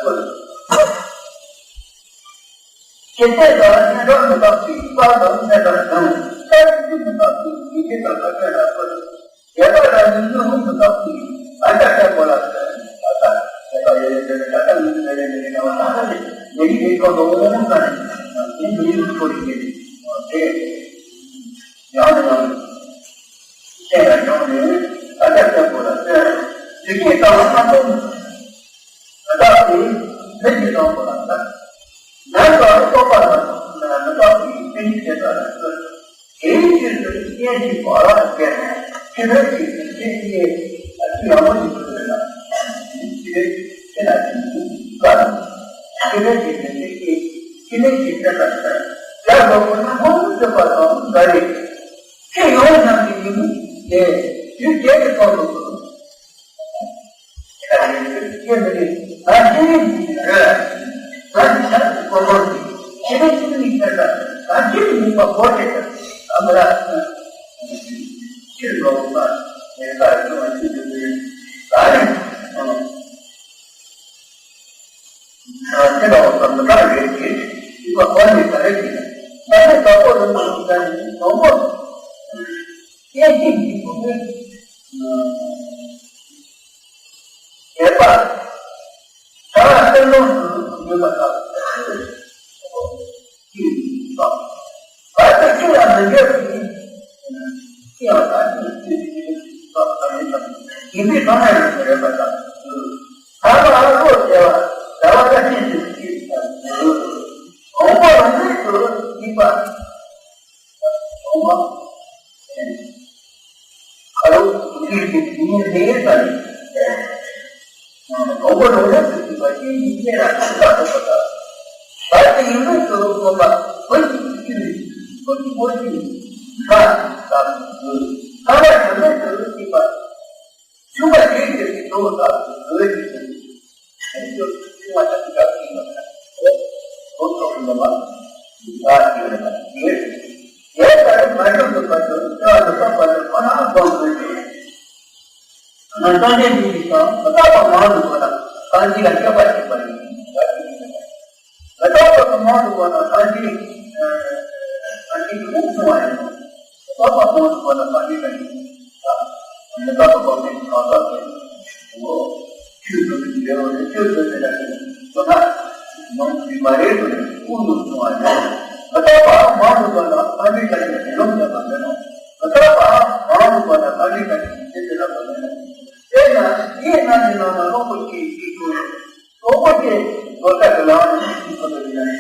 བཀོད། ཇི་སྲིད་ལ་ཉེས་སྡང་མི་རྟག་པའི་དཔལ་དུ་གནས་པར་འགྱུར། སྐྱབས་འཇུག་མི་རྟག་པའི་ཡེ་ཤེས་དང་ཐག་ཆོད་ལ་འགོད། བདེན་པ་རང་བཞིན་གནོད་འོང་མི་རྟག་པའི་ཨ་ཏྲ་ཤ་པོ་ལ་ཟེར། ཨ་ཏྲ་ཤ་པོ་ཡེ་ལེ་ཟེར་ཨ་ཏྲ་ལུས་ཟེར་ཡེ་ལེ་ལེ་ན་བ་ཨ་ཏྲ་ལེ་ལེ་ཡི་ལེ་ཁོ་ལོ་ཨོ་ན་ནི་ཨ་ཏྲ་ལུས་ཁོ་ལེ་ལེ་ལེ་ཨོ་ཏེ། ཡང་ནས་ཡང་དུ་ཤེས་ལ་བྱང་ནས་ཨ་ཏྲ་ཤ་པོ་ལ་ཟེར། ཡེ་ཤེས་དང་ཨ་ཏྲ་མི་རྟག་པའི་མི་ཞིག་དང་པོ་ལ་ཟེར། ནམ་མཁའ་རྟོག་པ་ལ་མི་རྟག་པའི་སེམས་ཉིད་ཇི་ལྟར་ལ་ཟེར། དེའི་རྗེས་སུ་སྐད་ཅིག་བར་ལ་བསྐྱལ་ནས། ཕྱི་རོལ་གྱི་སེམས་ཅན་ཡང་ཡང་མོ་ཞིག་ཏུ་ལ། ཕྱི་རོལ་ཕྱི་ན་ཅིག་ག་ཕྱི་རོལ་གྱི་སེམས་ཅན་ཕྱི་རོལ་གྱི་སེམས་ལ་ཡར་ལོག་པ་ན་མོ་ཞིག་ཏུ་པ་དང་འདྲ་རེད། ཁྱེད་ཡོངས་རྣམས་ཀྱི་ཉིན་མོ་དེ་དུས་བརྒྱད་ཀྱི་ཐོག་ཏུ། བྱེད་པ། བྱ་བ་གཏན་སྟོང་དུ་ཡོད་པ་དང་། བར་དུ་ཅི་ཡང་མི་འགྱུར་ཞིང་། ཅི་ཡང་དག་ཅིང་ཅི་ཡང་དག་ཡིན་པའི་ཚང་མ་ཡོད་པ་དང་། ཐར་པ་ཨ་རོ་བྱེད་པ་བྱ་བ་ཀ་ཤིན་ཏུ་ཅི་དང་། གོང་འཕེལ་རང་བཞིན་དུ་ཡིན་པ། ཨོ་མ། ཁ་རོག་ཏུ་ཡིག་གི་དེ་ཉིད་ལས་ས་ནི། ཨོ་མ་རོ་རོ་ཏུ་ཡིག་པ་ཅན་གྱི་སྐད་ལ་ཐུག་པ་ཐུབ་པ་དང་། བར་དུ་ཡིན་ལུགས་སུ་གོམས་པ་བོད་ཀྱི་ཚིག་གི་བོད་ཀྱི་བོད་ཀྱི་ཁ་དང་ཁ་བ་བྱམས་པས་སུ་ཡིག་པ། ཆུང་བ་ཞིག་གི་གཙོ་བོ་དག་ཏུ་འོད་ཀྱི་ཞིང་། ཆུང་བ་དང་སྐབས་ཀྱི་ཡོད་པ་དང་། ལོ་ཐོག་ཏུ་ལོ་མ་དགའ་ཞིང་ཡོད་པ་དེ། དེ་ལྟར་མ་བྱུང་དུ་བར་དུ་བྱ་བ་ལ་སོགས་པ་དེ་ཁོ་ན་སྒོམ་དགོས་ཏེ། སངས་རྒྱས་ཀྱི་ཞིང་མི་རྟག་པ་མང་དུ་བཀོད་ན་སངས་རྒྱས་ལ་སྐྱོབ་པ་བྱེད་པ་ཡིན། མི་རྟག་པ་མང་དུ་བཀོད་ན་སངས་རྒྱས་སངས་རྒྱས་ཀྱི་ལུགས་སྲུང་བ་ཡིན་ནོ། བསགས་པ་མང་དུ་བ་ལ་བསགས་པའི་གང་ཡིན། མི་རྟག་པ་བ་མེད་གང་ཟག་དེ། འོ། ཆོས་ཚོགས་ཀྱི་འབྲས་བུ་ནི་ཆོས་ཚོགས་དེ་ལ་ནི་ཚོགས་ན་མང་དུ་མ་རེད་དུ་ནི་ཀུན་ཏུ་སོང་བ་ཡིན། མི་རྟག་པའང་མང་དུ་བ་ལ་སངས་རྒྱས་བཀའ་ནི་མི་ལོངས་སྤྱད་པ་མིན་ནོ། མི་རྟག་པའང་མང་དུ་བ་ལ་སངས་རྒྱས་བཀའ་ནི་ཇི་སྲིད་ལ་བ་མིན་ནོ། དེས་ན་དེའི་རྣམ་པའི་ནང་ན་ཀློང་པོ་ཆེའི་ཚིག་ཏུ། གཙོ་བོ་དེ་ལོ་ཙཱ་གི་ལམ་ནས་ཤེས་ཐུབ་པ་ཡིན་ན།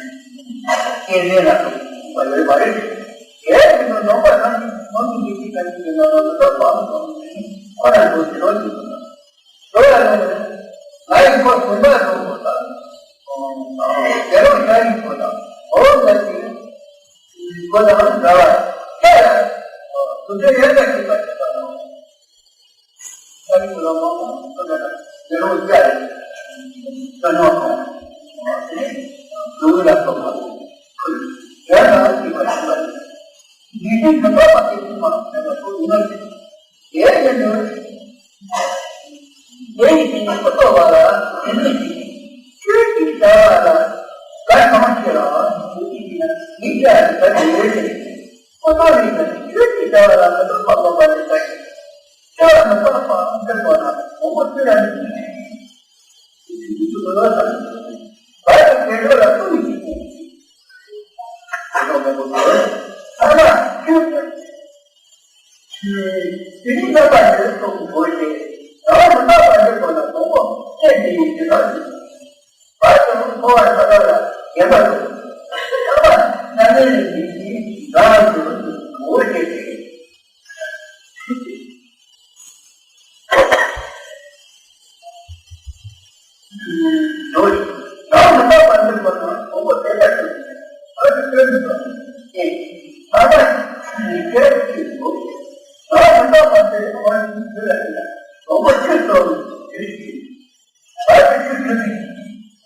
སྐྱེ་གནས་ལ་སོགས་པ་ཡོད་པ་རེད། དེ་ཡིན་དུས་ནང་པ་རང་གི་མང་གི་མི་གཅིག་ག་གཅིག་གི་ནང་ལ་མི་ལོ་ཙཱ་བ་མི་ཐོག་མི་ཁོ་རང་ཚོ་ཞི་ལོ་ཞིག་ཡོད་ན། འགྲོ་ཡ་ལོ་ནས་ང་ཡི་ཁོ་གསུམ་པ་རྫོང་པོ་དང་། དེ་རང་ཤ་ཡི་ཁོ་དང་འོ་ལ་ཞིག་ཁོ་དང་འདྲ་བ་ཁྱེད་ལ་དུ་དེ་ཡན་ལ་ཞིག་པ་ཞིག་པ་དང་། ཨ་རི་ཀུ་ལ་མ་མ་ཀུ་ལ་ལ་ཡ་རོ་ཀ་ལ་ཀ་ནོ་ཀ་ནོ་ཀུ་ལ་ཀ་མ་ཀུ་ལ་ཡ་ན་ཨ་ཏི་མ་ཤི་ལ་ཡི་ཏི་ཁ་པ་པ་ཏི་ཀུ་མ་ཀ་ལ་ཀུ་ལ་ཡ་ཡ་ནོ། དེ་ཡི་ཏི་ཁ་པ་བ་ལ་ཡ་ནོ་ཅི་ཆོས་ཀྱི་བྱ་བ་ལ་བཀའ་གང་བྱེད་ར་ཡི་ཏི་ཡི་ན་ཡི་ཏི་ཨ་ཏི་ཀ་ཏི་ཡོད་ཅེས། ཁོ་ཚོ་ནི་ཆོས་ཀྱི་བྱ་བ་ལ་མི་ལྟོས་པ་སློབ་པ་ལས་ཀ་ཞིག་ལྟོས་མི་ལྟོས་པའམ་འདིར་འགྲོ་ན་མང་པོ་ཚུལ་ལ་མི་ཚུལ་ཞིག་ཡིན། དུས་སུ་མི་ལོ་ཙཱ་བར་དུ་དེ་འགྲོ་ལ་ཀུན་གྱིས་ཀུན་གྱིས་དེ་འགྲོ་མི་དགོས་ཚོར། ཐ་ན་ཁྱོད་ཀྱིས་དེ་ནི་རྣམ་པ་འདིར་སོགས་དགོས་ཏེ་རང་མི་ལྟོས་པ་འདིར་འགྲོ་ན་མང་པོ་སྐད་དེ་ཡིན་ཞེས་ལ་ཞིག་བར་དུ་འཁོར་བ་ཐ་དད་ལ་ཞེན་པ་དང་། ཐ་མ་ན་ནི་ལས་འདི་ཞེས་རང་དུ་ངོ་ཤེས་ཏེ། འདོད། རང་མི་རྟག་པ་འདི་མ་ནང་གོང་བུ་དེ་ལྟར་དུ་ཨ་ཏི་སྟོན་དུ་དང་ཞེས། ཐ་མ་ནི་སྐད་ཅིག་འདོད། རང་མི་རྟག་པ་འདི་གོང་བུ་ཞིག་འདོད་ལ་ཡིན་ན་གོང་བུ་ཆུ་སོགས་ཞེས། བར་དུ་ཆུ་ཆུ་ཟིག་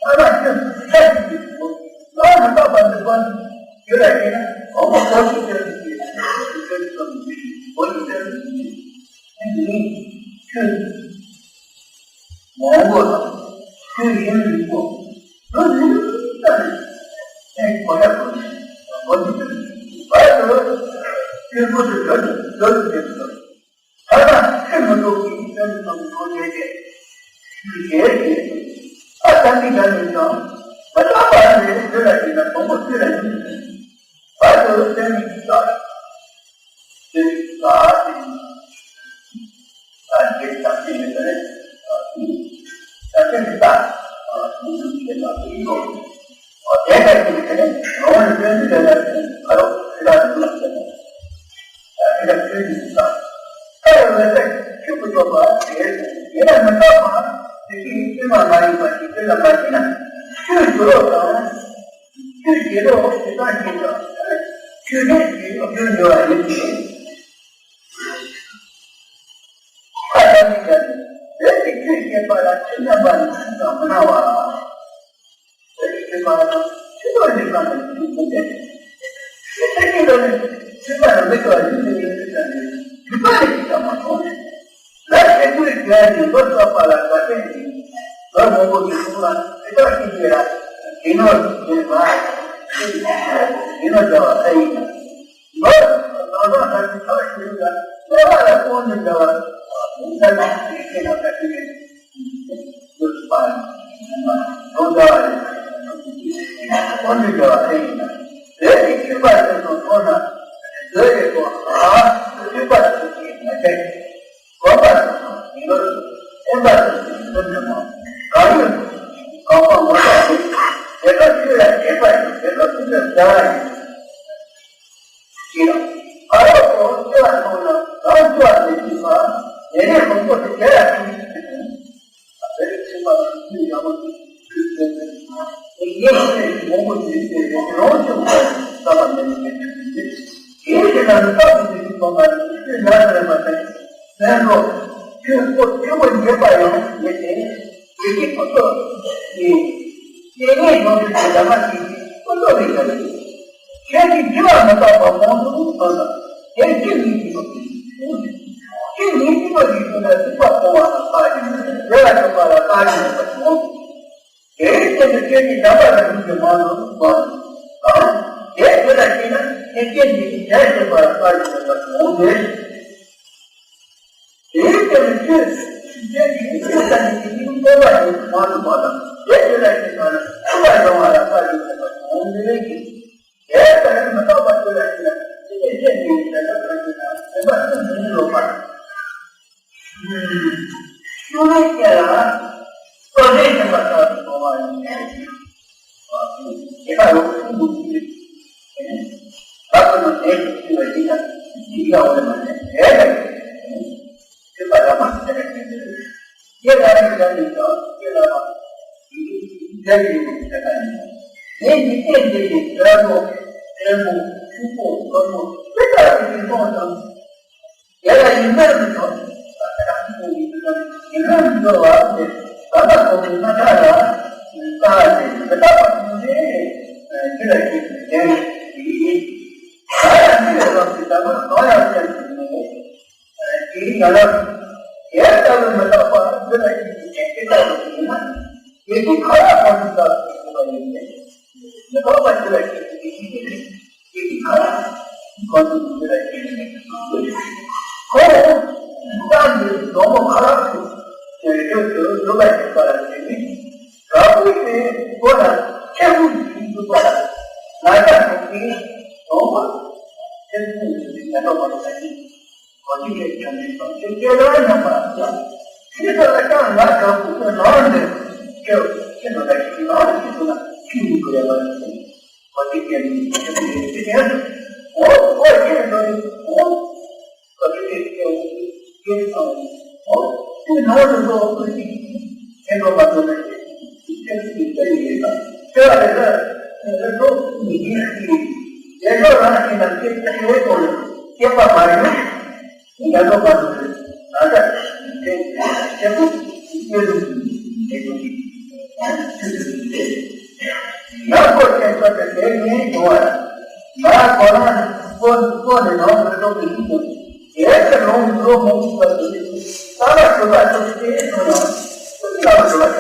ཐ་ན་ཆུ་ཤ་ཞིག་གི་ཚོགས། རང་མི་རྟག་པ་འདི་པ་ཞིག་ཡོད་ལ་ཡིན་ན་འོ་མ་གོ་ཞིག་ཆུ་ཞིག་གི་ཆུ་ཆུ་ཆུ་ཆུ་ཆུ་གོ་ཞིག་ཆུ་ཆུ་ཆུ་ཆུ་ནི་ཆུ་མང་པོ་དང་ཆུ་ཡུན་རིང་པོ་ལོ་རིང་ཙམ་ནས་ཀོ་ཡ་གོ་ནས་གོ་ཞིག་ཆུ་བར་དུ་ཆུ་གོ་ཞིག་ཆུ་ཆུ་ཆུ་ཆུ་ཆུ་ཆུ། ཐ་ན་ཆོས་མི་རྟོགས་པའི་སེམས་ཙམ་ཐོག་ནས་ཏེ། ཞེས་ཏེ། ཨ་ད་ནི་ད་ནི་ཀྱང་མི་རྟག་པ་ནི་དེ་ལ་ཡིན་ན་དང་པོ་ཆོས་ལ་ཡིན། བར་དུ་སེམས་ཀྱི་རྩ། སེམས་ཀྱི་རྩ་ཏེ། ད་ཅེས་ཀྱང་ཅི་ནས་ཀྱང་ནི། ད་སེམས་ཀྱི་རྩ། ཨ་ནི་ཅེས་ཀྱང་ཅི་ཡིན་ནོ། ཨ་དེ་ལྟར་ཅི་ནས་ཀྱང་ནི་རང་ལ་སེམས་ཀྱི་རྩ་ལ་ཁ་རོག་ཅི་ལ་ནི་ལ་ཟེར་ནས། ཡོད་པ་དེ་དེ་ལ་མི་རྟག་པ་དེ་བཞིན་ཉིད་སྟོན་པ་མ་ཡིན་པ་ཞིག་དེ་ལ་མ་བྱས་ན། ཆོས་སྒྲུབ་ལུགས་དང་། ཆོས་བྱེད་ལུགས་དེ་དག་ཞེས་དང་། ཆོས་སྒྲུབ་ཀྱི་ལུགས་སྒྲུབ་འགྱུར་བ་ཡིན་ཏེ། ཁ་ཙམ་ཞིག་ཀྱང་། བོད་ཀྱི་ཆོས་བཤད་པ་ལ་ཆོས་བསྟན་པ་ནི་ཆོས་དང་མི་སྣང་བ། བོད་ཀྱི་ཆོས་པ་ལ་ཆོས་ལུགས་ཀྱི་སྒང་ནས་ཆོས་ཀྱི་ཆོས་ཀྱི་ལོ་ནས་ཆོས་པ་ལ་མི་དགའ་བ་ཡིན་ཏེ་ཡིན་ཏེ་ཀྱང་ནི་རིག་པ་ལས་ཀྱང་མ་མཐོང་ནས། ལ་ཆེན་པོའི་རྒྱལ་གྱི་ལོ་གསོག་པ་ལ་དགའ་སྟོན་གྱི་ལོ་མང་པོ་ཞིག་སོང་ལ་དེ་དག་ཤེས་ཀྱི་ལ་དེ་ནོར་ཞིག་ཡོད་པ། དེ་ནོར་བྱ་བ་ཨེ་ཡིན་ན། ལོ་རང་རང་ལ་ཐག་ཞིག་ཡོད་ལ་ལོ་ལ་ལ་ཀུན་ནས་འདྲ་བ་དེ་ལྟར་ན་དེ་ཤེས་ན་ད་དེ་ནས་ལོ་ཞིག་པ་ལོ་འདྲ་བ་རེད། ཀུན་ནས་འདྲ་བ་ཨེ་ཡིན་ན། དེ་ནི་ཤེས་པ་དེ་ཚོ་མཐོང་ན་དེ་ཡི་གོ་ཨ་ཤེས་པ་དེ་ཚོ་ཤེས་མ་བྱས། གོམས་པ་དང་ཡིན་ལ་སེམས་པ་དང་ཡིན་ལ་ཉོན་མོངས་གང་ཡོད་གང་པ་ངོ་ཐོག་ཡིན། དེ་ལ་ཆོས་ལ་བྱེད་པ་ཡིན། དེ་ལ་ཆོས་ལ་བྱ་བ་ཡིན། ཅེས་དང་། ཨ་རོགས་སོ་སྐྱེ་བ་མཐོང་ན་རང་སྐྱེ་བ་མི་བྱེད་པ། དེ་ནས་ལོངས་སྤྱོད་དེ་དེ་ལ་ཐུག་ཡིན་ཟེར་ནས། དེ་ལས་ཆེན་པ་ལ་ཐུག་ཡག་པོ་ཞིག་ཐུག་ཟེར་ནས། དེ་ཡེ་ཤེས་མང་པོ་ཞིག་ཟེར་ནས་ལོངས་སྤྱོད་པ་བསམ་པ་མེད་པའི་དུས་ཡིན། དེའི་ཕྱིར་ན་ལུས་རྟགས་ཀྱི་ཆོས་ཀྱི་སྟོང་པ་ནི་ཆོས་ཉག་གཅིག་རེད་པ་དེ། བསམ་བློ། ཆོས་པོ་ཆོས་པོ་ཉེས་པ་ཡང་ཉེས་ཏེ། དེ་ཀྱི་ཀུན་རྟོག་ནི། སྐྱེ་གནས་ཡོངས་སུ་གྱུར་པའི་ལམ་མ་ཞིག་གི་ཀུན་རྟོག་ལས་ཀྱང་ནི། ཁྱོད་ཀྱིས་བགྱི་བ་མི་རྟག་པ་མང་དུ་བཏང་ན། དེར་ཁྱོད་ཉིད་ཀྱི་ལུགས་ཀྱི་ཁྱོད་ཉིད་ཀྱི་ལུགས་ཀྱི་ཁྱོད་ལ་སྲིད་པ་སྤོང་བ་ལ་བཀག་ཅིང་འགྲོ་ལ་སོགས་པ་ལ་བཀག་ཅིང་འགྲོ་བ་མང་དུ། དེའི་ཚེ་ན་ཁྱོད་ཀྱིས་བྱམས་པ་དང་སྙིང་རྗེ་མང་དུ་བསྒོམ་དང་། དེ་དེ་ལ་བྱས་ན་ཁྱོད་ཀྱིས་ནི་དེ་བྱས་པ་ལ་བཀག་ཅིང་འགྲོ་བ་མང་དུ། དེའི་ཚེ་ན་ཁྱོད་ཁྱོད་ཀྱིས་ཁྱོད་ལྟ་ནི་དེ་ཉིད་སྟོན་པ་ཡིན་མ་ལུས་པ་དང་། དེ་དེ་ལ་ཞིག་ན་ན་ཐུབ་པ་ཡོང་བ་ལ་བཀའ་བརྒྱུད་པ་དང་འདི་ལས་ཀྱི། དེ་ལྟར་མི་རྟག་པ་དེ་ལ་ཞིག་ན་ཅི་སྟེ་ཅི་ནས་ཡིན་ཟེར་ན་གང་ཞིག་ན་བདེན་པ་ཐུབ་མིན་ལོག་པ། ཤུགས་ལས་སྐྱེ་ལ་སོ་སོའི་བདེན་པ་ལྟར་དུ་མཐོང་བ་ཡིན། དེ་ལ་ཡང་ཁུངས་འདུག་ཅེས། བདག་ཏུ་ནི་ལས་ཀྱི་ཆེ་བ་ཡིན་ན་ཡིད་ལ་འོང་བ་ནི་ལས་ལ་ཡིན། ཐེག་པ་བླ་མ་ཟེར་བའི་མིང་འདི་རེད། ཡེ་ལ་ཡི་ལ་ཡི་དང་ཡེ་ལ་མ་ཡི་ལ་ཡི་ཟེར་བ་ཡིན། ངས་འཇིག་རྟེན་འདི་ཡི་དགྲ་བོ་བཙན་པོ་ཕྱུག་པོ་ལྷོད་པོ་ཇི་ལྟར་ཡིན་མཐོང་དང་། དེ་ལ་ཡིད་སྨོན་མི་ཐོབ། ཡིད་སྨོན་མི་འཇོག་པ་སྟེ། ད་ལྟ་ཁོང་གི་རྣམ་ཐར་ལ་ལྟ་སྟེ་མི་རྟག་པ་ཐམས་ཅད་ཅི་ལ་སྐྱེས་ཏེ་ཡིན། ད་ཡང་འདི་ལས་ལོག་སྟེ་ད་ལྟ་གང་ཡང་སེམས་སུ་མེད། དེའི་ཡང་ན་དེ་ལྟ་བུའི་མི་རྟག་པ་འདི་ལ་སྐྱེས་ཏེ་ཅི་ལྟ་བུ་ཡིན་ན། དེ་དུས་ག་ལ་ཁོང་གི་རྟག་ཏུ་སྐྱེས་པ་ཡིན་ཏེ། མི་རྟག་པ་འདི་ལ་སྐྱེས་ཏེ་ཡིན་ཏེ། དེ་དུས་ག་ལ་ཁོང་གི་འདི་ལ་སྐྱེས་ཏེ་ཡིན་ཏེ། ཁོ་བོ་ད་འདི་ལོ་མོ་ག་ལ་ཐུག་ཡོད་དུ་འདུག་པ་ཞིག་པ་ལ་བརྟེན་ནས། དྲག་པོའི་དེ་སྒོ་ལ་ཁྱེད་ཀུན་གྱིས་འདུག་པ་ལ་ང་ཅག་གྲོགས་ཀྱིས་དོགས་པ་ཁྱེད་ཀུན་གྱིས་ཉན་ཐོས་པ་ལ་ནི། གོ་ཐོས་ཀྱི་བྱང་ཆུབ་སེམས་མཆོག་སྐྱེ་བོ་རྣམ་པ་ལ། ཁྱེད་ཚོ་ལ་ཀྱང་ང་དྲག་པོ་ནང་ནས་ཁྱེད་ཁྱེད་ཚོ་ལ་ཁྱེད་ནང་ནས་ཁྱེད་ཚོ་ལ་ཁྱེད་ཡིན་དགོས་ཡ་མ་རེད། གོ་ཐོས་ཀྱི་བྱང་ཆུབ་སེམས་མཆོག་སྐྱེ་བོ་འོ་འོ་ཁྱེད་ཚོ་འོ། ག་དུས་དེ་སྐྱེ་བོ་སྐྱེ་བོ་དང་། ཨོ། དེ་ནང་དུ་འགྲོ་བ་ཀུན་གྱི་ཁྱེད་འགྲོ་མ་འགྲོ་ནས་ཁྱེད་ཀྱི་སྐྱེ་བོ་ཡིན་ལ། སྐྱེ་བ་རེ་རེ་རེ་འགྲོ་མི་ཡིན་ཞིང་། རེ་འགྲོ་རང་བཞིན་ལ་སྐྱེ་སྐྱེ་བོའི་ཐོག་ནས་སྐྱེ་བ་མ་ཡིན། དེ་ཡང་འགྲོ་མ་འགྲོ་ནས་ང་ཚ་ཁྱེད་ཀྱི་སྐྱེ་བོ་སྐྱེ་བོ་ཡིན་ཞིང་། ཡང་སྒོ་ཆེན་པོ་དེ་དེ་ཉིད་འགྲོ་བ། ང་ཁོ་རང་ཁོ་ཁོ་ནས་ནང་དུ་འགྲོ་གི་ཡིན་ཀྱང་། དེ་ལྟར་ལོངས་སུ་སྤྱོད་མི་ཐུབ་པ་དེ་ནི་རྟ་ལ་ཞོན་པ་ཐུབ་ཅེས་གསུངས་ཡང་། ཀུན་རྟ་ལ་ཞོན་པ་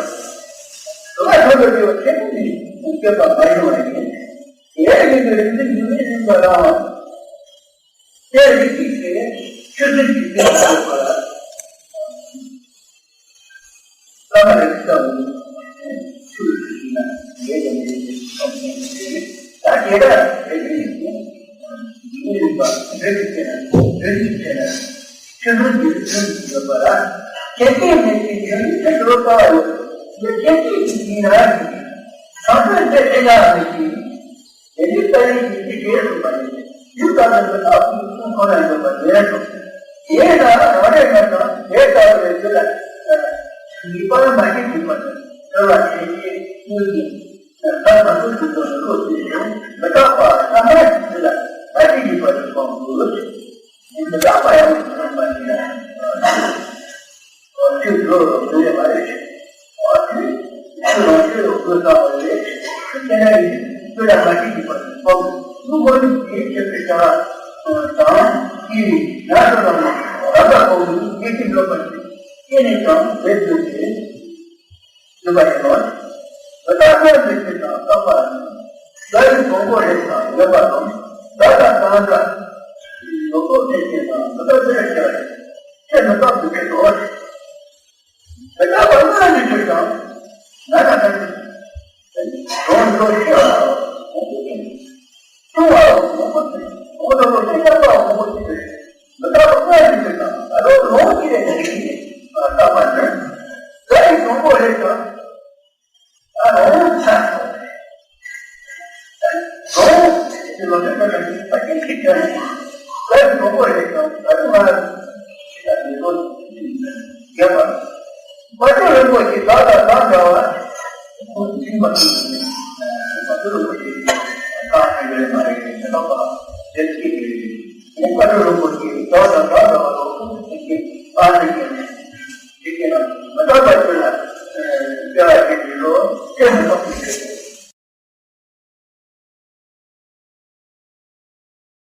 ཞོན་པ་ཞོན་པའི་དེ་བ་ཁྱེད་ཀྱིས་ནི་ཀུན་སྤྱོད་པ་མ་ཡིན་པ་ཡིན། དེ་ཡང་ཡིན་པའི་རིག་འཛིན་ཡུལ་མིན་ཡིན་པ་ལའང་། དེ་རིག་གཅིག་སྟེ་ཆུ་འཛིན་གྱི་རྟེན་དུ་ཡོད་པ་ལ། བླ་མ་རེ་ཅིག་ལ་ཆུ་ཞིག་ན་ཡེ་ཡེ་ཡེ་ཡེ་ཡེ་ད་དེ་ལ་དེ་ཡིན་ཡིན་ཡིན་པ་རེ་ཅིག་བྱས་ན་རེ་ཅིག་བྱས་ན་ཆུ་འཛིན་གྱི་རྟེན་དུ་ཡོད་པ་ལ། ཁྱེད་ཀྱིས་མི་ཚེ་ཡུན་རིང་དུ་འགྲོ་དཀའ་བ་ཡོད། འདི་ཁྱེད་ཀྱིས་ཀྱི་ཡིན་ར་ཡིན། གང་ཚོད་འདི་ཨེ་ན་མི་ཤེས། དེ་ནི་ལྟ་བའི་ཡིད་ཀྱི་རྗེས་སུ་མ་ཡིན། ཡུལ་དག་ནི་མི་རྟག་པའི་ཁོང་ཁོ་ན་ཡོད་པ་ལས་སོ། དེས་ན་རང་རེ་ངོས་ནས་དེ་ལྟ་བུའི་ཚུལ་ལ་ངེས་པར་མ་སྐྱེས་ཀྱི་བར་དུ་འཁོར་བ་དེ་ཉིད་ཀུན་གྱི་ད་མ་ཐུབ་ཀྱི་དོན་ལ་བློ་བསྐྱེད་ཅིང་མི་རྟག་པ་ལ་ཐ་མལ་གྱི་ཚུལ་ལ་མ་སྐྱེས་ཀྱི་བར་དུ་སྤང་དགོས། མི་རྟག་པ་ཡང་མི་རྟག་པ་ཉིད་ལ། ཨོ་ཁྱོད་འགྲོ་རུ་འགྲོ་ཡ་མ་རེད། ཨོ་ཁྱོད་ཁྱོད་རང་ཁྱོད་རུ་འགྲོ་ས་བ་རེད། ཁྱོད་ཁྱེད་རང་ཡིན་ཁྱོད་ལ་མ་སྐྱེས་ཀྱི་བར་དུ་སྤོང་། ལུས་ངོ་ལུས་དེའི་ཕྱིར་དུ་བྱ་བ་དང་། དེའི་ནང་དུ་ལ་རང་དག་གོང་ནས་ཡེ་ཤེས་འགྲོ་བར་བྱེད། དེ་ནས་ཀྱང་འབད་དགོས་ཏེ། སྒྲུབ་པ་ཡིན་ནོ། འདི་ལྟར་སྔར་གྱི་ཚུལ་དང་རྟག་པ་ནི། བདག་གིས་དང་པོ་རེག་དང་ལེན་པ་དང་། བདག་དང་གང་འདྲ། ལོག་རྟོག་ཐེག་ཆེན་དང་མི་རྟག་ཕྱིར་ཤར། ཚེ་མི་རྟག་ཏུ་སྐྱེ་སོ། དེ་ལྟ་བུ་སྔར་གྱི་ཚུལ་དང་། ང་དང་ལྡན་པའི། གྲོང་ཁྱེར་ཤེས་པ་དང་། གྲོང་ཁྱེར་ཤེས། ཆུང་བ་མང་པོ་ཆེ། གྲོང་ཁྱེར་ཤེས་པ་མང་པོ་ཆེ། མི་རྟག་པ་སྔར་གྱི་ཚུལ་དང་། ད་དུང་ལོངས་སྤྱོད་པའི་ཚུལ་གྱིས་བརྟག་པ་ནི། བདག་གིས་དང་པོ་རེག་དང་། ད་ལོངས་སྤྱོད། ལོངས་སྤྱོད་ལོངས་སྤྱོད་པ་ནི་ཕ་རྒན་གྱི་དོན་ནི། བདག་གིས་དང་པོ་རེག་དང་། ད་དུང་ང་ཞིག་ལ་མི་ལོངས་སྤྱོད་ཀྱི་ཡོད་པ། དཔལ་འབྱོར་རིན་པོ་ཆེ་བདག་དང་གང་འདྲ་བ། ཁོང་ཚིག་མ་ཐུབ་ནས། དཔལ་འབྱོར་རིན་པོ་ཆེ་བདག་ཡོད་མ་རེད། མི་རྟག་པ་དེ་སྐྱེ་དགོས། དཔལ་འབྱོར་རིན་པོ་ཆེ།